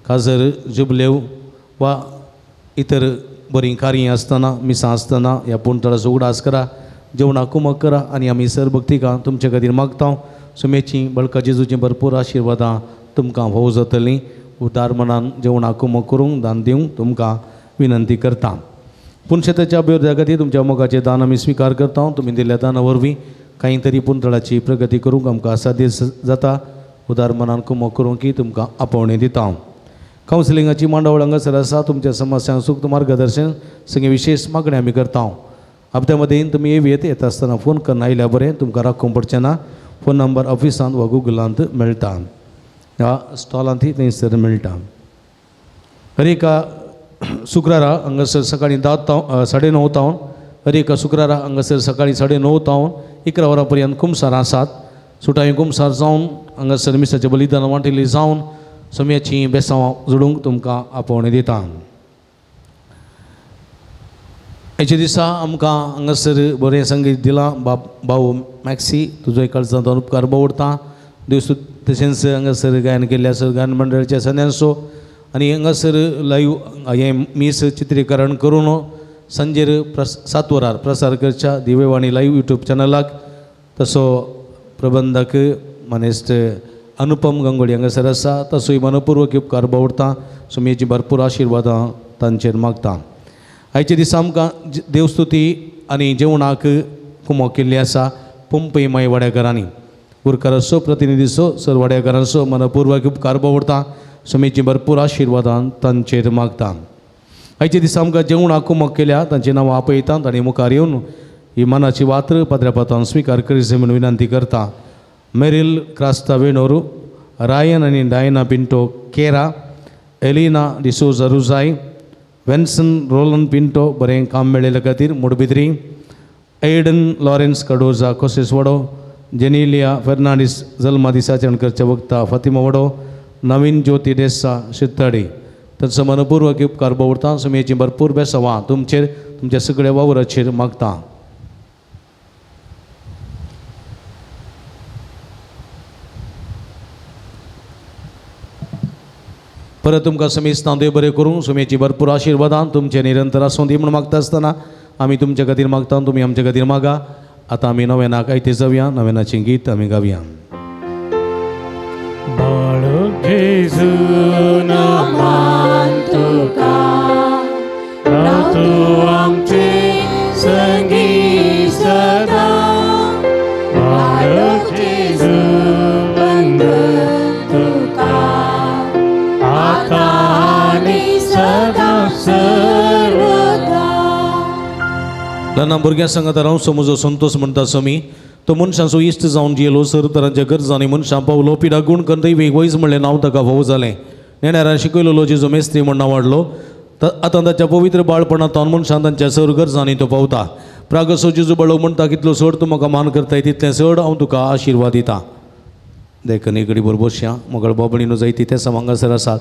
काजर, जुबलेव वा इतर बरीं कार्यां आसतना, मिसां आसतना ह्या पुणतळाचो उगडास करा, जेवणाक कुमक करा आनी आमी सर भक्तिकां तुमचे खातीर मागता. सुमेची बळका जेजूचीं भरपूर आशिर्वादां तुमकां फावो जातलीं. उदार मनान जेवणाक कुमक करूंक दान दिवंक तुमकां विनंती करता. पुणशेताच्या अभिवृद्ध्या खातीर तुमच्या मोगाचें दान आमी स्विकार करता. तुमी दिल्ल्या दाना वरवीं कांय तरी पुणतळाची प्रगती करूंक आमकां साध्य जाता. उदार मनान कुमक करूंक की तुमकां आपोवणें दिता. कावन्सिलिंगाची मांडावळ हांगासर आसा. तुमच्या समस्यांक सूक्त मार्गदर्शन सगळें विशेश मागणें आमी करता. हप्त्या मदीं तुमी येवयेत. येता आसतना फोन करून आयल्यार बरें, तुमकां राखूंक पडचें ना. फोन नंबर ऑफिसांत वा गुगलांत मेळटा, ह्या स्टॉलांतूय थंयसर मेळटा. हर एका शुक्रारा हांगासर सकाळीं 9:30 तावन हर एका शुक्रारा हांगासर सकाळीं 9:30 तावन 11 वरां पर्यंत कुमसार आसात. सुटावी कुमसार जावन हांगासर मिसाचें बलिदान वांटिल्ली जावन सम्याची बेसांवां जोडूंक तुमकां आपोवणें दिता. हेच्या दिसा आमकां हांगासर बरें संगीत दिलां. बाब भाऊ मॅक्सी, तुजो काळजांत उपकार बावडटा. देव तशेंच हांगासर गायन केल्लें आसा गायन मंडळाच्या सन्यांसो आनी हांगासर लायव्ह हें मीस चित्रीकरण करून सांजेर 7 वरार प्रसार करच्या दिवेवाणी लायव्ह यूट्यूब चॅनलाक तसो प्रबंधक मानेस्त अनुपम गंगोळी हांगासर आसा. तसोय मनपूर्वक उपकार बावडटा. सुमयेची भरपूर आशिर्वादां तांचेर मागता. आयच्या दिसा आमकां देवस्तुती आनी जेवणाक कुमक केल्ली आसा पंपई माय वाड्याघरांनी. गुरकारांचो प्रतिनिधीचो सरवाड्याकारांचो मनपूर्वक उपकार बावडटा समेची भरपूर आशिर्वादान तांचेर मागता. आयच्या दिसा आमकां जेवणाक कुमक केल्या तांची नांवां आपयतात आनी मुखार येवन ही मनाची वात्र पाद्र्यापातान स्विकार करीत म्हूण विनंती करता. मेरील क्रास्ता वेणोरू, रायन आनी डायना पिंटो केरा, एलिना डिसोजा रुजाय, वेन्सन रोलन पिंटो बरें काम मेळिल्ले खातीर मुडबिद्री, एडन लॉरेन्स कडोजा कोसेस वडो, जेनिलिया फेर्नांडीस जल्मा दिसाचरण करच्या वक्ता फातिमा वडो, नवीन ज्योती डेसा शित्ताडी तांचो मनपूर्वक उपकार बावडटा. सुमेची भरपूर बेसांवां तुमचेर तुमच्या सगळ्या वावराचेर मागता. परत तुमकां समेस्तां देव बरें करूं, सुमेची भरपूर आशिर्वादान तुमचे निरंतर आसूं दी म्हूण मागता आसतना आमी तुमच्या खातीर मागता, तुमी आमच्या खातीर मागा. आतां आमी नव्यानाक आयते जावया, नव्यानाचें गीत आमी गावया. बाळक जेजू नमन तुका, राव तूं आमचे संगी सदा. बाळक जेजू वंदन तुका, आतां आनी सदा सर्वदा. ल्हान भुरग्यां सांगात राव समजो संतोष म्हणटा समी तो मनशांचो इश्ट जावन जियेलो, सर तरांच्या गरजांनी मनशां पावलो, पिडा गुण करून वेगवयच म्हणलें नांव ताका फावो जालें. नेणारान शिकयलेलो जेजू मेस्त्री म्हण नांव वाडलो. आतां ताच्या पवित्र बाळपणांत मनशान तांच्या सर गरजांनी तो पावता. प्रागसो जेजू बाळो म्हणटा कितलो चड तूं म्हाका मान करताय तितलें चड हांव तुका आशिर्वाद दिता. देखून एक घडी बसया. मोगळ बाबणीनो जायती ते सवां हांगासर आसात,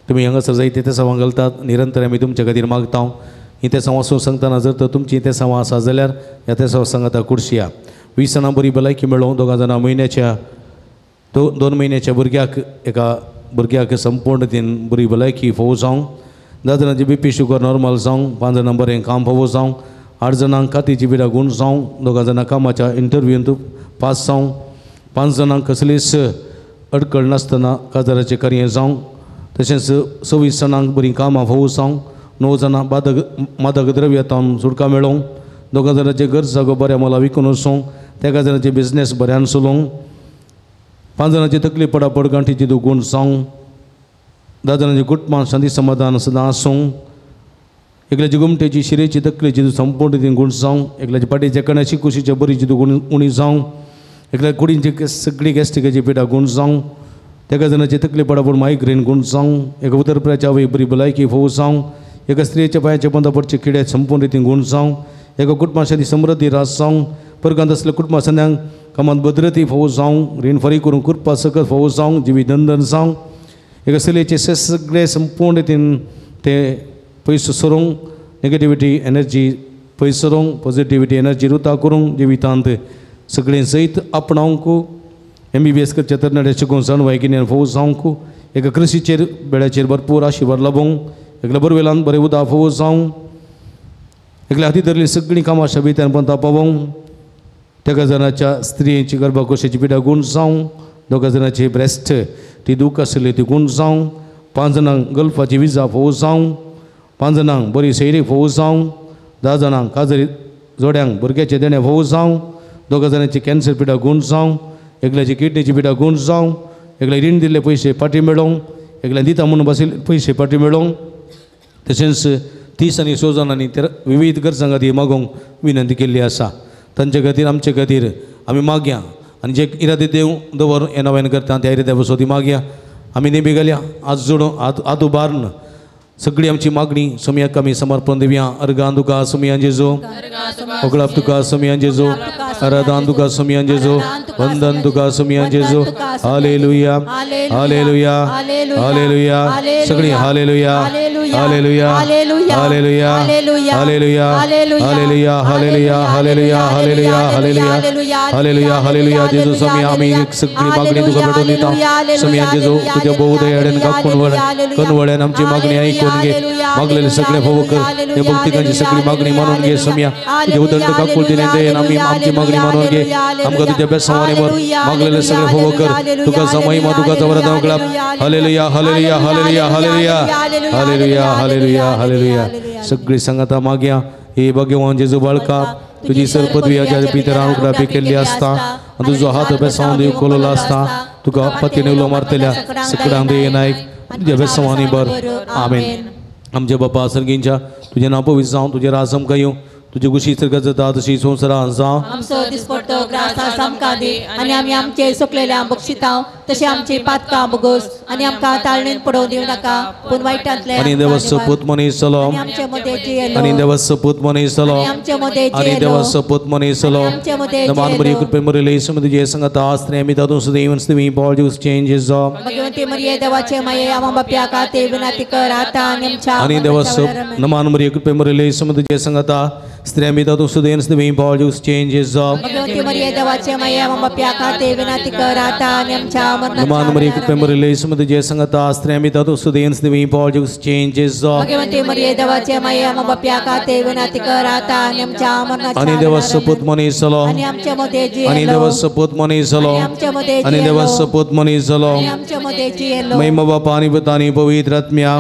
तुमी हांगासर जायते ते सवां घालतात. निरंतर आमी तुमच्या खातीर मागता. ही ते सवां सांगतना जर तर तुमची ते सवां आसा जाल्यार ह्या ते सवां सांगाता कुर्सिया 20 जाणां बरी भलायकी मेळोवं, 2 जाणां म्हयन्याच्या 2 म्हयन्याच्या भुरग्याक एका भुरग्याक संपूर्ण तीन बरी भलायकी फोव जावं, 10 जाणांची बी पी शुगर नॉर्मल जावं, 5 जाणां बरें काम फोव जावं, 8 जाणांक कातीची पिडा गूण जावं, 2 जाणां कामाच्या इंटरव्यूंत पास जावं, 5 जाणांक कसलीच अडकळ नासतना काजाराचें कार्य जावं, तशेंच 26 जाणांक बरीं कामां फोव जावं, 9 जाणां मादक द्रव्यां सुटका मेळोवं, 2 जाणांचें घर जागो बऱ्या मोला विकून वचूं, 3 जाणांचे बिजनेस बऱ्यान चलोवं, 5 जाणांची तकली पडापड गांठीची दुगूण जावं, 10 जाणांची कुटुंबान शांती समाधान सदां आसूं, एकल्याची गुमटेची शिरेची तकलेची संपूर्ण ती गूण जावं, एकल्याची पाटीच्या कण्याची कुशीच्या बरीची दुगूण उणी जावं, एकल्या कुडींची सगळी गॅस्ट्रिकाची पिडा गूण जावं, 3 जाणांची तकली पडापड मायग्रेन गूण जावं, एका उतरप्याच्या आवय बरी भलायकी फोव जावं, एका स्त्रियेच्या पांयाच्या बंदा पडचे किडे संपूर्ण रितीन गूण जावं, एका कुटुंबासाठी समृद्धी रास जावं, परगांत असल्या कुटुंबा संद्यांक कामांत भद्रती फोव जावं, रीण फारीक करूंक कृपा सकत फोव जावं, जिवी धंदन जावं, एका चलयेचे सगळे संपूर्ण रितीन ते पयस सरूंक, नेगेटिविटी एनर्जी पयस सरूंक, पॉझिटिविटी एनर्जी रुता करूंक, जिवितांत सगळें सयत आपणावंक, MBBS करच्या तरणाट्या शिकून जाणवाय गिन्यान फोव जावंक, एका कृशीचेर बेळ्याचेर भरपूर आशिर्वाद लाबोवंक, एकल्या बरवेलान बरें उदक फोव जावं, एकल्या हाती धरली सगळीं कामां शबित्यान पंता पावोवंक, 3 जाणाच्या स्त्रियेची गर्भकोशाची पिडा गूण जावं, 2 जाणाची ब्रेस्ट ती दूख आशिल्ली ती गूण जावं, 5 जाणांक गल्फाची विजा फोव जावं, 5 जाणांक बरी सैरी फोव जावं, 10 जाणांक काजरी जोड्यांक भुरग्याचें देणें फोव जावं, 2 जाणांची कॅन्सर पिडा गूण जावं, एकल्याची किडनीची पिडा गूण जावं, एकल्या रीण दिल्ले पयशे फाटीं मेळोवंक, एकल्यान दिता म्हणून बशिल्ले पयशे फाटीं मेळोवंक, तशेंच 30 आनी 6 जाणांनी विविध गरजां खातीर मागोवंक विनंती केल्ली आसा. तांचे खातीर आमचे खातीर आमी मागया आनी जे इरादे देव दवर हे नव्यान करता त्या इराद्या बसो ती मागया. आमी नेबी घालया हात जोडून हात उबारून सगळी आमची मागणी सोमयाक आमी समर्पण दिवया. अर्गान तुका सोमयान जेजू, ओगळाप तुका सोमयान जेजू, आराधन तुका सोमयान जेजू, वंदन तुका सोमयान जेजू. Hallelujah hallelujah hallelujah. सगळी hallelujah hallelujah hallelujah hallelujah hallelujah hallelujah hallelujah hallelujah hallelujah hallelujah hallelujah. जेजू सोमया आमी सगळी मागणी तुका भेटून दिता. सोमयान जेजू तुज्या बहुदयान कनवळ्यान आमची मागणी ऐकून घे, मागलेले सगळे फोव कर, हे भक्तिकांची सगळी मागणी मानून घे. सोमया तुझ्या उदंड काकुळतीने दयेन आमी आमची मागणी मानून घे. आमकां तुझ्या बेसावानी वर मागलेले सगळे फोव कर. तुका महिमा तुका वरदान उगडाप. Hallelujah hallelujah hallelujah hallelujah hallelujah hallelujah hallelujah. सगळी संगता मागया हे भगवान जेजू बाळका तुजी सर पदवी अज्या पितरान उगडापी केल्ली आसता आनी तुजो हात बेसांव दिव कोलोलो आसता. तुका पतीन उलो मारतल्या सकडांक दये नायक तुज्या बेसांवांनी बर. आमेन. आमच्या बापा सर्गींच्या तुजें नांव पवित्र जावं, तुजें राज आमकां येवं, तुजी खुशी सर्गात जाता तशी संवसारांत जावं. आमचो दिसपडतो ग्रास आज आमकां दी आनी आमी आमचे सुकलेल्या बक्षितांव तशें आमची पातकां बगोस आनी आमकां ताळणेन पडोवंक दिवं नाका पूण वायटांतले. आनी देवाचो पूत मनीस जालो, आनी देवाचो पूत मनीस जालो, आनी देवाचो पूत मनीस जालो. नमान बरी कृपे मरिले येसू तुजे संगत आसतले आमी तातूंत सदैव सदैव पावल दिवस चेंजेस जावं. भगवंती मरिये देवाचे माये आमा बाप्या खातीर विनंती कर आतां आनी आमच्या आनी देवाचो नमान बरी कृपे मरिले येसू तुजे संगत स्त्रिया तातूंत सदैव सदैव पावल दिवस चेंजेस जावं. भगवंती मरिये देवाचे माये आमा बाप्या खातीर विनंती कर आतां आनी आमच्या नमान मरिये कृपे मरिले येसू तुजे संगत स्त्रिया तातूंत सदैव सदैव पावल दिवस चेंजेस जावं. भगवंती मरिये देवाचे माये आमा बाप्या खातीर विनंती कर आतां आनी आमच्या आनी देवाचो पूत मनीस जालो, आनी देवाचो पूत मनीस जालो, आनी देवाचो पूत मनीस जालो. महिमा बापा आनी पुता आनी पवित्र आत्म्या,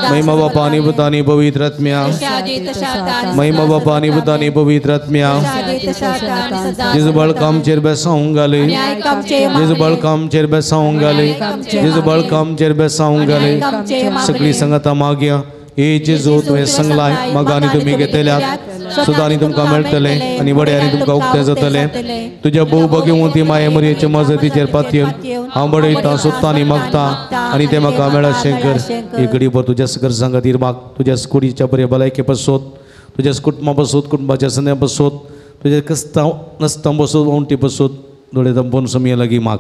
महिमा बापा आनी पुता आनी पवित्र आत्म्या, महिमा बापा आनी पुता आनी पवित्र आत्म्या. जेजू बाळका आमचेर बेसावंक घाली, जेजू बाळका आमचेर बेसावंक घाली, जेजू बाळका आमचेर बेसावंक घाली. सगळी संगता मागया हे जेजू तुवें संगलाय मागांनी तुमी घेतल्यात सुदां आनी तुमकां मेळटलें आनी बड्यांनी तुमकां उक्तें जातलें. तुज्या भोव भगवंती माये मरयेचे मजतीचेर पातयेवन हांव बडयतां, सोदतां आनी मागतां आनी तें म्हाका मेळाशें कर. एक घडीभर तुज्या गरजां खातीर माग, तुज्या कुडीच्या बरे भलायके पासत, तुज्या कुटुंबा पासत, कुटुंबाच्या संद्या पासत, तुज्या कस्तांव नसतां पासत, वण्टी पासत दोळे दंपोवन समया लागीं माग.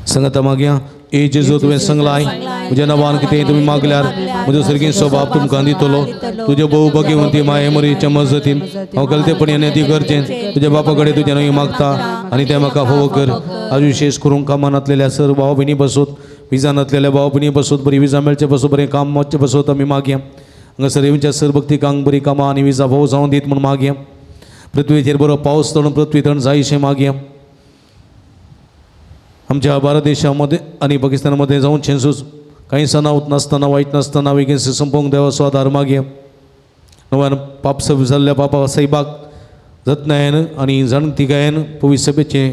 संगता मागया ए जेजू तुवें संगलाय म्हज्या नांवान कितें तुमी मागल्यार म्हजो सर्गीं स्वभाव तुमकां दितलो. तुज्या भोव भगवंती माये मरियेच्या मजतीन हांव गलतेपणी आनी ती गरजेन तुज्या बापा कडेन तुज्या न्हय मागता आनी तें म्हाका फावो कर. आज विशेश करूंक कामांतलेल्या सर भाव भयणी बसोत, विजा नातलेल्या भाव भयणी बसोत, बरी विजा मेळचे बसो, बरें काम वचचें बसोत आमी मागया. हांगासर येवच्या सर भक्तिकांक बरी कामां आनी विजा फावो जावन दीत म्हूण मागया. पृथ्वीचेर बरो पावस तणून पृथ्वी तण जायशें मागया. आमच्या भारत देशामध्ये आनी पाकिस्तानामध्ये जावन सूच कांय सनावत नासतना वायट नासतना बेगीन संपोवंक देवाचो आदार मागया. नव्यान पाप जाल्ल्या पापा साहेबाक जतनायेन आनी जाणतिकायेन पवित्र सभेचे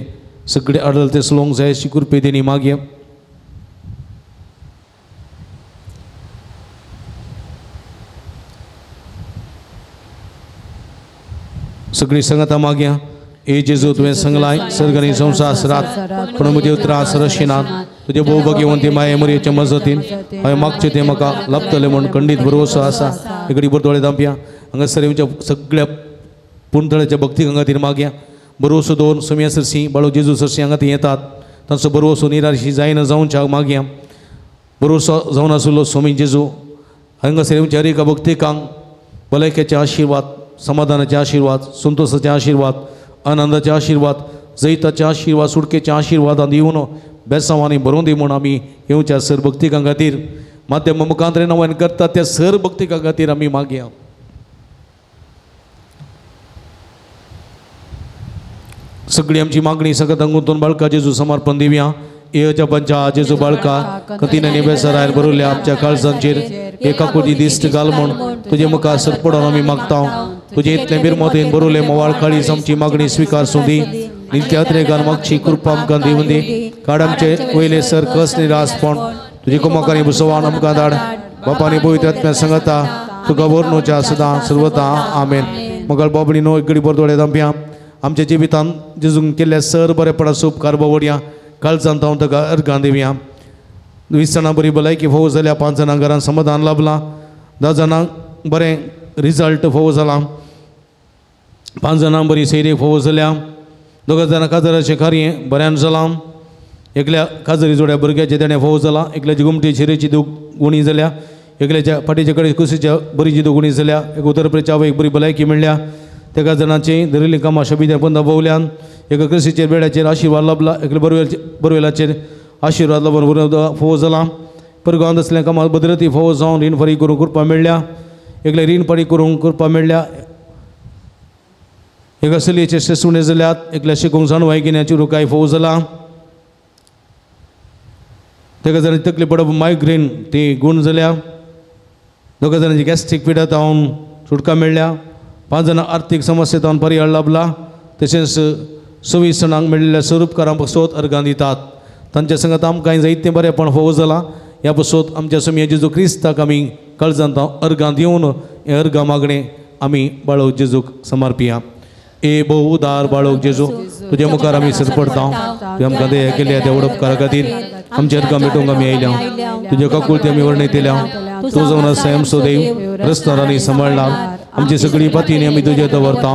सगळे आडलते चलोवंक जाय अशी कृपे तेणी मागया. सगळी संगता मागया ए जेजू तुवें संगलाय सर्ग आनी संवसार रात पूण म्हजे उतरां सरशिनात. तुजे भोव भगवंती माये मरियेचे मजतीन हांवें मागचें तें म्हाका लाभतलें म्हूण खंडीत भरवसो आसा. एक घडी दोळे धांपया. हांगासर येवच्या सगळ्या पुणतळ्याच्या भक्ती खातीर मागया. भरवसो दवरून सोम्या सरशी बाळू जेजू सरशी हांगा ती येतात तांचो भरवसो निराशी जायना जावच्या मागया. भरवसो जावन आशिल्लो सोमी जेजू हांगासर येवच्या हर एका भक्तिकांक भलायकेचे आशिर्वाद, समाधानाचे आशिर्वाद, संतोषाचे आशिर्वाद, आनंदाचे आशिर्वाद, जैताचे आशिर्वाद, सुटकेचे आशिर्वाद दिवन बेसांवांनी भरून दी म्हूण आमी येवच्या सर भक्तिकां खातीर माध्यम मुखांतरे नव्यान करतात त्या सर भक्तिकां खातीर आमी मागया. सगळी आमची मागणी सगळ्या गुंतून बाळका जेजू समर्पण दिवया. येच्या पंचा जेजू बाळका कतीन बेसरायर बरवल्या आमच्या काळजांचेर एका कोटी दिश्ट घाल म्हूण तुजे मुखार सरपडोन आमी मागता. तुजे इतलें बिरमोतेन बरवले मोवाळ काळीज आमची मागणी स्विकार सुदी. नित्यात्रेगान मागची कृपा आमकां दिवन दी. काड आमचे वयले सर कस निरासपण तुजे कुमकानी बुसवान आमकां धाड. बापानी पवित्र आत्म्या संगता तुका वर्णोच्या सदां सर्वता. आमेन. मगळ बाबणी नो एक घडी भर दोळे धांपया. आमच्या जिवितान जेजून केल्ल्या सर बरेपणाचो उपकार बावडया. काळजांत हांव ताका अर्गां दिवया. 20 जाणां बरी भलायकी फावो जाल्या, 5 जाणां घरान समाधान लाभलां, 10 जाणांक बरें रिजल्ट फावो जाला, 5 जाणां बरी सैरी फावो जाल्या, 2 जाणां काजराचें कार्य बऱ्यान जालां, एकल्या काजरी जोड्या भुरग्याचें तेणें फावो जालां, एकल्याची गुमटी शिरेची दूख उणी जाल्या, एकल्याच्या फाटीचे कडेन कुशीच्या बरीची दूख उणी जाल्या, एक उतरप्रेच्या आवयक बरी भलायकी मेळ्ळ्या, तेका जाणांची धरिल्लीं कामां शबिद्या बंद भोवल्यान, एका कृशीचेर बेड्याचेर आशिर्वाद लाभला, एकल्या बरवेलाचेर आशिर्वाद लाबून फावो जाला, परगांवांत आसल्या कामां भद्रती फावो जावन रीण फारीक करूंक कृपा मेळ्ळ्या, एकल्या रीण फारीक करूंक कृपा मेळ्ळ्या, एका चलयेचे शेसुणे जाल्यात, एकल्या शिकूंक जाणवाय गिन्याची रुकाय फोव जाला, तेका जाणांची तकली पडप मायग्रेन ती गूण जाल्या, दोगा जाणांची गॅस्ट्रीक पिडा जावन सुटका मेळ्ळ्या, 5 जाणां आर्थीक समस्या जावन पर्याय लाबला, तशेंच 26 जाणांक मेळिल्ल्या स्वरूपकारां पासत अर्गां दितात. तांच्या संगात आमकां जायतें बरेंपण फोव जालां. ह्या पासत आमच्या स्वामी जेजू क्रिस्ताक आमी काळजांत अर्गां दिवन हें अर्गां मागणें आमी बाळक जेजूक समर्पिया. ए भोव उदार बाळक जेजू, तुज्या मुखार आमी सरपडता. तुवें आमकां दया केल्या त्या उपकारा खातीर आमच्या अर्गां भेटूंक आमी आयल्या. तुज्या काकुळती आमी वर्णयतल्या. तूं जावन आसा आमचो देव, रस्त्यार आनी सांबाळला. आमची सगळी पातीनी आमी तुज्या दवरता.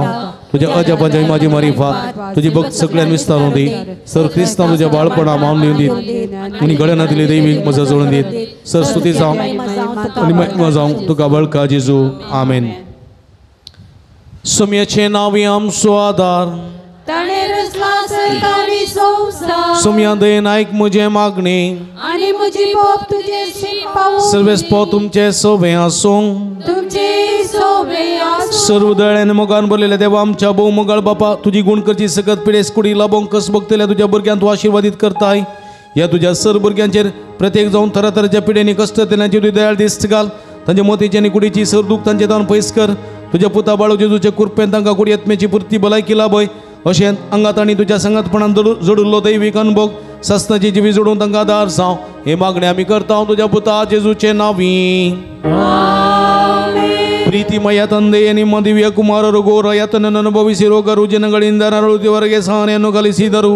तुज्या अजापाच्या माझी मारिफात तुजी भक्त सगळ्यान विस्तारून दी. सर क्रिस्तांव तुज्या बाळपणा मावन दिवन दीत आनी गळ्यान दिली दैवीक मजा जोडून दीत. सर स्तुती जावं आनी महिमा जावं तुका बळका जेजू. आमेन. सोम्याचें नांव आमचो आदार, ताणें रचला सरकारी संवसार. सोम्या दयेन आयक म्हजें मागणें आनी म्हजी पोप तुजे पावूं. सर्वेस्पो तुमचें सोबें आसूं, तुमचें सोबें आसूं. सर्व दळ्यान मोगान भरलेल्या देवा आमच्या भोव मोगाळ बापा, तुजी गुण करची सकत पिडेस कुडी लाबोवंक कस बघतल्या तुज्या भुरग्यांक तूं आशिर्वादीत करताय. ह्या तुज्या सर्व भुरग्यांचेर प्रत्येक जावन तरातराच्या पिडेनी कश्ट तेन्नाची तुजी दयाळ दिश्ट घाल. तांच्या मोतीची आनी कुडीची सर दूख तांचे जावन पयस कर. तुज्या पुता बाळू जेजूचे कृपेन तांकां कुडी आत्म्याची पुरती भलायकी लाभय. अशें आंगात आनी तुज्या संगातपणान जोडिल्लो दैवीक अनुभव सासणाची जिवी जोडून तांकां आदार जावं. हे मागणें आमी करता तुज्या पुता जेजूचे नांवी. ಪ್ರೀತಿಮಯ ತಂದೆಯ ನಿಮ್ಮ ದಿವ್ಯ ಕುಮಾರರು ಘೋರ ಯಾತನನ್ನು ಅನುಭವಿಸಿ ರೋಗ ರುಜಿನಗಳಿಂದ ನರಳುತ್ತಿವರೆಗೆ ಸಹನೆಯನ್ನು ಕಲಿಸಿದರು.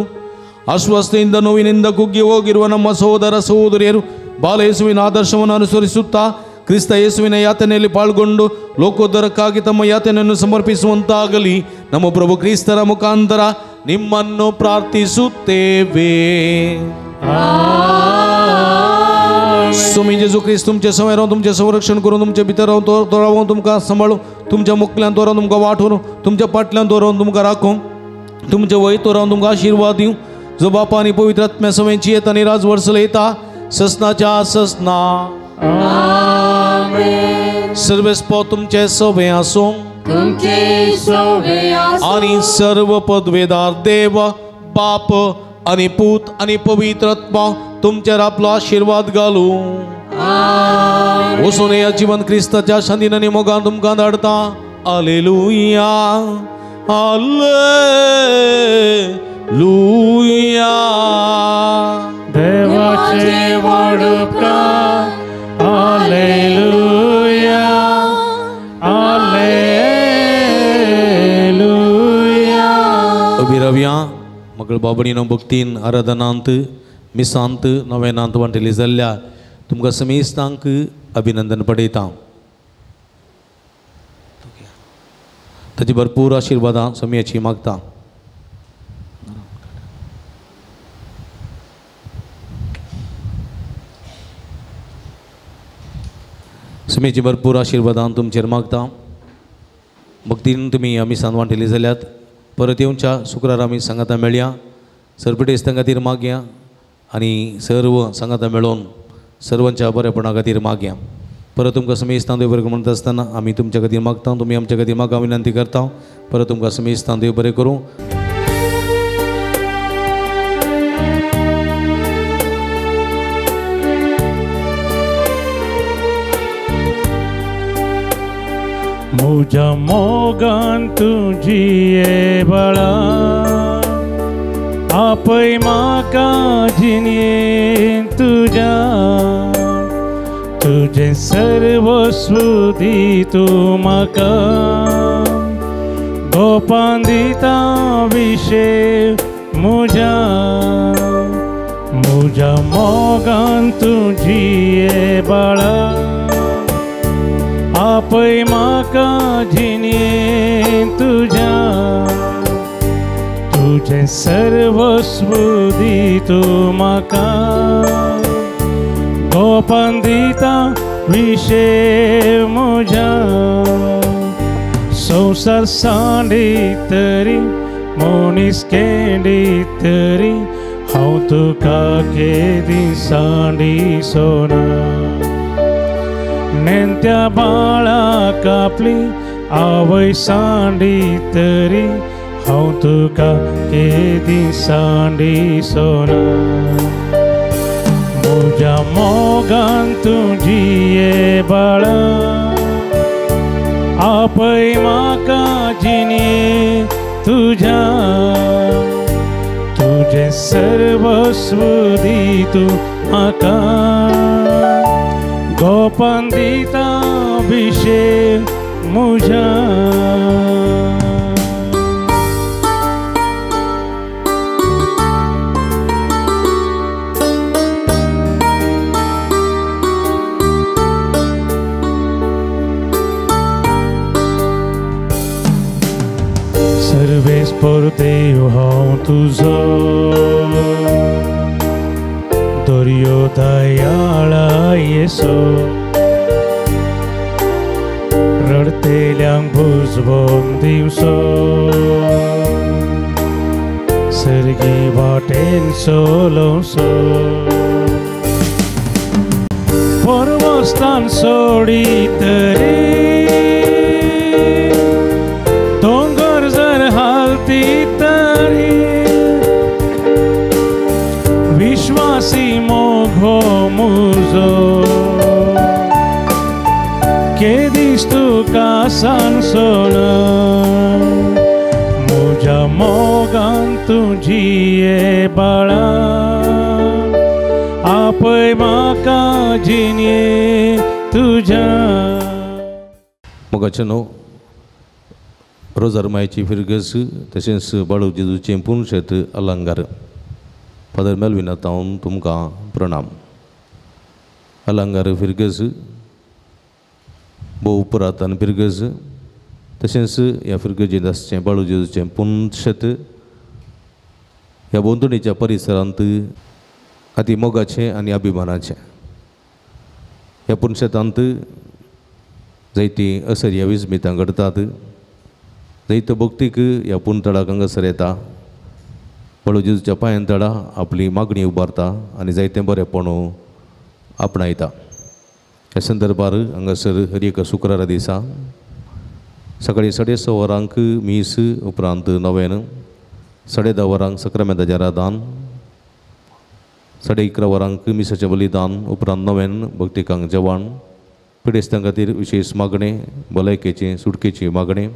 ಅಸ್ವಸ್ಥೆಯಿಂದ ನೋವಿನಿಂದ ಕುಗ್ಗಿ ಹೋಗಿರುವ ನಮ್ಮ ಸಹೋದರ ಸಹೋದರಿಯರು ಬಾಲಯೇಸುವಿನ ಆದರ್ಶವನ್ನು ಅನುಸರಿಸುತ್ತಾ ಕ್ರಿಸ್ತ ಯೇಸುವಿನ ಯಾತನೆಯಲ್ಲಿ ಪಾಲ್ಗೊಂಡು ಲೋಕೋದ್ಧಾರಕ್ಕಾಗಿ ತಮ್ಮ ಯಾತನೆಯನ್ನು ಸಮರ್ಪಿಸುವಂತಾಗಲಿ. ನಮ್ಮ ಪ್ರಭು ಕ್ರಿಸ್ತರ ಮುಖಾಂತರ ನಿಮ್ಮನ್ನು ಪ್ರಾರ್ಥಿಸುತ್ತೇವೆ. स्वामी जेजू क्रिस्त तुमचे सवय रावन तुमचें संरक्षण करून तुमचे भितर रावन तो रावन तुमकां सांबाळूं, तुमच्या मुखल्यान तो रावन तुमकां वाट व्हरूं, तुमच्या पाटल्यान तो रावन तुमकां राखूं, तुमचे वय तो रावन तुमकां आशिर्वाद दिवं. जो बापा आनी पवित्र आत्म्या सवयची येता आनी राजवर्स चलयता ससनाच्या ससना. सर्वेस्पो तुमचे सवय आसूं आनी सर्व पदवेदार देव बाप आनी पूत आनी पवित्र आत्मा तुमचेर आपलो आशिर्वाद घालूं. वचून या जिवन क्रिस्ताच्या शांतीन आनी मोगान तुमकां धाडटा. आलेलुया, आलेलुया. देवाचे व्हड उपकार. आलेलुया, आलेलुया. अभिरव्या मगळ बाबडीनो भक्तीन आराधनांत मिसांत नवेनांत वांटेली जाल्ल्या तुमकां समेस्तांक अभिनंदन पडयता. ताची भरपूर आशिर्वादां स्वामीयाची मागता. स्वामीची भरपूर आशिर्वादां तुमचेर मागता. भक्तीन तुमी मिसांत वांटेली जाल्यात परत येवच्या शुक्रार आमी सांगाता मेळया. सरपटेस्तां खातीर मागया आनी सर्व सांगाता मेळोवन सर्वांच्या बरेपणा खातीर मागया. परत तुमकां समेस्तां देव बरें म्हणटा आसतना आमी तुमच्या खातीर मागता, तुमी आमच्या खातीर मागा विनंती करता. परत तुमकां समेस्तां देव बरें करूं. म्हज्या मोगान तुजी ए बाळा, आपय म्हाका जिणेन तुज्या, तुजें सर्वस्व दी तूं म्हाका, गोपान दिता विशे म्हज्या, म्हज्या मोगान तुजी ए बाळा, आपय म्हाका जिणेन तुज्या, तुजें सर्वस्व दी तूं म्हाका, गोपान दिता विशे म्हज्या. संवसार सांडी तरी मनीस केंडी तरी हांव तुका केदी सांडी सोना. नेणत्या बाळाक आपली आवय सांडी तरी हांव तुका केदी सांडी सोना म्हज्या मोगान तुजी ये बाळा आपय म्हाका जिणे तुज्या तुजें सर्वस्व दी तूं म्हाका गोपान दिता अभिषेक म्हज्या. सर्वेस्पर देव हांव तुजो दर्यो दयाळा येसो रडतेल्यांक भुजबोन दिवसो सर्गी वाटेन सोलोसो पर्वस्तान सोडी तरी विश्वासी मोघो मुजो केदीस तुका सांसोना म्हज्या मोगान तुजी ये बाळा आपय म्हाका जिणे तुज्या. मोगाचें न्हू रोजारमायची फिरगस तशेंच बाळू जेजूचें पुनशेत अलंकार. फादर मेलविना तावन तुमकां प्रणाम. अलंकार फिरगस भोव पुरातन फिरगस तशेंच ह्या फिरगजेंत आसचें बाळू जेजूचें पुनशेत ह्या भोंवतणीच्या परिसरांत अती मोगाचें आनी अभिमानाचें. ह्या पुनशेतांत जायतीं असर्या विस्मितां घडटात. जैत भक्तीक ह्या पुनतळाक हांगासर येता बाळू जेजूच्या पांयान तळा आपली मागणी उबारता आनी जायतें बरेंपण आपणायता. ह्या संदर्भार हांगासर हर एका शुक्रारा दिसा सकाळीं 6:30 वरांक मीस उपरांत नवेन 10:30 वरांक सक्रामेंताचें आराधन 11:30 वरांक मिसाचें बलिदान उपरांत नवेन भक्तिकांक जेवण पिडेस्तां खातीर विशेश मागणें भलायकेचें सुटकेची मागणें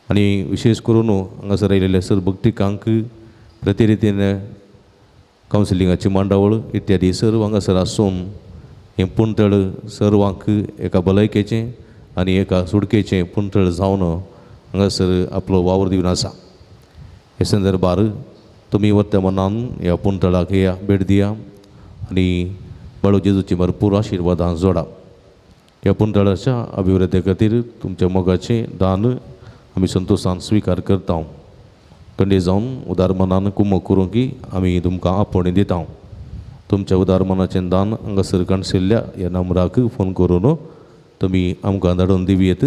आनी विशेश करून हांगासर आयिल्ले सर भक्तिकांक प्रतिरितीन कावन्सिलिंगाची मांडावळ इत्यादी सर्व हांगासर आसून हें पुणतळ सर्वांक एका भलायकेचें आनी एका सुटकेचें पुणतळ जावन हांगासर आपलो वावर दिवन आसा. हे संदर्भार तुमी वत्या मनान ह्या पुणतळाक या भेट दिया आनी बाळू जेजूची भरपूर आशिर्वादां जोडा. ह्या पुणतळाच्या अभिवृद्धी खातीर तुमच्या मोगाचें दान आमी संतोशान स्विकार करता. कंडे जावन उदार मनान कुमक करूंक की आमी तुमकां आपोवणें दिता. तुमच्या उदार मनाचें दान हांगासर काणशिल्ल्या ह्या नंबराक फोन करून तुमी आमकां धाडून दिवयेत.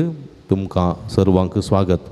तुमकां सर्वांक स्वागत.